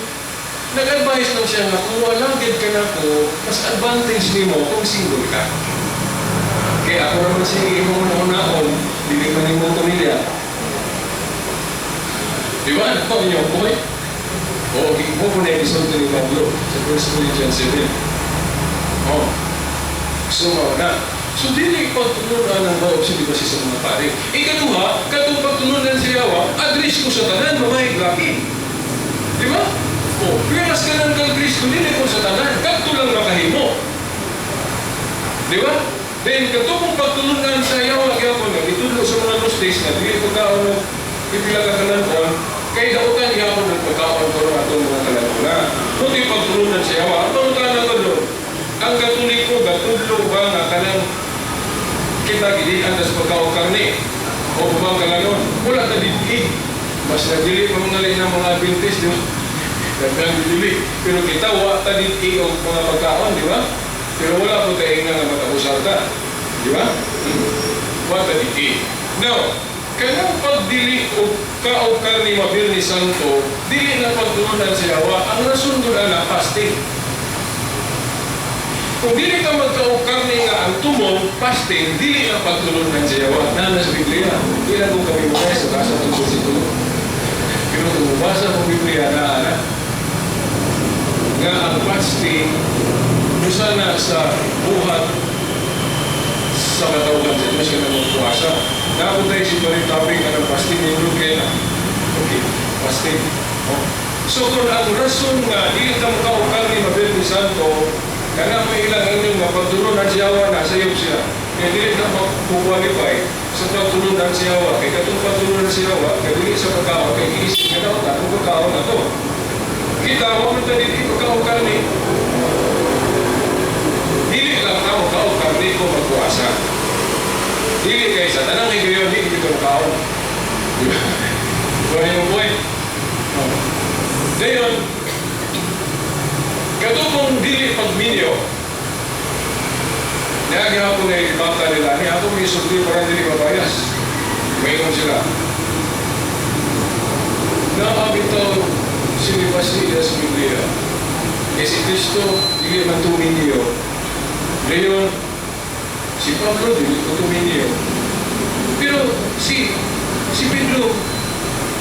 nag-advise lang siya nga kung walagid ka na ko, mas advantage nimo kung single ka. Kaya ako naman sige imong una-unaon, dili man imong pamilya. Di ba? Ano ang inyong point? Oo, mo po na isulti ni Pablo sa 1 Corinthians 7. Oh. So, mao na. So dili pagtulunan ang vow of celibacy sa mga pari. Ikaduha, katong pagtulunan sa yawa, address ko sa tanan, babae, laki. Di ba? O, piras ka ng kang Kristo, dili ko sa tanan, kadto lang makahimo. Di ba? Then, katong pagtulunan sa yawa, gyapon nga, gitudlo sa mga Gnostics nga, dili pagkaon og pipila ka kalan-on, kay dautan gyapon ng pagkaon ko ng atong mga kalan-ona. Kundi pagtulunan sa yawa, ang pangutana ko doon, ang Katoliko, gatudlo ba nga kanang kita gilian tas pagkaon karne o ubang kalanon, wala na dili. Mas nagdili pa mga ng mga Adventist, di ba? Daghang dili. Pero kita, wa ta dili og mga pagkaon, di ba? Pero wala po tayo nga matausar ta. Di ba? Wa ta dili. Now, kanang pagdili og kaog karni Mabiyernes Santo, dili na pagtulunan sa yawa. Ang rason doon na fasting. Kung dili ka magkaog karne nga ang tumong, fasting, dili na pagtulunan sa yawa. Naa sa Biblia. Di lang kung kami mga sa kasa itong versikulo. Pero kung mabasa mo Biblia na ana, nga ang fasting, usa na sa buhat sa katawhan sa Diyos ka na magpuasa. Napunta tayo si topic nga ng fasting ninyo kaya na. Okay, fasting. Oh. So kung ang rason nga dili ka makaog karne Mabiyernes Santo, kana may ilang inyong nga pagtulunan sa yawa, nasa iyo siya. Kaya dili na mag-qualify sa pagtulunan sa yawa. Kaya katong pagtulunan sa yawa, kaya dili sa pagkaon, kaya giisip nga daw, anong pagkaon na to? Kita, wa man ta dili pagkaon karne. Dili lang ka makaon karne kung magpuasa. Dili kay sa tanang higayon, dili kita makaon. Di ba? Wala yung point. Oh. Dayon, katong dili pagminyo, Nagihapon na ibata nila, ni ako may sulti para dili mabayas. Mayroon sila. Naabitaw celibacy sa Biblia. Kay si Kristo, dili man tuminyo. Ngayon, si Pablo, dili ko tuminyo. Pero si Pedro,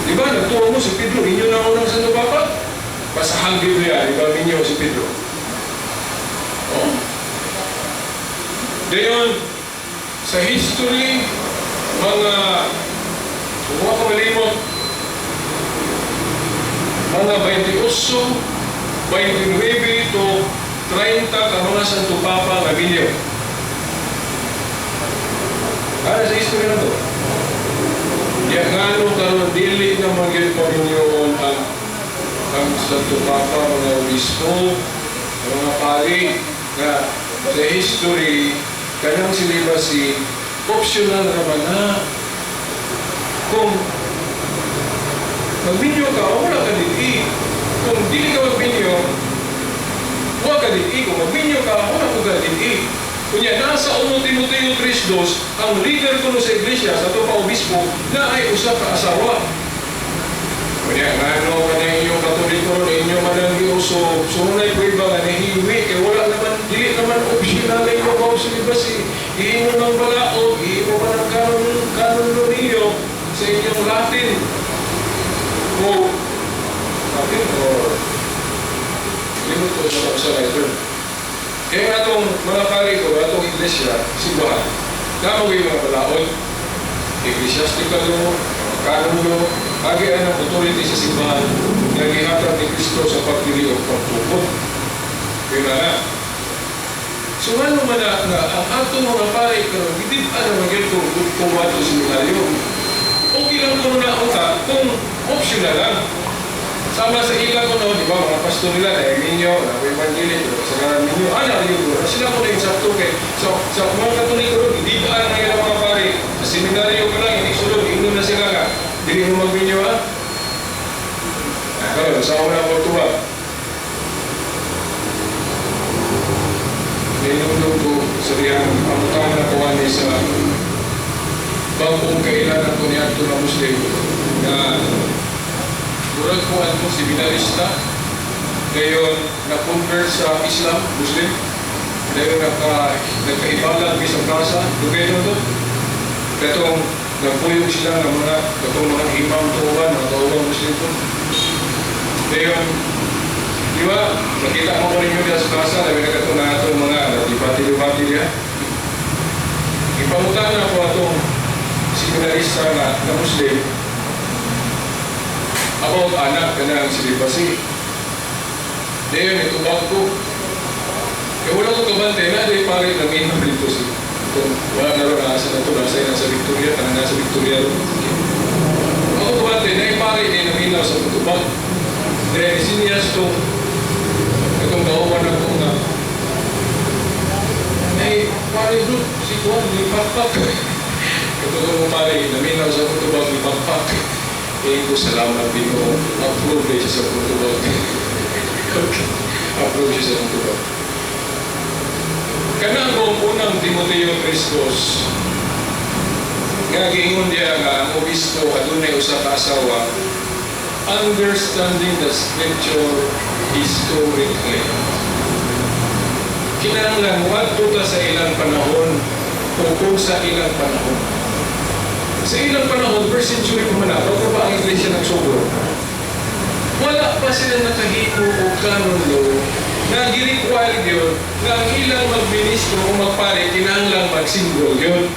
di ba, nagtuo mo si Pedro, inyo na unang Santo Papa? Basahang Biblia, di ba, minyo si Pedro? Oh. Ngayon, sa history, mga, kung ako malimot, mga 28, 29 to 30 ka mga Santo Papa nga minyo. Para sa history na to. Ya ngano karon dili na magyud paminyoon ang Santo Papa, mga obispo, ang mga pari nga sa history kanang celibacy optional ra man na. Kung magminyo ka, wala ka dili. Kung dili ka magminyo, wala ka dili. Kung magminyo ka, wala ka dili. Kunya, nasa 1 Timoteo 3.2, ang leader ko sa iglesia, sa ato pa obispo, na ay usa ka asawa. Kunya, ngano ka na inyong Katoliko, na inyo man ang giusob, so na pweba nga nahiwi, kaya wala naman, dili naman optional na ikaw ba celibacy. Iimo ng balaod, iimo man ang kanon niyo sa inyong Latin. O, Latin or limot ko sa writer. Kaya nga atong mga pari ko, atong iglesia, simbahan, namo yung mga balaod, ecclesiastical law, canon law, agi ang authority sa simbahan nga gihatag ni Kristo sa pagdili o pagtukod. Kaya nga na. So ngano man na nga ang atong mga pari karon gidib-an na magyud kung wato seminaryo. Okay lang kuno na unta kung optional lang. Sama sa ila ko no, di ba, mga pastor nila, dahil ninyo, na evangelist, kasagaran ninyo, ana, yun ko, sila ko na yung sakto kay. So, sa mga Katoliko ron, hindi ba ang ngayon mga pare, sa seminaryo ka lang, hindi sulod, ingnon na sila nga, dili mo magminyo ha? Karon, sa una ko tuwa. Ninundog ko sa diyang ang na kuha ni sa bagong kailangan ko niya na Muslim na murag ko ato seminarista, ngayon na-convert sa Islam, Muslim, ngayon nagkaibalag sa plaza, dugay na to. Katong nagpuyog sila ng mga, katong mga imam tuwan, mga tauhan Muslim to. Ngayon, di ba, nakita mo ko ninyo diya sa plaza, labi na katong na atong mga dibati-dibati diya. Ipangutana ko atong seminarista nga Muslim about anak kanang celibacy. Dayon itubag ko. Kaya wala ko kabante na di pare naminaw dito si kung wala na ron nasa na ito, nasa Victoria, tanang nasa Victoria ron. Ako kabante na pare ni naminaw sa tubag. Then sinyas to itong gauwan na ko nga ay pare doon, si Juan, ni Pakpak. Ito ko pare, naminaw sa tubag ni Pakpak. Eh ko salamat Ginoo, approve siya sa tubag. Okay. Approve siya sa tubag. Kanang kung unang Timoteo 3:2, nga giingon diya nga ang obispo adunay usa ka asawa, understanding the scripture historically. Kinahanglan moadto ta sa ilang panahon o kung sa ilang panahon. Sa ilang panahon, first century pa man na, bago pa ang iglesia nagsugod, wala pa sila nakahimo og canon law na gi-require yun nga ang ilang magministro o magpare kinahanglan mag-single yun.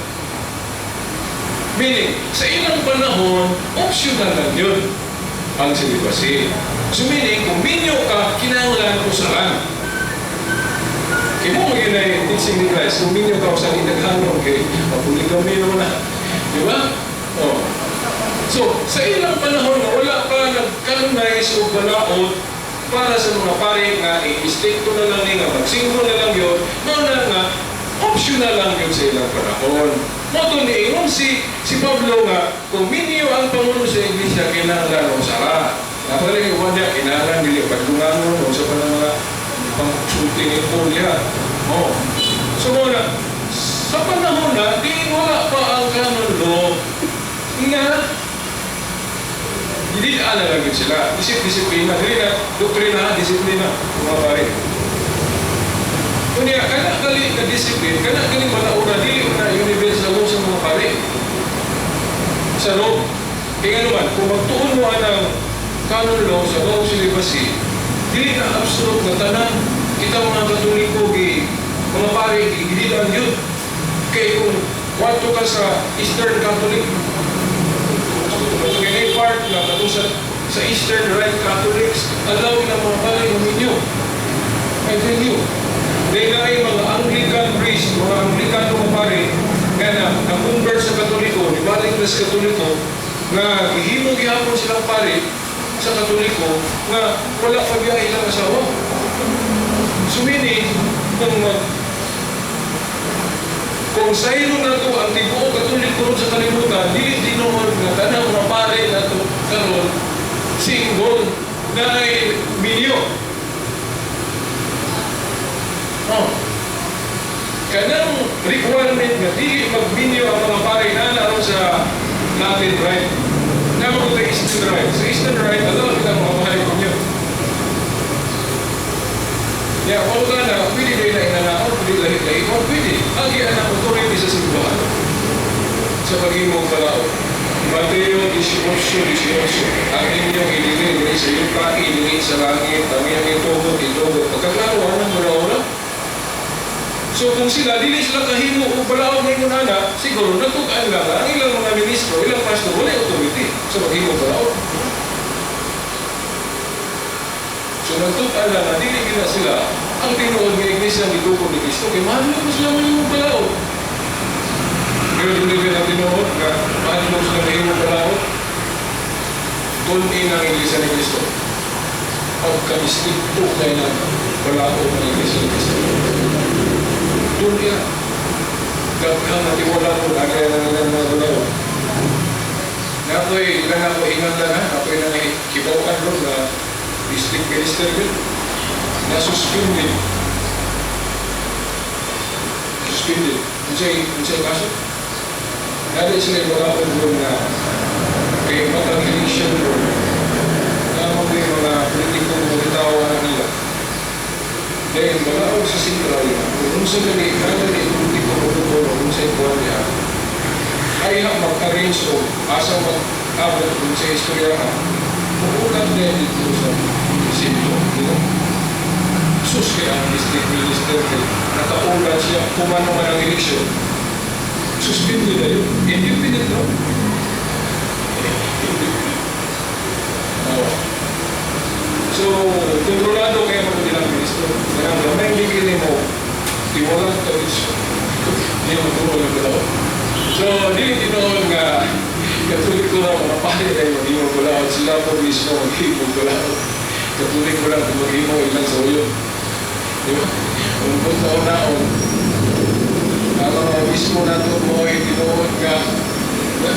Meaning, sa ilang panahon, optional lang yun ang celibacy. So meaning, kung minyo ka, kinahanglan usahan. Kaya mo yun ay teaching ni Christ, kung minyo ka usahan, inaghanon kay mapolygamy naman na. Di ba? Oh. So, sa ilang panahon nga wala pa nag-canonize o balaod para sa mga pare nga i-stick to na lang ni nga mag-single na lang yun, mao na nga optional lang yun sa ilang panahon. Mao to niingon si Pablo nga kung minyo ang pangulo sa iglesia, kinahanglan usara. Napagaling yung niya, kinahanglan dili pagdunganon o sa pa ng mga pangsulti ni Paul ya. Oh. So mao na, sa panahon na, di wala pa ang canon law nga hindi na lang yun sila. Isip disiplina. Dili na doktrina, disiplina. Mga pare. Kunya, kana gali na discipline, kana gali malaura, dili na universal law sa mga pare. Sa Rome. Kaya naman, kung magtuon mo ang canon law sa law of celibacy, dili na absolute na tanan. Kita mga Katoliko, gi, mga pare, gi, lang yun. Kaya kung kwarto ka sa Eastern Catholic, kaya part na kato sa Eastern Rite Catholics, allow na mga pare minyo. I tell you, dahil na ay mga Anglican priest, mga Anglicano mga pare, nga na, na-convert sa Katoliko, nibalik na sa Katoliko, nga gihimo gihapon silang pare sa Katoliko, nga wala pa biya ilang asawa. So meaning, kung saylo na to ang tibuok Katoliko ron sa kalibutan, dili tinuod nga tanang mga pare na to karon single na ay minyo. Oh. Kanang requirement nga dili magminyo ang mga pare na naroon sa Latin Rite. Na mo sa Eastern Rite. Sa Eastern Rite, alam kita mga pare minyo. Ya, kung ka na, pwede din na inanaon, pwede lahi lahi mo, pwede. Ang ang authority sa simbahan sa paghimong balaod. Mateo 18:18, ang inyong idili diri sa yuta, idili sa langit, ang inyong itugot, itugot. Pagkaklaro, anong balaod na? So kung sila, dili sila kahimo o balaod ng ingon ana, siguro nagtug-an lang ang ilang mga ministro, ilang pastor, wala authority sa paghimo balaod. So nagtug-an lang na dili gina sila ang tinuod nga iglesia ang gidukot ni Kristo kay mahal mo sila mahimong balaod. Pero dili na tinuod nga mahal mo sila mahimong balaod. Tun-in ang iglesia ni Kristo. Pagka-istrikto kay ng balaod ng iglesia ni Kristo. Tun-in. Daghang natiwala ko, kaya na nila mga balaod. Na ako'y, ilan ako ingat lang ha, ako'y nang kibaw-an ron na district minister yun. Na-suspended. Suspended. Unsay kaso? Nari sila yung balaod ron na kay matag election ron na mga politiko mga tao na nila. Dahil balaod sa sentral kung unsa gali, nari politiko mo kung sa ikuan niya, ay mag-arrange o asa mag-abot kung sa istorya ha, mukulat din dito sa munisipyo, di ba? Sus kaya ang district minister kay nakaulat siya kumano man ang eleksyon. Suspended na yun. Indefinite, no? Indefinite. Oh. So, kontrolado kayo mo nilang ministro. Kaya gamay bigyan mo, tiwala ka is hindi mo turo ng galaw. So, dili tinuod nga Katoliko na mga pari kayo maghimo balaod. Sila po mismo maghimo balaod. Katoliko lang kung maghimo ilang sa uyon. Di ba? Kung taon-naon, ang mga mismo nato mo ay tinuod nga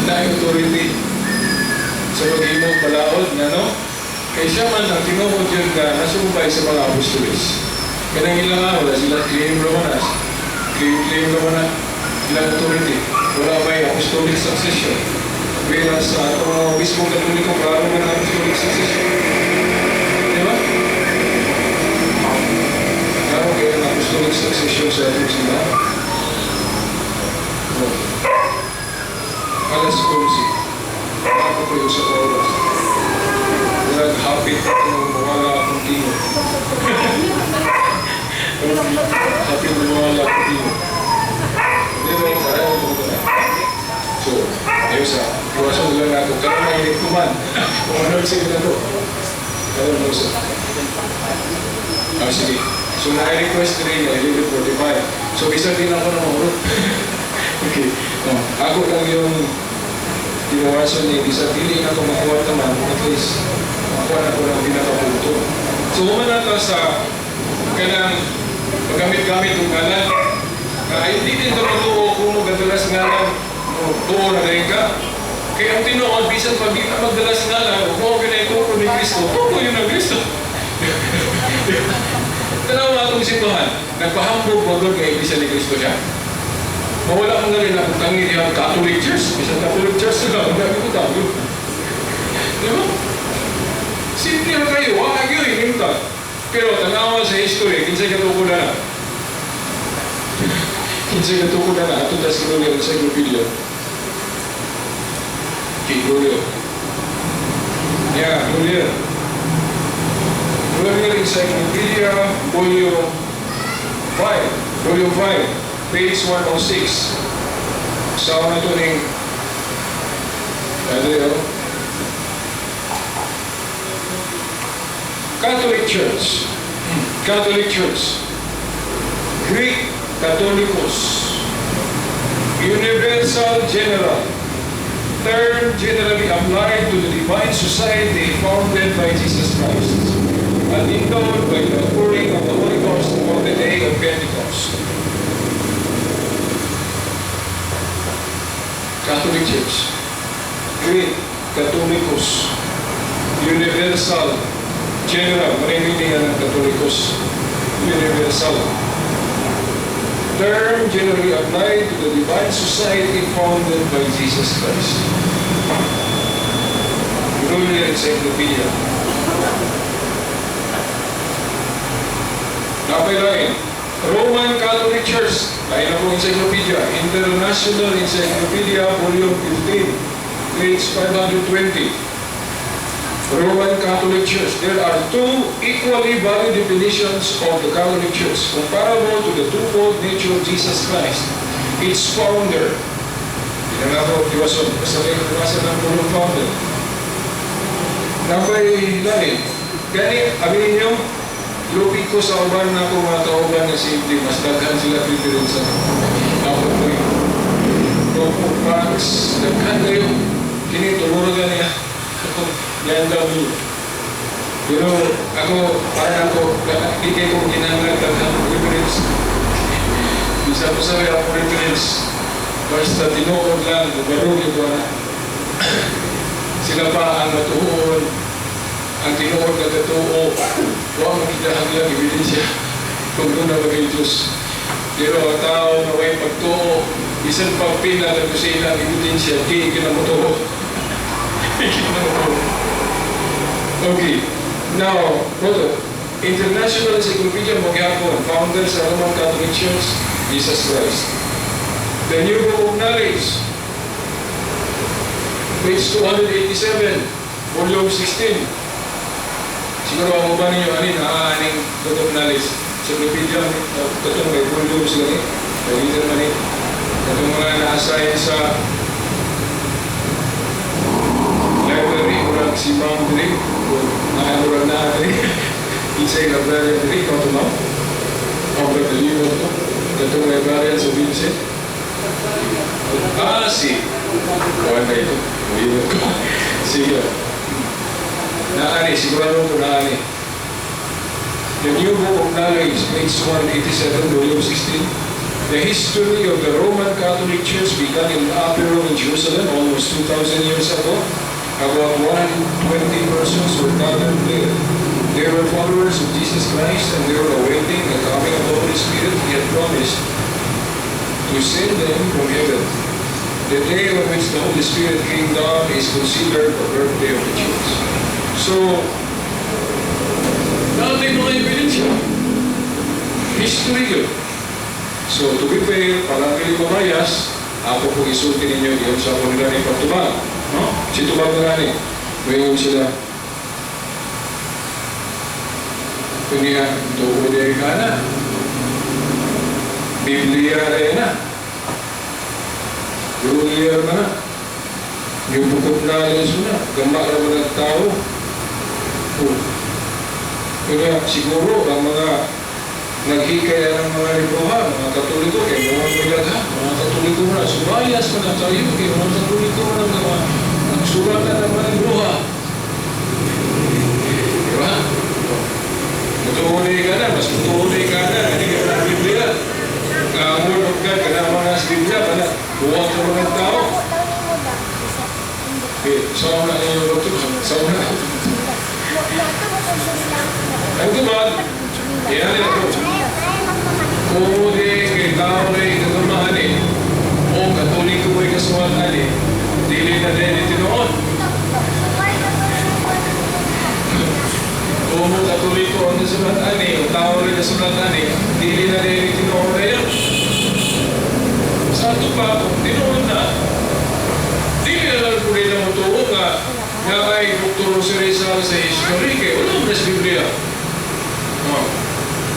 na authority sa maghimo balaod nga, no? Kay siya man ang tinuod yun nga nasumbay sa mga apostoles. Kanang ilang nga, wala sila claim naman na. Claim, claim naman na ilang authority. Wala may apostolic succession. Whereas sa atong mga obispong Katoliko, klaro man ang apostolic succession. Di ba? Klaro kayo ang apostolic succession sa atong simbahan. Oh. Alas 11. Ako po yung sa oras. Murag hapit ako mawala akong tingog. Hapit na mawala akong tingog. Di ba, parang ko na. So, ayun sa, iwasan lang natin. Kaya mainit ko man. Kung ano sa na to. Kaya mo sa. Ah, sige. So, na-request rin niya, 11:45. So, isa din ako na mahurot. Okay. Oh, ako lang yung tinawasan niya, bisa dili na ako makuha naman, at least makuha na ko ng pinakapunto. So, human na to sa kanang paggamit-gamit ng ngalan. Ay, hindi din ito matuo kung magadalas ngalan, mo tuo na rin ka. Kaya ang tinuod, bisan pag di ka magdalas ngalan, kung okay na ito ni Kristo, tuo yun ang Kristo. Tanawa atong simbahan, nagpahambog mo doon kay Iglesia ni Cristo siya. Mawala ko na rin akong tangi diyan Catholic Church. Bisan Catholic Church na lang, dami ko tayo. Di ba? Simple lang kayo, wala gyud hinta. Pero tanawa sa history, kinsay katukod na? Kinsay katukod na? Ato ta sa Gloria Encyclopedia. Okay, Gloria. Yeah, Gloria. Gloria Encyclopedia, Volume 5. Volume 5, page 106. Sa na ito ning ano yun? Catholic Church. Catholic Church. Greek Catholicos. Universal General. Term generally applied to the divine society founded by Jesus Christ and endowed by the outpouring of the Holy Ghost on the day of Pentecost. Catholic Church. Greek Catholicos. Universal General. Maraming ng Catholicos. Universal. Term generally applied to the divine society founded by Jesus Christ. Gloria Encyclopedia. Napay lain. Roman Catholic Church. Lain na po encyclopedia. International Encyclopedia, Volume 15, page 520. Roman Catholic Church. There are two equally valid definitions of the Catholic Church, comparable to the twofold nature of Jesus Christ, its founder. Hindi na ako iwason. Basta may iwasan ng pulong founder. Napay lain. Gani, aminin niyo, lupit ko sa uban na ako mga kauban nga simple, mas daghan sila preference sa ako po yun. Opo, Pax, daghan kayo. Kini, tuluro ka niya. Ako, yan daw niyo. Pero ako, parang ako, di kayo kong kinahanglan daghan preference. Bisa ko sabi ako preference. Basta tinuod lang, barog ito na. Sila pa ang matuon, ang tinuod na katuo, wa mo kinahanglan ebidensya kung doon na bagay Diyos. Pero ang tao na way pagtuo, bisan pagpila na sa ilang ebidensya, di kinamutuo. Di kinamutuo. Okay. Now, brother, International Encyclopedia mo gyapon, founder sa Roman Catholic Church, Jesus Christ. The New Book of Knowledge, page 287, volume 16. Siguro ang uban ninyo, ani na aning Book of Knowledge. Encyclopedia, katong may volume sila ni. May man ni. Katong mga na-assign sa library, murag si Ma'am diri, kung naa murag na diri, isay librarian diri, ikaw to, ma'am? Ako ba deliver to? Katong librarian sa Vincent? Ah, si. Kuhan na ito. Mulimot ko. Sige. Naani, sigurado ko naani. The New Book of Knowledge, page 187, volume 16. The history of the Roman Catholic Church began in the Upper Room in Jerusalem almost 2,000 years ago. About 120 persons were gathered there. They were followers of Jesus Christ and they were awaiting the coming of the Holy Spirit he had promised to send them from heaven. The day on which the Holy Spirit came down is considered the birthday of the church. So, naa tay mga ebidensya. History yun. So, to be fair, para dili mamayas, ako pong isulti ninyo diyon sa ako nila ni pagtubag. No? Si tubag na gani. Mayon sila. Kunya, tuo ka na. Biblia rin na. Ruler na na. Yung book of knowledge mo na. Gama na mo ng tao. Oh. Kaya siguro ang mga naghikaya ng mga libroha, mga Katoliko, kay mga milagha, mga Katoliko na, subayas na kayo, kay mga Katoliko na mga nagsuratan ng mga libroha. Di ba? Mutuunay ka na, mas mutuunay ka na, hindi ka na Biblia. Ang Word of God, kana mga sa Biblia, kana, buwag ka mga tao. Okay, sa una ninyo, Doktor, sa una. Ang tubag, yan nila to. Kung kay tao rin kagamahan eh, o Katoliko mo'y kasuwatan eh, dili na din tinuod. Kung mo Katoliko ang nasulatan eh, o tao rin nasulatan eh, dili na din tinuod na yan. Sa ato pa, kung tinuod na, dili na lang po rin ang mutuo nga, nga kay Dr. Jose Rizal sa history, kay wala mo na sa Biblia. Oh.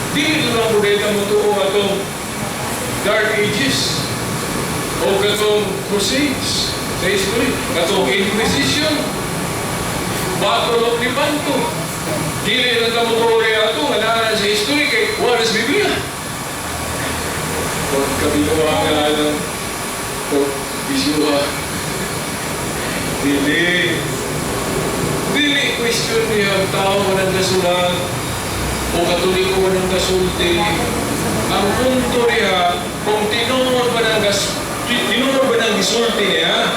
Dili na lang po rin ang mutuo atong Dark Ages o katong Crusades sa history, katong Inquisition, Battle of Lepanto. Dili lang ka mutuo rin ato nga naa sa history kay wala sa Biblia. Kung kabiluha nga ng kung bisuha. Dili. Dili question niya ang tao man ang kasulat o Katoliko man ang kasulti. Ang punto niya, kung tinuod ba ng gisulti niya,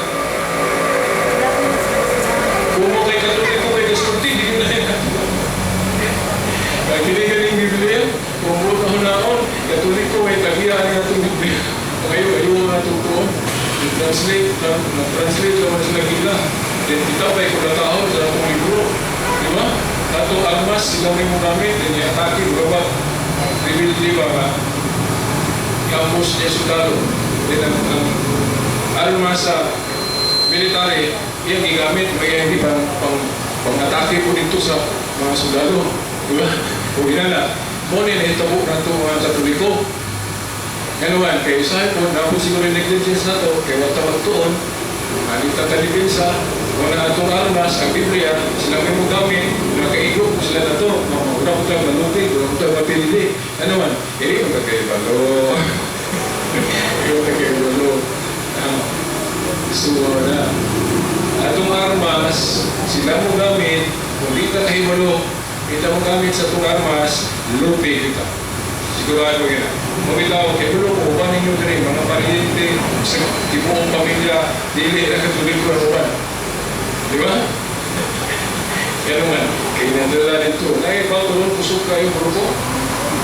kung mo kay Katoliko kay kasulti, di ko na yan. Kaya kini galing Biblia, kung mo na naon, Katoliko may tagiya niya itong Biblia. Ngayon, ayaw na itong tuon. I-translate, na-translate naman sila gila. Then kita pa'y kulatahon sa akong libro. Di ba? Atong armas, sila may mo gamit, then i-atake, ba? Reveal, di ba nga? I-ambush niya sundalo. Then ang armas sa military, iyang gigamit, may hindi pang atake po dito sa mga sundalo. Di ba? Kung inana, mo ni nahitabo na ito mga Katoliko. Ngayon, kay usahay po, napo siguro yung negligence na to, kay wata magtuon, anita talipensa, wala atong armas, ang Biblia, sila may mo gamit, nakaigo po sila na to, wala ko tayo malupi, wala ko tayo mapilili. Ano man, hindi mo kakaibalo. Hindi mo kakaibalo. So, na, atong armas, sila mo gamit, kung di ta kahibalo, kita mo gamit sa atong armas, lupi kita. Sigurado yun. Mabitaw, kay ulo ko, uban ninyo diri, mga pariente, sa tibuong pamilya, dili na Katoliko ang uban. Di ba? Kaya naman, kay nandala dito, ay, ba, tulong kusog kayo, grupo?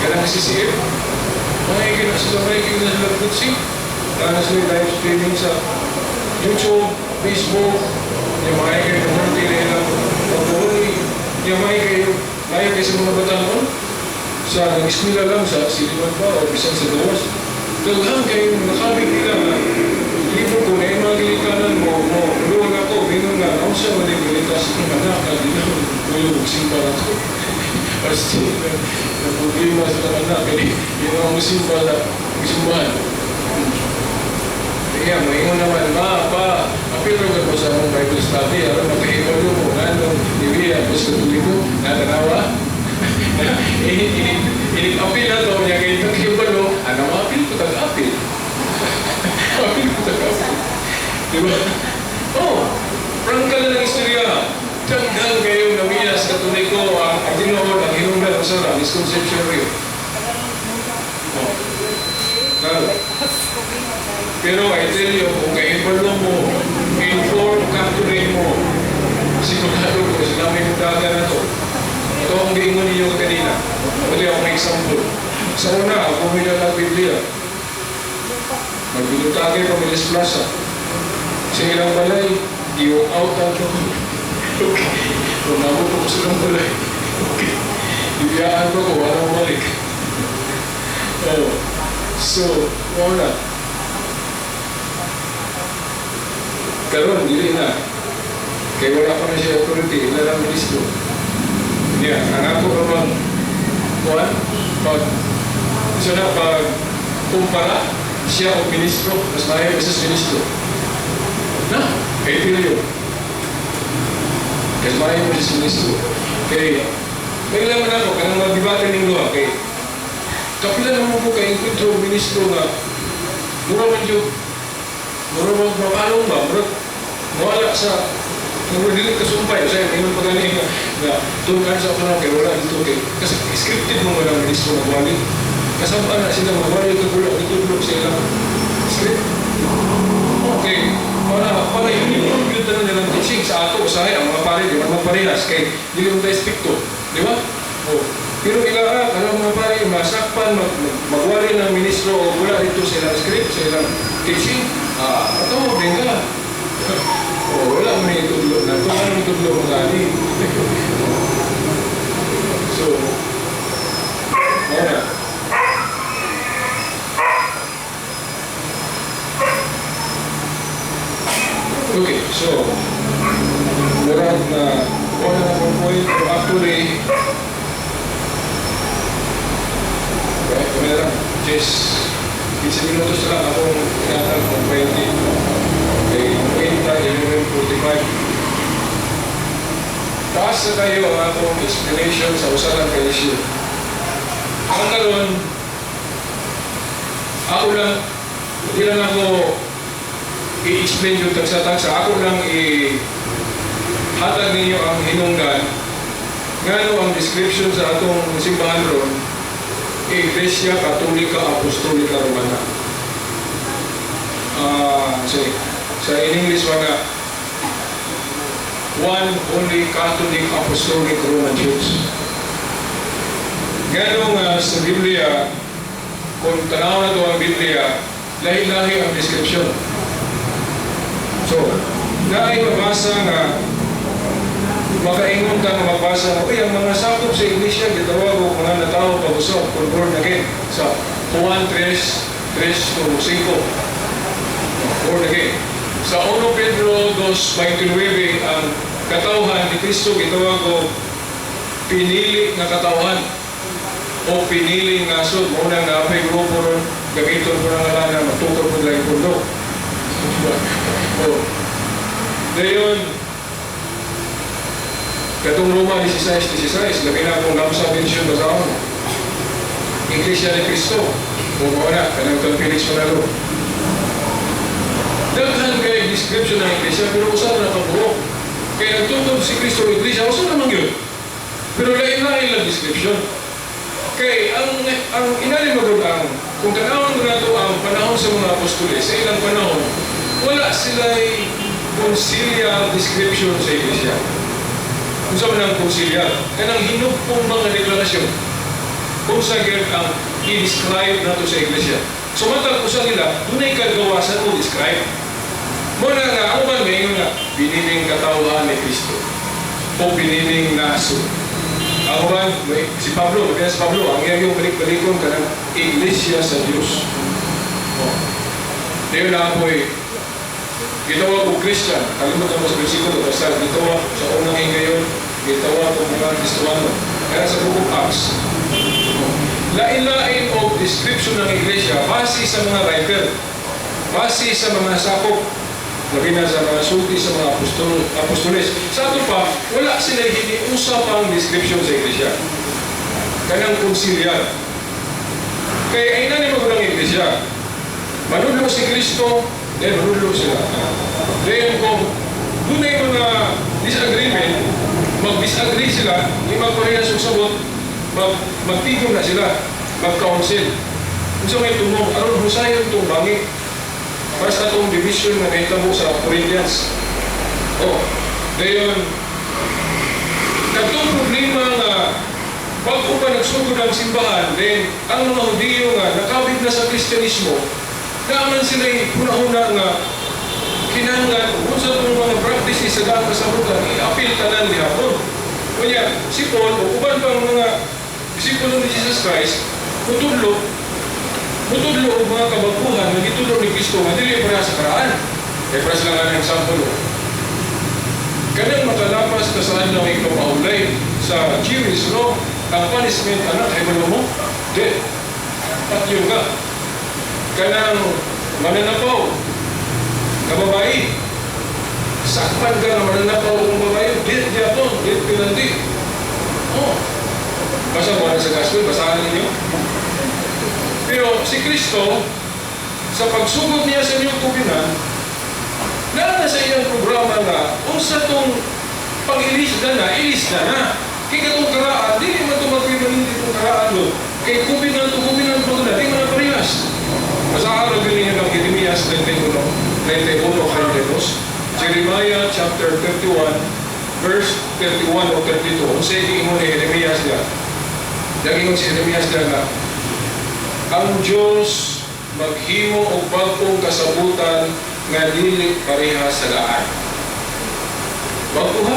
Kanang CCF? May na sila, may na sila kutsi. Kana sila live streaming sa YouTube, Facebook, yung mga kayo ng multi na ilang pagbuhuli, yung mga kayo, layo kayo sa mga batanon, sa nag-eskwela lang sa Siliman pa o bisan sa Gawas. Daghan kayo nakabig nila nga libro ko na yung mga gilikanan mo, mo, luwag ako, bingon nga, ako siya maling gilitas ng anak, na di na muyo magsimba na ako. Basta na problema sa anak, kaya yun ang musimba na, musimbahan. Iya, moingon naman, "Ma, pa, apil ra ko sa among Bible study, aron makahibalo mo, nganong dili ang Diyos Katoliko, natanawa." Ini, ini, ini apil na to, niya kay nakahibalo, ano, apil ko tag-apil. Apil ko tag-apil. Di ba? Oh, prangka na ng istorya. Daghan kayong nawiya sa Katoliko, ang tinuod, ang hinungdan, ang sara, misconception rin. Oh. Claro. Pero I tell you, kung kahibalo mo, inform Catholic mo, sigurado ko, sila may mudaga na to. Ito ang giingon ninyo kanina. Uli akong example. Sa una, ako may ng Biblia. Magbinutagay pa Milis Plaza. Sa ilang balay, i-walk out ang to. Okay. Kung nabot ko sa ilang balay. Okay. Ibiyaan ko ko, wala balik. Oh. So, wala. Karon, dili na. Kaya wala pa na siya authority, ila lang ministro. Niya, ang ako karon, kuan, pag, isa na, pag kumpara siya o ministro, mas maayo sa ministro. Na, kay Pilyo. Mas maayo sa ministro. Kay, may lang man ako, kanang magdibate ning duha, kay, kapila naman ko kay enkwentro ministro nga, mura man yun, mura man makalong ba, mura, mawala sa, mura dili kasumpay, sa ingon pa gani nga, nga tungkan sa ako kay wala dito kay, kasi scripted mo wala ministro magwali. Kasama na sila magwali kay wala gitudlo sa ilang script. Okay, para uniform yun tanan nilang teaching sa ato, usahay, ang mga pare, di man magparehas, kay dili mo tayo stricto, di ba? Oh. Pero ila kanang mga pare, masakpan, magwali ng ministro o wala dito sa ilang script, sa ilang teaching, ato, din ka. Oh, wala mo na itudlo na. Ito ano itudlo mo gani. So, wala. Okay, so, murag na, wala na akong point, pero actually, right, kami na lang, just 15 minutos na lang akong tinatag kung 20. Okay, 20, 11:45. Taas na tayo ang akong explanation sa usa lang ka issue. Ang karon, ako lang, hindi lang ako i-explain yung tagsa-tagsa. Ako lang i-hatag ninyo ang hinungdan ngano ang description sa atong simbahan ron, Iglesia Katolika Apostolika Romana. Sorry. Sa in English mga One Holy Catholic Apostolic Roman Church. Ngano nga sa Biblia, kung tanaw na to ang Biblia, lahi-lahi ang description. So, naay mabasa nga makaingon ka nga mabasa nga, uy, ang mga sakop sa iglesia, gitawag og mga natawo pag-usab, kung born again. Sa Juan 3, 3 to 5. Born again. Sa 1 Pedro 2:29, ang katawhan ni Kristo gitawag og pinili nga katawhan o piniling nasod. Mao nang naapay grupo ron, gamiton ko ng ngalan, matukod ko lang yung pundo. Oh. Dayon, katong Roma 16:16, labi na akong lamsa mention ba sa ako. Iglesia ni Cristo. Kung mao na, kanang kang Felix Manalo. Daghan kay description ng iglesia, pero usa na nakabuo. Kaya nagtutob si Cristo ang iglesia, usa naman yun. Pero lain-lain lang description. Kay ang inali magud ang kung tanawon ko nato ang panahon sa mga apostoles, sa ilang panahon, wala sila'y conciliar description sa iglesia. Kung sa man ang conciliar, kanang hinugpong mga deklarasyon. Kung sa gyud ang i-describe nato sa iglesia. So matag usa nila, dunay kagawasan o describe. Mo na nga, ang uban maingon nga, piniling katawhan ni Kristo o piniling nasod. Ang uban, si Pablo, kaya si Pablo, ang iyang yung balik-balikon kanang iglesia sa Dios. Oh. Dayon na ako eh, gitawag og Christian, kalimutan mo sa bersikulo, basta gitawag sa unang higayon, gitawag og mga Kristiyano. Kaya sa Book of Acts, oh. Lain-lain og description ng iglesia base sa mga writer. Base sa mga sakop, labi na sa mga sulti sa mga apostoles. Sa ato pa, wala sila hiniusa pang description sa iglesia. Kanang konsilyar. Kaya ay na ni magulang iglesia. Manudlo si Kristo, then manudlo sila. Then kung dunay mga disagreement, mag-disagree sila, di magparehas og sabot, magtigom na sila, mag-council. Unsa may tumong, aron husayon itong bangi. Para sa atong division nga nahitabo sa Corinthians. Oh, dayon, kadtong problema nga bago pa nagsugod ang simbahan, then ang mga Hudiyo nga nakabig na sa Kristyanismo, naaman sila huna-huna nga kinahanglan unsa itong mga practices sa daang kasabutan, i-apil tanan lihapon. Kunya, si Paul o uban pang mga disipulo ni Jesus Christ, mutudlo og mga kabaguhan nga gitudlo ni Kristo nga dili pareha sa karaan. Kaya para sila nga ng example, oh. Kanang makalapas ka sa adlaw ikapaulay sa Jewish law, ang punishment anak, ay mo, death. Patyo ka. Kanang mananapaw, nga babae, sakpan ka na mananapaw ng babae, death gyapon, death penalty. Oh. Basta mo na sa gospel, basahan ninyo. Pero si Kristo, sa pagsugod niya sa New Covenant, naa na sa iyang programa nga, unsa tong pag-ilis na na, ilis na na. Kay katong karaan, dili man ito mag-permanente itong karaan do. Kay covenant to covenant pa na, di man na parehas. Basahan na ninyo ng Jeremias 31, 31, 32. Jeremiah chapter 31, verse 31 o 32. Unsa giingon ni Jeremias diya? Nagingon si Jeremias diya nga, ang Diyos maghimo og bag-ong kasabutan nga dili pareha sa daan. Bago ha?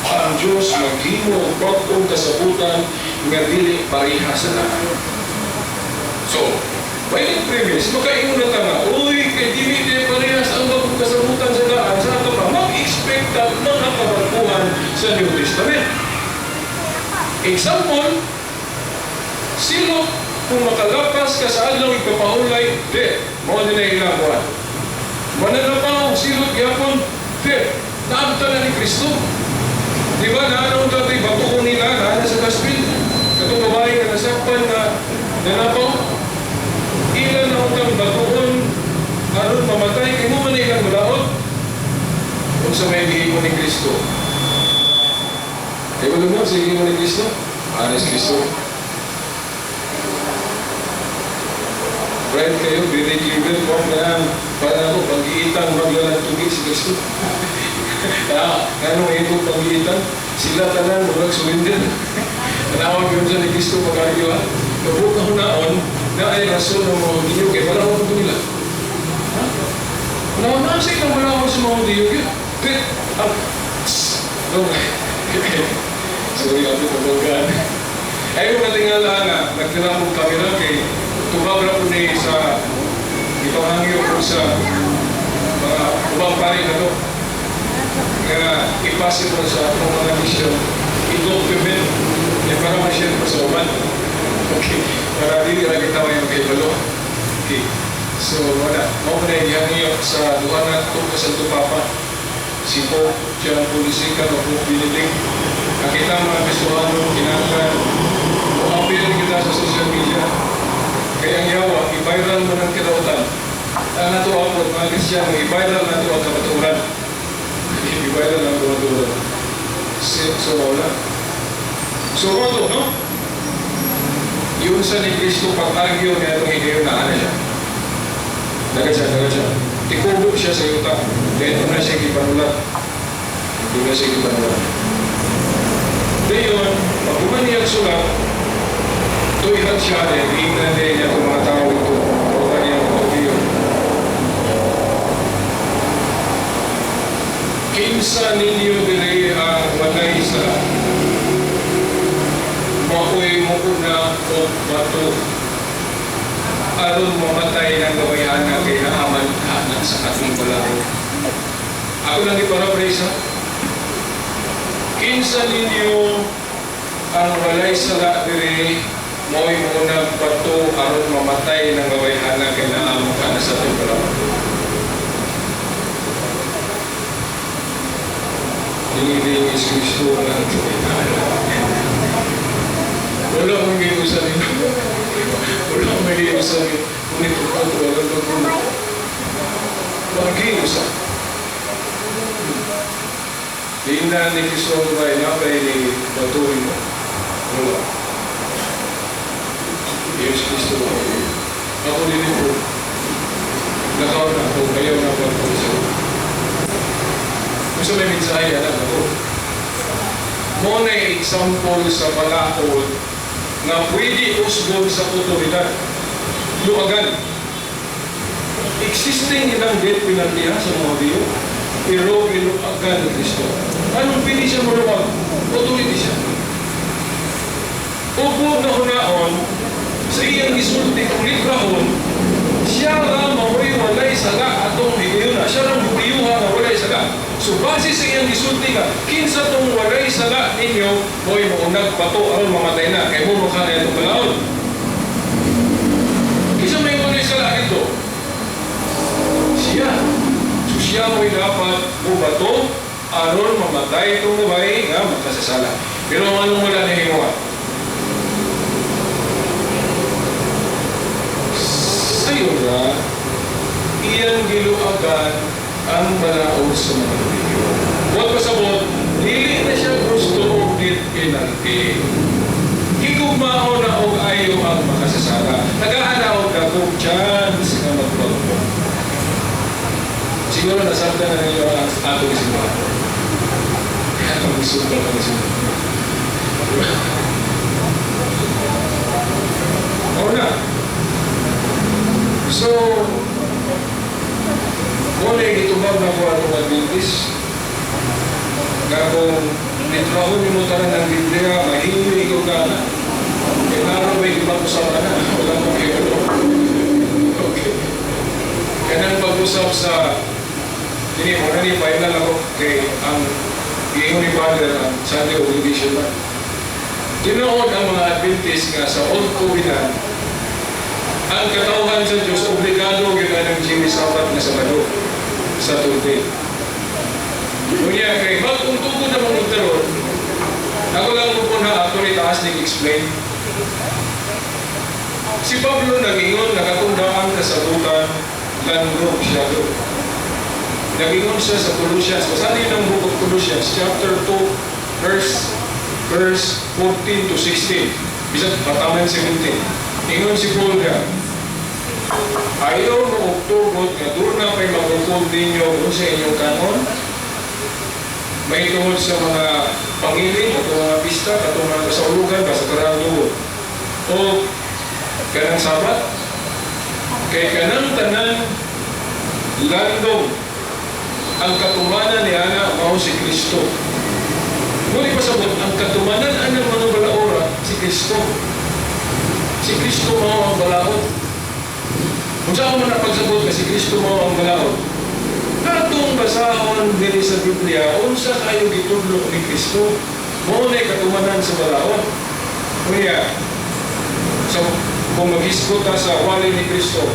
Ang Diyos maghimo og bag-ong kasabutan nga dili pareha sa daan. So, by that premise, makaingon na ta nga, uy, kay dili di parehas ang bagong kasabutan sa daan, sa ato pa, mag-expect ta mga kabaguhan sa New Testament. Example, silot kung makalapas ka sa adlaw igpapahulay, di, mao din na ilang kuan. Mananapaw, silot gyapon, di, naabta na ni Kristo. Di ba, naano dati, bato ko nila, naana sa gospel. Katong babae nga nasakpan na nanapaw, ilan na utang batuon, aron mamatay, kay mo man na ilang mulaot. Unsa may gihimo ni Kristo? Kay mo mo sa gihimo ni Kristo? Anes Kristo. Right kayo, very clever ko na para ako pag-iitang maglalagtugi si Kristo. Ah, ano ito pag-iitang? Sila tanan murag surrender. Tanawag yun sa ni Kristo pag-argue ha. Kabuka hunaon na ay rason ng mga Hudiyo kay balahon ko nila. Ha? Naon na sa ilang balahon sa mga Hudiyo yun. Kaya, ah, tss, no. Sorry, ako pabanggaan. Ay, yung natingala nga, nagtira mong kamera kay tubag ra po ni sa ipangangyo ko sa mga ubang pari na to nga i-possible sa atong mga mission i-document eh, para ma-share ko sa uban. Okay. Para dili ra kita may makibalo. Okay. So, wala. Mao na gihangyo sa duha nato ka Santo Papa, si Pope John Paul II o Pope Benedict. Ang kita mga Kristohano, kinahanglan mo-appeal kita sa social media. Kaya ang yawa, i-viral mo ng kalautan. Ang nato ako, mga Kristiyano, i-viral nato ang kamatuoran. I-viral ang kamatuoran. So, wala. So, ano no? Yun sa ni Kristo pag-argue niya itong higayon na ano siya. Dagat siya, dagat siya. Tikubo siya sa yuta. Then, una siya gipanulat. Una siya gipanulat. Dayon, pag niya sulat, tuyhan siya din, ingnan din niya itong mga tao ito. O kanyang mga. Kinsa ninyo diri ang walay sa maoy mo una o bato aron mamatay ng gabayhana kay naaman ka sa atong balaro. Ako lang iparaphrase ha. Kinsa ninyo ang walay sala diri mo'y munag bato aron mamatay ng gabayhana kay naaman ka na sa atong balaro. Yesu Kristo na. Wala akong giusa nito. Wala akong may giusa nito. Ngunit ito, wala ko. Wala giusa. Tingnan ni Kristo ba na ba ni batuhin mo? Wala. Yesu Kristo ba? Ako din po. Nakaw na ako, kayo na po ako sa. Kung sa may mensahe, anak ako. Mo na example sa balaod nga pwede usgon sa otoridad. Luagan. Existing ilang death penalty ha, sa mga Hudiyo, pero giluagan ni Kristo. Anong pwede siya maluwag? Authority siya. Upo na hunaon, sa iyang gisulti kung litrahon, siya ra mao'y walay sala atong higayuna. Siya ra Hudiyuha nga walay sala. So base sa iyang gisulti nga, kinsa tong walay sala ninyo, mo'y maunag bato aron mamatay na, kay mo mukha na itong balaod. Kinsa may walay sala dito? Siya. So siya mo'y dapat mubato aron mamatay itong babae nga makasasala. Pero anong wala nahimo? Sayo na, iyang giluagan ang balaod sa mga Hudyo. Huwag pasabot, dili na siya gusto og death penalty. Higugmao na og ayo ang makasasala. Tagaan na og dagong chance nga magbago. Siguro nasabtan na ninyo ang atong simbahan. Atong simbahan ang simbahan. Oo na. So, muna gitubag na ko atong Adventist. Nga kung litraho ni mo tanan ng Biblia, mahingi ko ka na. Kaya naroon may ipag-usap na, wala mong kayo. Okay. Kanang pag-usap sa, hindi mo na ni final ako kay ang giingon ni Father ang Sunday obligation na. Tinuod ang mga Adventist nga sa Old Covenant, ang katawhan sa Diyos obligado gyud ang Jewish Sabbath nga Sabado sa Tuesday. Unya kay bagong tugod na mga taron, ako lang mo na ato ni taas ning explain. Si Pablo nagingon nakatunda ang kasabutan landong siya do. Nagingon siya sa Colossians. Basahin niyo ng Book of Colossians, chapter 2, verse 14 to 16. Bisan pataman 17. Ingon si Paul nga, ayaw mo og tugot nga doon na pa'y magukod ninyo kung sa inyong kanon. May tungod sa mga pangilin, atong mga pista, atong mga kasaulugan, ba sa karang dugo. O kanang Sabat, kay kanang tanan landong ang katumanan ni Ana mao si Kristo. Ngunit pasabot, ang katumanan anang mga balaora si Kristo. Si Kristo mao ang balaod. Kung saan mo napagsabot ka si Kristo mao ang balaod, katong basahon diri sa Biblia, unsa kayo gitudlo ni Kristo, mao na katumanan sa balaod. Kuya, so kung mag-isgot ta sa wali ni Kristo,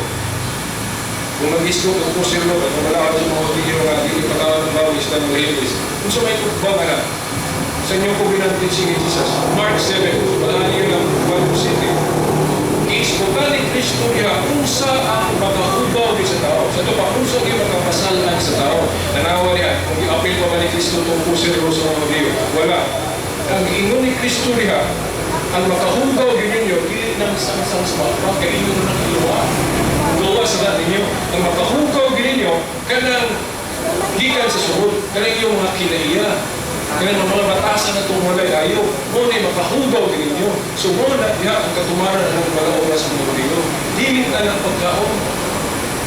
kung mag-isgot og kusilo, at wala ka sa mga video nga dili patawad ng bawis ng mga hilis, kung sa may tugba na, sa inyong covenant teaching ni Jesus, Mark 7, wala niyo ng 1 to 7. Giisgutan ni Kristo niya unsa ang makahubaw sa tao. Sa ito pa, unsa ang makapasalan sa tao. Nanawa niya, kung i-appeal pa ba ni Kristo itong kusilo sa mga video, wala. Ang ingon ni Kristo niya, ang makahugaw yun ninyo, dili nang sang-sang sa mga kay inyo nang iluwa. Gawa sa lahat ninyo. Ang makahugaw yun ninyo, kanang gikan sa suhod, kanang iyong mga kinaiya, kanang mga batasan na itong walay ayaw, mo na makahugaw yun ninyo. So mo na diha ang katumaran ng mga oras mga Hudyo. Dili na ng pagkaon.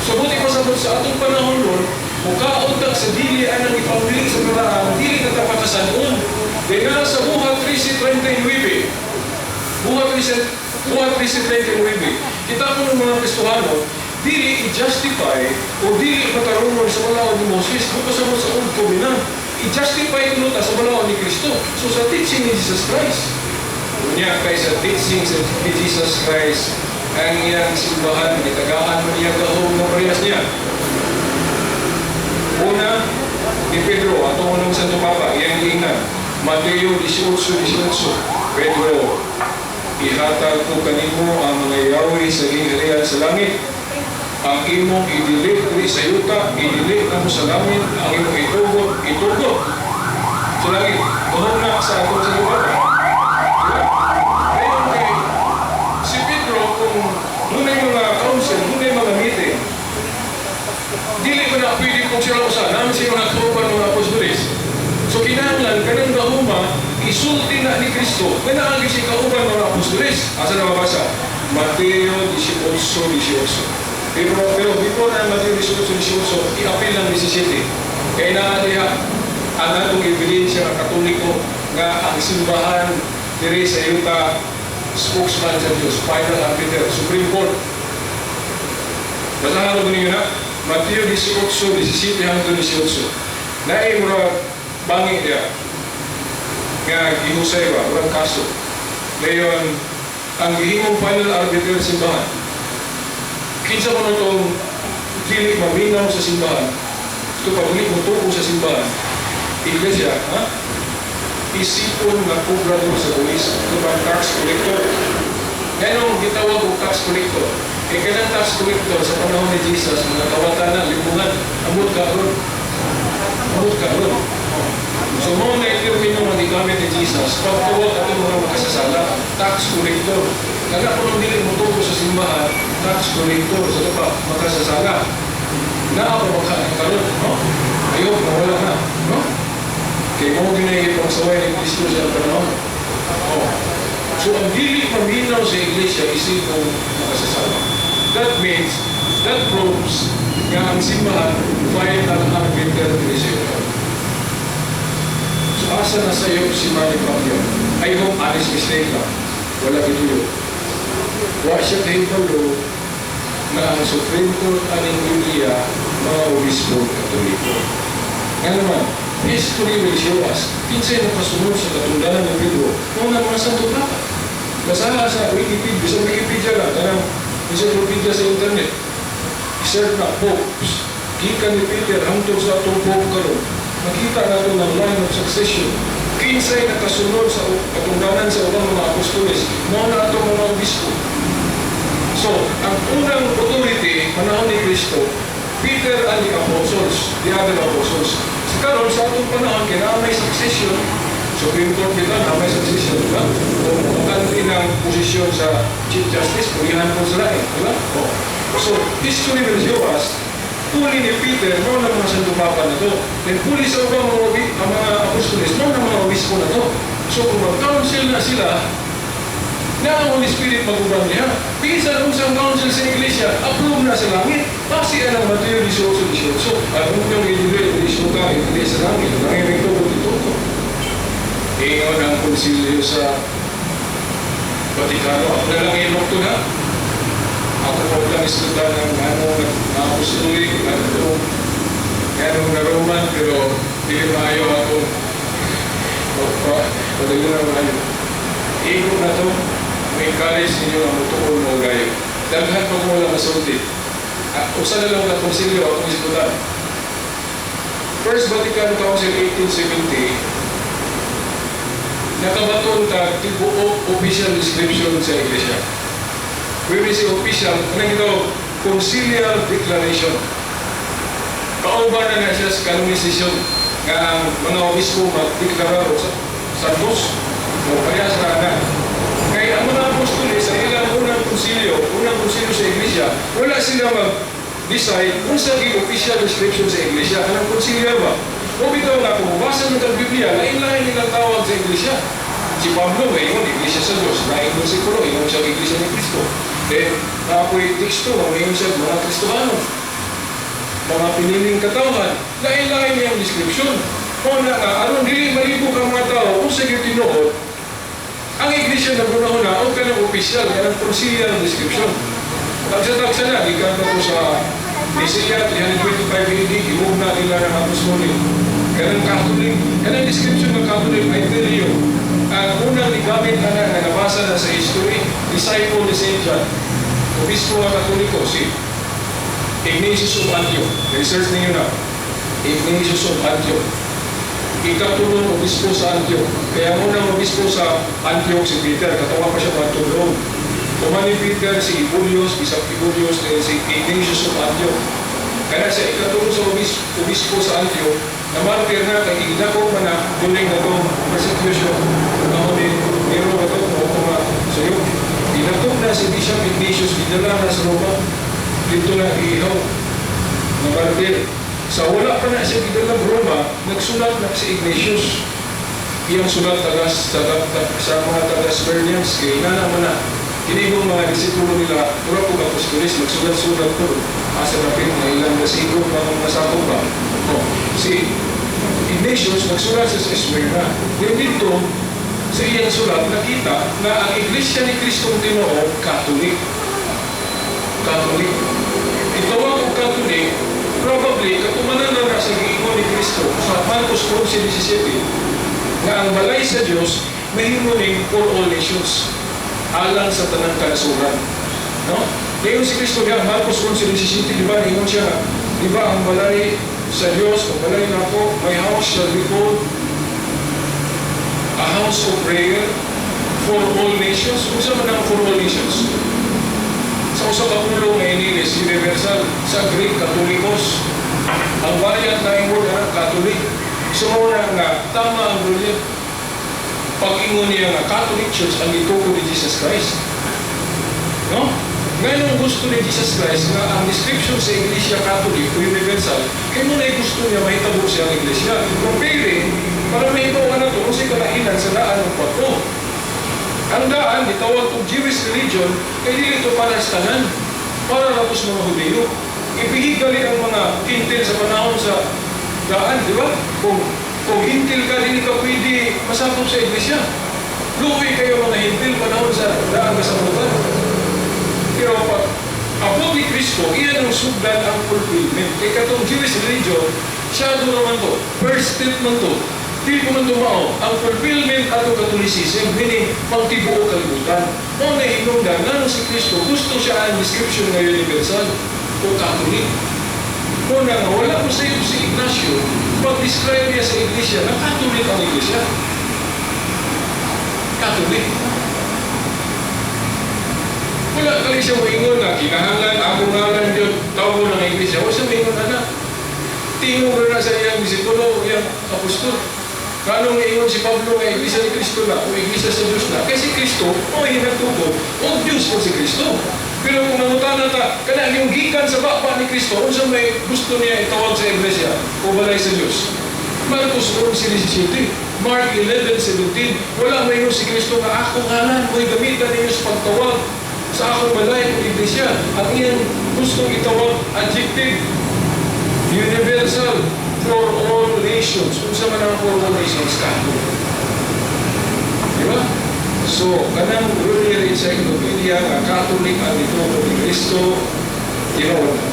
So buti pa sa atong panahon ron, mukaon tag sa dili anang ipamili sa paraan, dili na tapakasanon. Dahil sa Buhat 13:39, Buhat 13:39, kita mo ng mga Kristohano, dili i-justify o dili matarungon sa balaod ni Moses, bukas mo sa Old Covenant, i-justify kuno ta sa balaod ni Kristo. So sa teaching ni Jesus Christ, unya kay sa teaching ni Jesus Christ, ang iyang simbahan, gitagaan mo niya gahom ng parehas niya. Una, ni Pedro, atong unang Santo Papa, iyang giingnan, Mateo 18:18, "Pedro, ihatag ko kanimo ang mga yawi sa gingharian sa langit. Ang imong idili diri sa yuta, idili namo sa langit. Ang imong itugot, itugot sa langit." Tuhod na sa atong sa lugar. Diba? Ngayon kay si Pedro, kung dunay mga council, dunay mga meeting, dili ko na pwede kung sila usa, naman siya mga kauban, mga apostoles. So kinahanglan kanang gahuma isulti na ni Kristo nga naa gyud siya kauban mga apostoles. Asa na mabasa? Mateo 18:18. Pero before na Mateo 18:18, i-appeal ng 17. Kaya naa diha ang atong ebidensya nga Katoliko nga ang simbahan diri sa yuta spokesman sa Diyos, final arbiter, Supreme Court. Basahan ko ninyo na. Mateo 18, 17 hangtod 18. Naay mura bangi diya nga gihusay ba, murag kaso. Ngayon, ang gihimong final arbiter simbahan. Kinsa man itong dili maminaw sa simbahan, ito pa dili mo tuo sa simbahan, iglesia, ha? Isipon nga kobrador sa buwis, ito ba tax collector? Ngayon, gitawag og tax collector. Eh, kanang tax collector sa panahon ni Jesus, mga kawatan na, limbungan, amot ka ron. Amot ka ron. So, mao na termino nga gigamit ni Jesus, pagtawag atong mga makasasala, tax collector. Kana kung dili mo tuo sa simbahan, tax collector, sa pa, makasasala. Naa pa maka karon, no? Ayaw, nawala na, no? Kay mao ginay pagsaway ni Kristo sa panahon. Oh. So ang dili paminaw sa iglesia isipong makasasala. That means, that proves nga ang simbahan final arbiter diri sa yuta. So asa na sa iyo si Manny Pacquiao? I hope honest mistake lang. Wala gituyo. Wa siya kahibalo na ang Supreme Court aning Biblia mga obispo Katoliko. Nga naman, history will show us kinsay nakasunod sa katungdanan ni Pedro, mao na mga Santo Papa. Basaha sa Wikipedia, sa Wikipedia lang, kanang encyclopedia sa internet. I-search na popes. Gikan ni Peter hangtod sa atong pope karon. Makita nato ng line of succession. Kinsay nakasunod sa katungdanan sa ubang mga apostoles, mao na atong mga obispo. So, ang unang authority, panahon ni Kristo, Peter and the apostles, the other apostles. Sa karon sa atong panahon, kaya may succession, Supreme Court kita, na may succession, di ba? Kung bakante ng posisyon sa Chief Justice, pulihan po sila eh, di ba? Oh. So, history will show us, puli ni Peter, mao na mga Santo Papa na to. Then puli sa ubang mga, ang mga apostoles, mao na mga obispo na to. So, kung mag-council na sila, na ang Holy Spirit mag-uban niya. Bisan unsang council sa iglesia, approve na sa langit. Base ang Mateo 18:18. Ang inyong idili, idili ka, idili sa langit. Ang langit ito, ito. Ingon ang konsilyo sa Vatikano. Ako na lang ilok na. Ako po lang iskutan ng ano, ng apostolic, ano, anong na Roman, pero dili maayo ako. Padayon na maayo. Igo na to, may encourage ninyo ang mutuon mo gayo. Daghan pa mo lang masulti. Ah, usa na lang na konsilyo akong iskutan. First Vatican Council 1870, nakabaton ta tibuok official description sa iglesia. When we say official, ano ito? Conciliar Declaration. Kauban na na siya sa canonization nga ang mga obispo magdeklara o sa santos o kaya sa na. Kaya ang mga apostoles sa ilang unang konsilyo sa iglesia, wala sila mag-decide kung sa official description sa iglesia. Kanang konsilyo ba? O bitaw nga, kung mabasa ng Biblia, lain-lain nilang tawag sa iglesia. Si Pablo, ngayon, iglesia sa Diyos. Lain mo si Kulo, ingon siya iglesia ni Kristo. Then, naapoy teksto, ngayon siya mga Kristohano. Mga piniling katawhan, lain-lain niyang description. O na nga, aron dili malibo ka mga tao, kung sa tinuod, ang iglesia na panahon na, o kanang opisyal, kanang conciliar description. Tagsa-tagsa na, gikan pa ko sa Nicaea, 325 AD, gihuog na nila ng apostolic. Kanang Catholic, kanang description ng Catholic, I tell you, ang unang gigamit na na, nga nabasa na sa history, disciple ni St. John, obispo nga Katoliko, si Ignatius of Antioch. Research ninyo na. Ignatius of Antioch. Ikatulong obispo sa Antioch. Kaya ang unang obispo sa Antioch si Peter, katawa pa siya matulong. Human ni Peter, si Ibulius, bisap Ibulius, then si Ignatius of Antioch. Kaya sa ikatulong sa obispo sa Antioch, namartir na kay gidako man na during na itong persecution na ni Nero ba ito, o mga sayo. Ginakop na si Bishop Ignatius, gidala na sa Roma, dito na ihaw, namartir. Sa wala pa na siya gidala Roma, nagsulat na si Ignatius. Iyang sulat tagas, taga, sa mga taga Smyrnians, kay nana man na, kini mga disipulo nila, mura po apostolis, magsulat-sulat to. Asa na pin, na ilang nasigo, mga masakop ba? Oh, si Ignatius nagsulat sa Smyrna. Then dito, sa iyang sulat, nakita na ang Iglesia ni Kristong Tinoo, Catholic. Catholic. Itawag og Catholic, probably, katumanan na na sa giingon ni Kristo sa Marcos 11:17, nga ang balay sa Dios mahimo ning for all nations, alang sa tanang kanasuran. No? Ngayon si Kristo niya, Marcos 11:17, di ba, ingon siya nga, di ba, ang balay sa Dios, ang balay nako, "My house shall be called a house of prayer for all nations." Unsa man ang for all nations? Sa usa ka pulong nga English, universal. Sa Greek, Katolikos. Ang variant na yung word na Catholic. So mao na nga, tama ang Biblia. Pag-ingon niya nga Catholic Church ang gituko ni Jesus Christ. No? Ngayon gusto ni Jesus Christ nga ang description sa Iglesia Catholic o universal, kay mao na gusto niya mahitabo siya ang Iglesia. Comparing, para mahibaw na ito, kung sa kalainan sa daan ng bag-o. Ang daan, gitawag og Jewish religion, kay dili ito para sa tanan. Para na to sa mga Hudiyo. Ipihig gali ang mga Hentil sa panahon sa daan, di ba? Kung Hentil ka, dili ka pwede masakop sa iglesia. Luoy kayo mga Hentil panahon sa daan kasabutan. Pero pag abot ni Kristo, iyan ang sugdan ang fulfillment. Kay katong Jewish religion, shadow naman to, first step man to. Di ko man tumao, ang fulfillment atong Catholicism, meaning pangtibuok kalibutan. Mao na hinungdan, ngano si Kristo, gusto siya ang description nga universal o Catholic. Mao na nga, wala ko sa iyo si Ignacio, pag-describe niya sa iglesia, na Catholic ang iglesia. Catholic. Wala kali siya moingon na kinahanglan ako ngalan yun, tawag ng iglesia. Wala siya moingon na. Tingog na sa iyang disipulo, iyang apostol. Kanong ingon si Pablo nga iglesia ni Kristo na o iglesia sa Diyos na. Kasi si Kristo, o hinagtubo, o Diyos po si Kristo. Pero kung nangutana ta, kana yung gikan sa baba ni Kristo, unsa may gusto niya itawag sa iglesia o balay sa Diyos? Marcos 11:17, Mark 11:17, wala may si Kristo nga ako ngalan, mo'y gamitan ninyo sa pagtawag sa akong balay o iglesia. Ang iyang gustong itawag, adjective, universal, for all nations. Unsa man ang for all nations? Catholic. Di ba? So, kanang Grolier Encyclopedia nga Catholic ang ituko ni Kristo, tinuod na.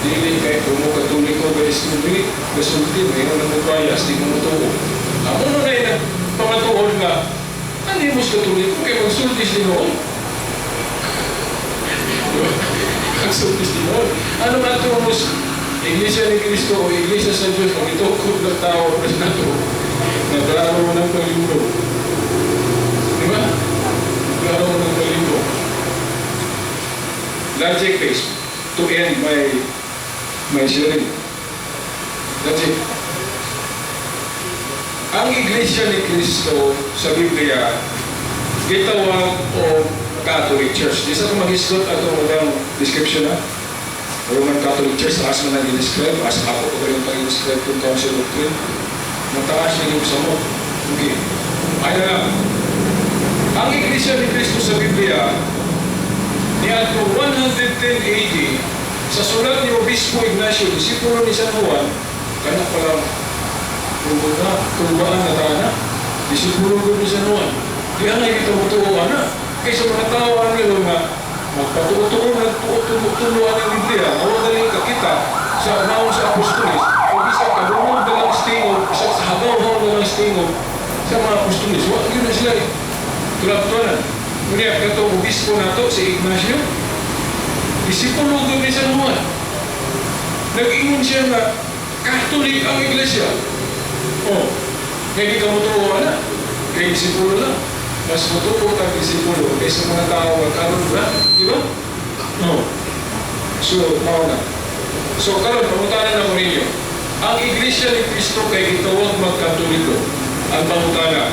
Dili kay kung mo Katoliko ga istorya, gasulti, mayroon na mo bias, di mo mutuo. Ang uno na yun, pangatuon nga, ano yung mas Katoliko kay magsulti sa Ginoo? Diba? Magsulti sa Ginoo. Ano nga ito mo Iglesia ni Cristo o Iglesia sa Diyos ang itukod ng tao na ito na klaro ng palibro. Di ba? Klaro ng palibro. Logic based to end my sharing. Logic. Ang Iglesia ni Cristo sa Biblia gitawag og Catholic Church. Di sa ito mag-isgot atong unang description na. Roman Catholic Church, taas man ang i-describe, as ako ko kayong pag-describe kung council doctrine. Mataas na yung sa mo. Okay. Ay na lang. Ang Iglesia ni Cristo sa Biblia, niadto 110 AD, sa sulat ni Obispo Ignacio, disipulo ni San Juan, kana pa lang, na, tulbaan na tana, disipulo ko ni San Juan. Di ang ito mutuo na. Kaysa mga tao ano yun nga, magpatuo-tuo, nagtuo-tuo ang Biblia, mawala kakita sa naon sa apostolis, o bisa kadungog na lang stingog, bisa sa hagaw-hagaw na lang stingog sa mga apostolis. Wa yun na sila eh. Tulad-tulan. Ngunit, katong obispo nato, si Ignacio, disipulo ni San Juan. Nag-ingon siya nga, Catholic ang iglesia. Oh, kaya di ka mutuo na. Kay disipulo lang. Mas mutuo kang disipulo kaysa mga tao nga karon ra, di ba? No. So, mao na. So, karon pangutana na ko ninyo. Ang Iglesia ni Cristo kay gitawag magkatoliko. Ang pangutana,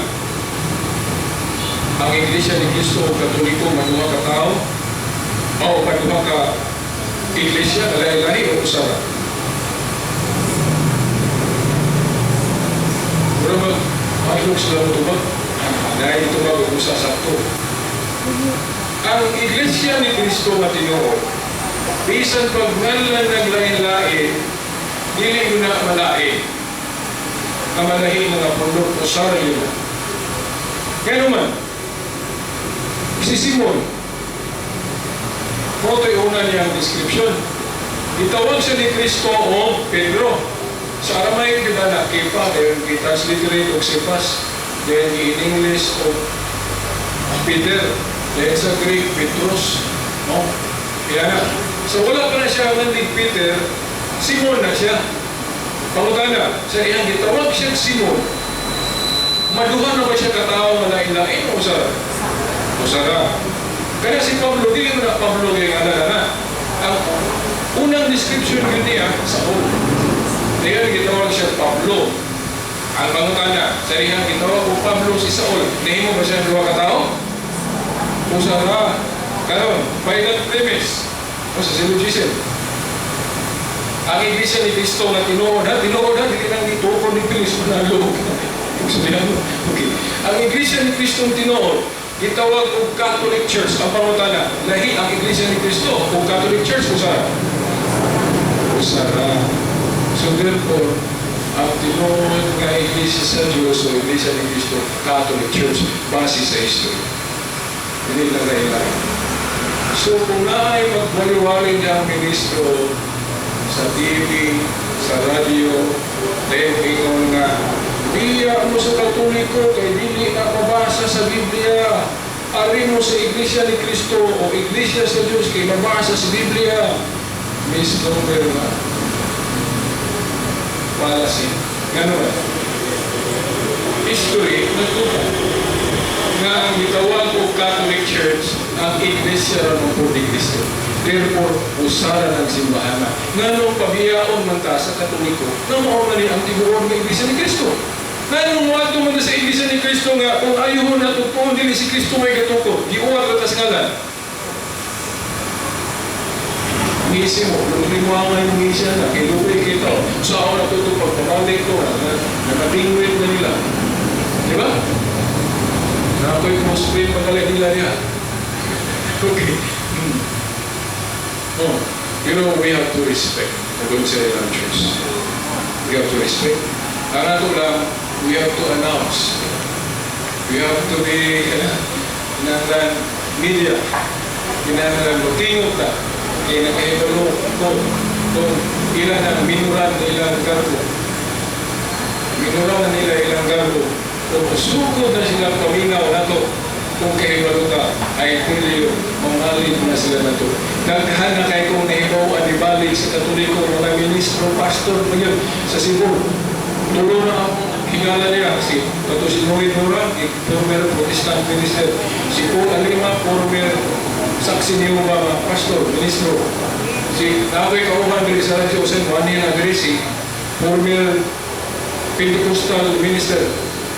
ang Iglesia ni Cristo o Katoliko, maduha ka tao o maduha ka iglesia, lahi-lahi o usa ra? Pero mag mahilok sila mo tubag. Dahil tubag og usa sakto. Ang Iglesia ni Cristo nga tinuod, bisan pag ngalan naglain-lain, dili yun na malain. Ang malahin nga pundok, usa ra yun. Kaya naman, si Simon, mao to'y una niyang description. Gitawag siya ni Kristo o Pedro. Sa Aramaic yun na Kepa, then i-transliterate og Cephas, then in English og Peter, then sa Greek, Petros. No? Kaya na. So wala pa na siya ngandig Peter, Simon na siya. Pangutana, sa iyang gitawag siya Simon, maduha na ba siya katao nga lain-lain o usa ra? Usa ra. Kaya si Pablo, dili mo na Pablo kay nga na. Ang unang description yun niya, Saul. Dayon gitawag siya Pablo. Ang pangutana, sa iyang gitawag og Pablo si Saul, nahimo ba siya duha ka tao? Usa ra. Karon, final premise o sa syllogism. Ang Iglesia ni Cristo nga tinuod ha, dili nang gitukod ni Cristo na loob. Sabihan mo. Okay. Ang Iglesia ni Cristo nga tinuod, gitawag og Catholic Church. Ang pangutana, lahi ang Iglesia ni Cristo o Catholic Church, usa ra? Usa ra. So therefore, ang tinuod nga Iglesia sa Diyos o Iglesia ni Cristo, Catholic Church, base sa history. Hindi lang lahi. So kung naay magwali-wali niya ang ministro sa TV, sa radyo, dahil ingon nga, "Biya mo sa Katoliko kay dili na mabasa sa Biblia. Ari mo sa Iglesia ni Cristo o Iglesia sa Diyos kay mabasa sa Biblia." Misnomer na. Fallacy. Ganun. History, nagtuto nga ang gitawag og Catholic Church ang Iglesia ra man ni Cristo. Therefore, usara ng simbahan na. Nganong pabiyaon man ta sa Katoliko na mao man ni ang tibuod nga Iglesia ni Cristo? Nganong moadto man ta sa Iglesia ni Cristo nga kung ayuhon na tutuon, dili si Cristo may gatukod, giuwat ra ta sa ngalan? Ngisi mo, problema ang ngayon ngisi na, kay luwi kita. So ako natuto pagpabalik ko, na, nakatingwit na nila. Di ba? Na ako'y cosplay pagkala nila niya. Okay. Oh, we have to respect the Gonzalo Church. We have to respect. Ang ato lang, we have to announce. We have to be, kinahanglan media. Kinahanglan mo tingog ta. Kaya nakahibalo ko kung ilan ang minuran na ilang garbo. Minuran na nila ilang garbo. Kung sugod na sila paminaw nato, kung kahibalo ka, I tell you, mamalig na sila nato. Daghan na kay kung nahibaw ang ibalik sa Katoliko, mga ministro, pastor, pa yun, sa Cebu. Tulo na ang higala niya, si kato si Noe Nora, former Protestant minister, si Paul Alima, former Saksi ni Jehovah nga pastor, ministro. Si nakoy kauban diri sa Radyo Osen, wani na diri si former Pentecostal minister,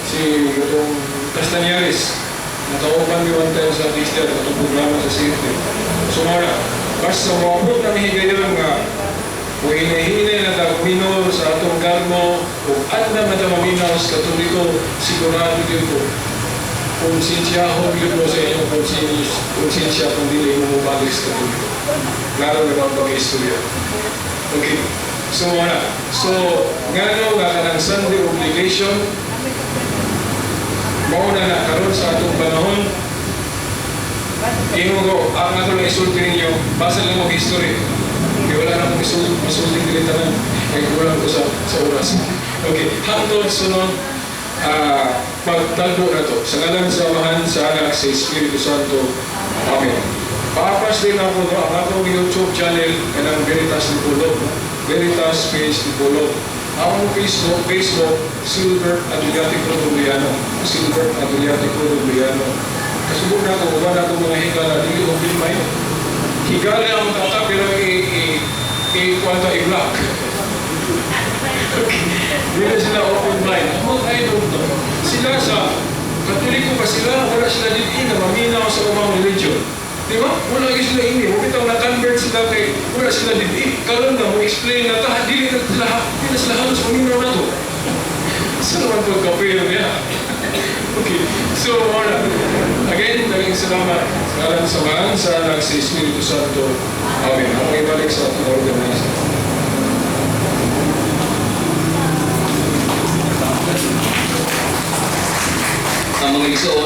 si katong Castañares. Nakauban mi one time sa Christian, katong programa sa CFD. So mara, basta moabot na mihigayon nga kung hinahinay na tagminor sa atong garbo, kung anda man ta maminaw sa Katoliko, sigurado gyud ko konsensyahon gyud mo sa inyong konsensya kung dili mo mobalik sa Katoliko. Klaro na ang pag-istorya. Okay. So, ano? So, ngano nga kanang Sunday obligation, mao na na karon sa atong panahon, ingon ko, ang ato lang isulti ninyo, basa lang mo history. Kaya wala na akong isulti, masulti dili tanan. Kaya kulang ko sa oras. Okay, hangtod sunod, pagtagbo na to. Sa ngalan sa Amahan, sa Anak, sa Espiritu Santo. Amen. Paapas din ako, no, ang atong YouTube channel, kanang Veritas Dipolog. No? Veritas Page Dipolog. Akong Facebook, Facebook, Silver Adriatico Rubiano. Silver Adriatico Rubiano. Kasubo na ako, wala akong mga higala, dili open mind. Higala ang tata, pero i, kwanta, i-block. Okay. Dili sila open mind. Ako, I don't know. Sila sa, Katoliko pa sila, wala sila din na maminaw sa ubang religion. Di ba? Wala gyud sila ini. Huwag bitaw na-convert sila kay wala sila din. Karon na mo explain na ta, dili na sila halos maminaw na to. Sa naman to kapiro niya. Okay. So, wala. Again, daghang salamat. Sa ngalan sa Amahan, sa Anak, sa Espiritu Santo. Amen. Ako ibalik sa atong organizer. Ang mga igsoon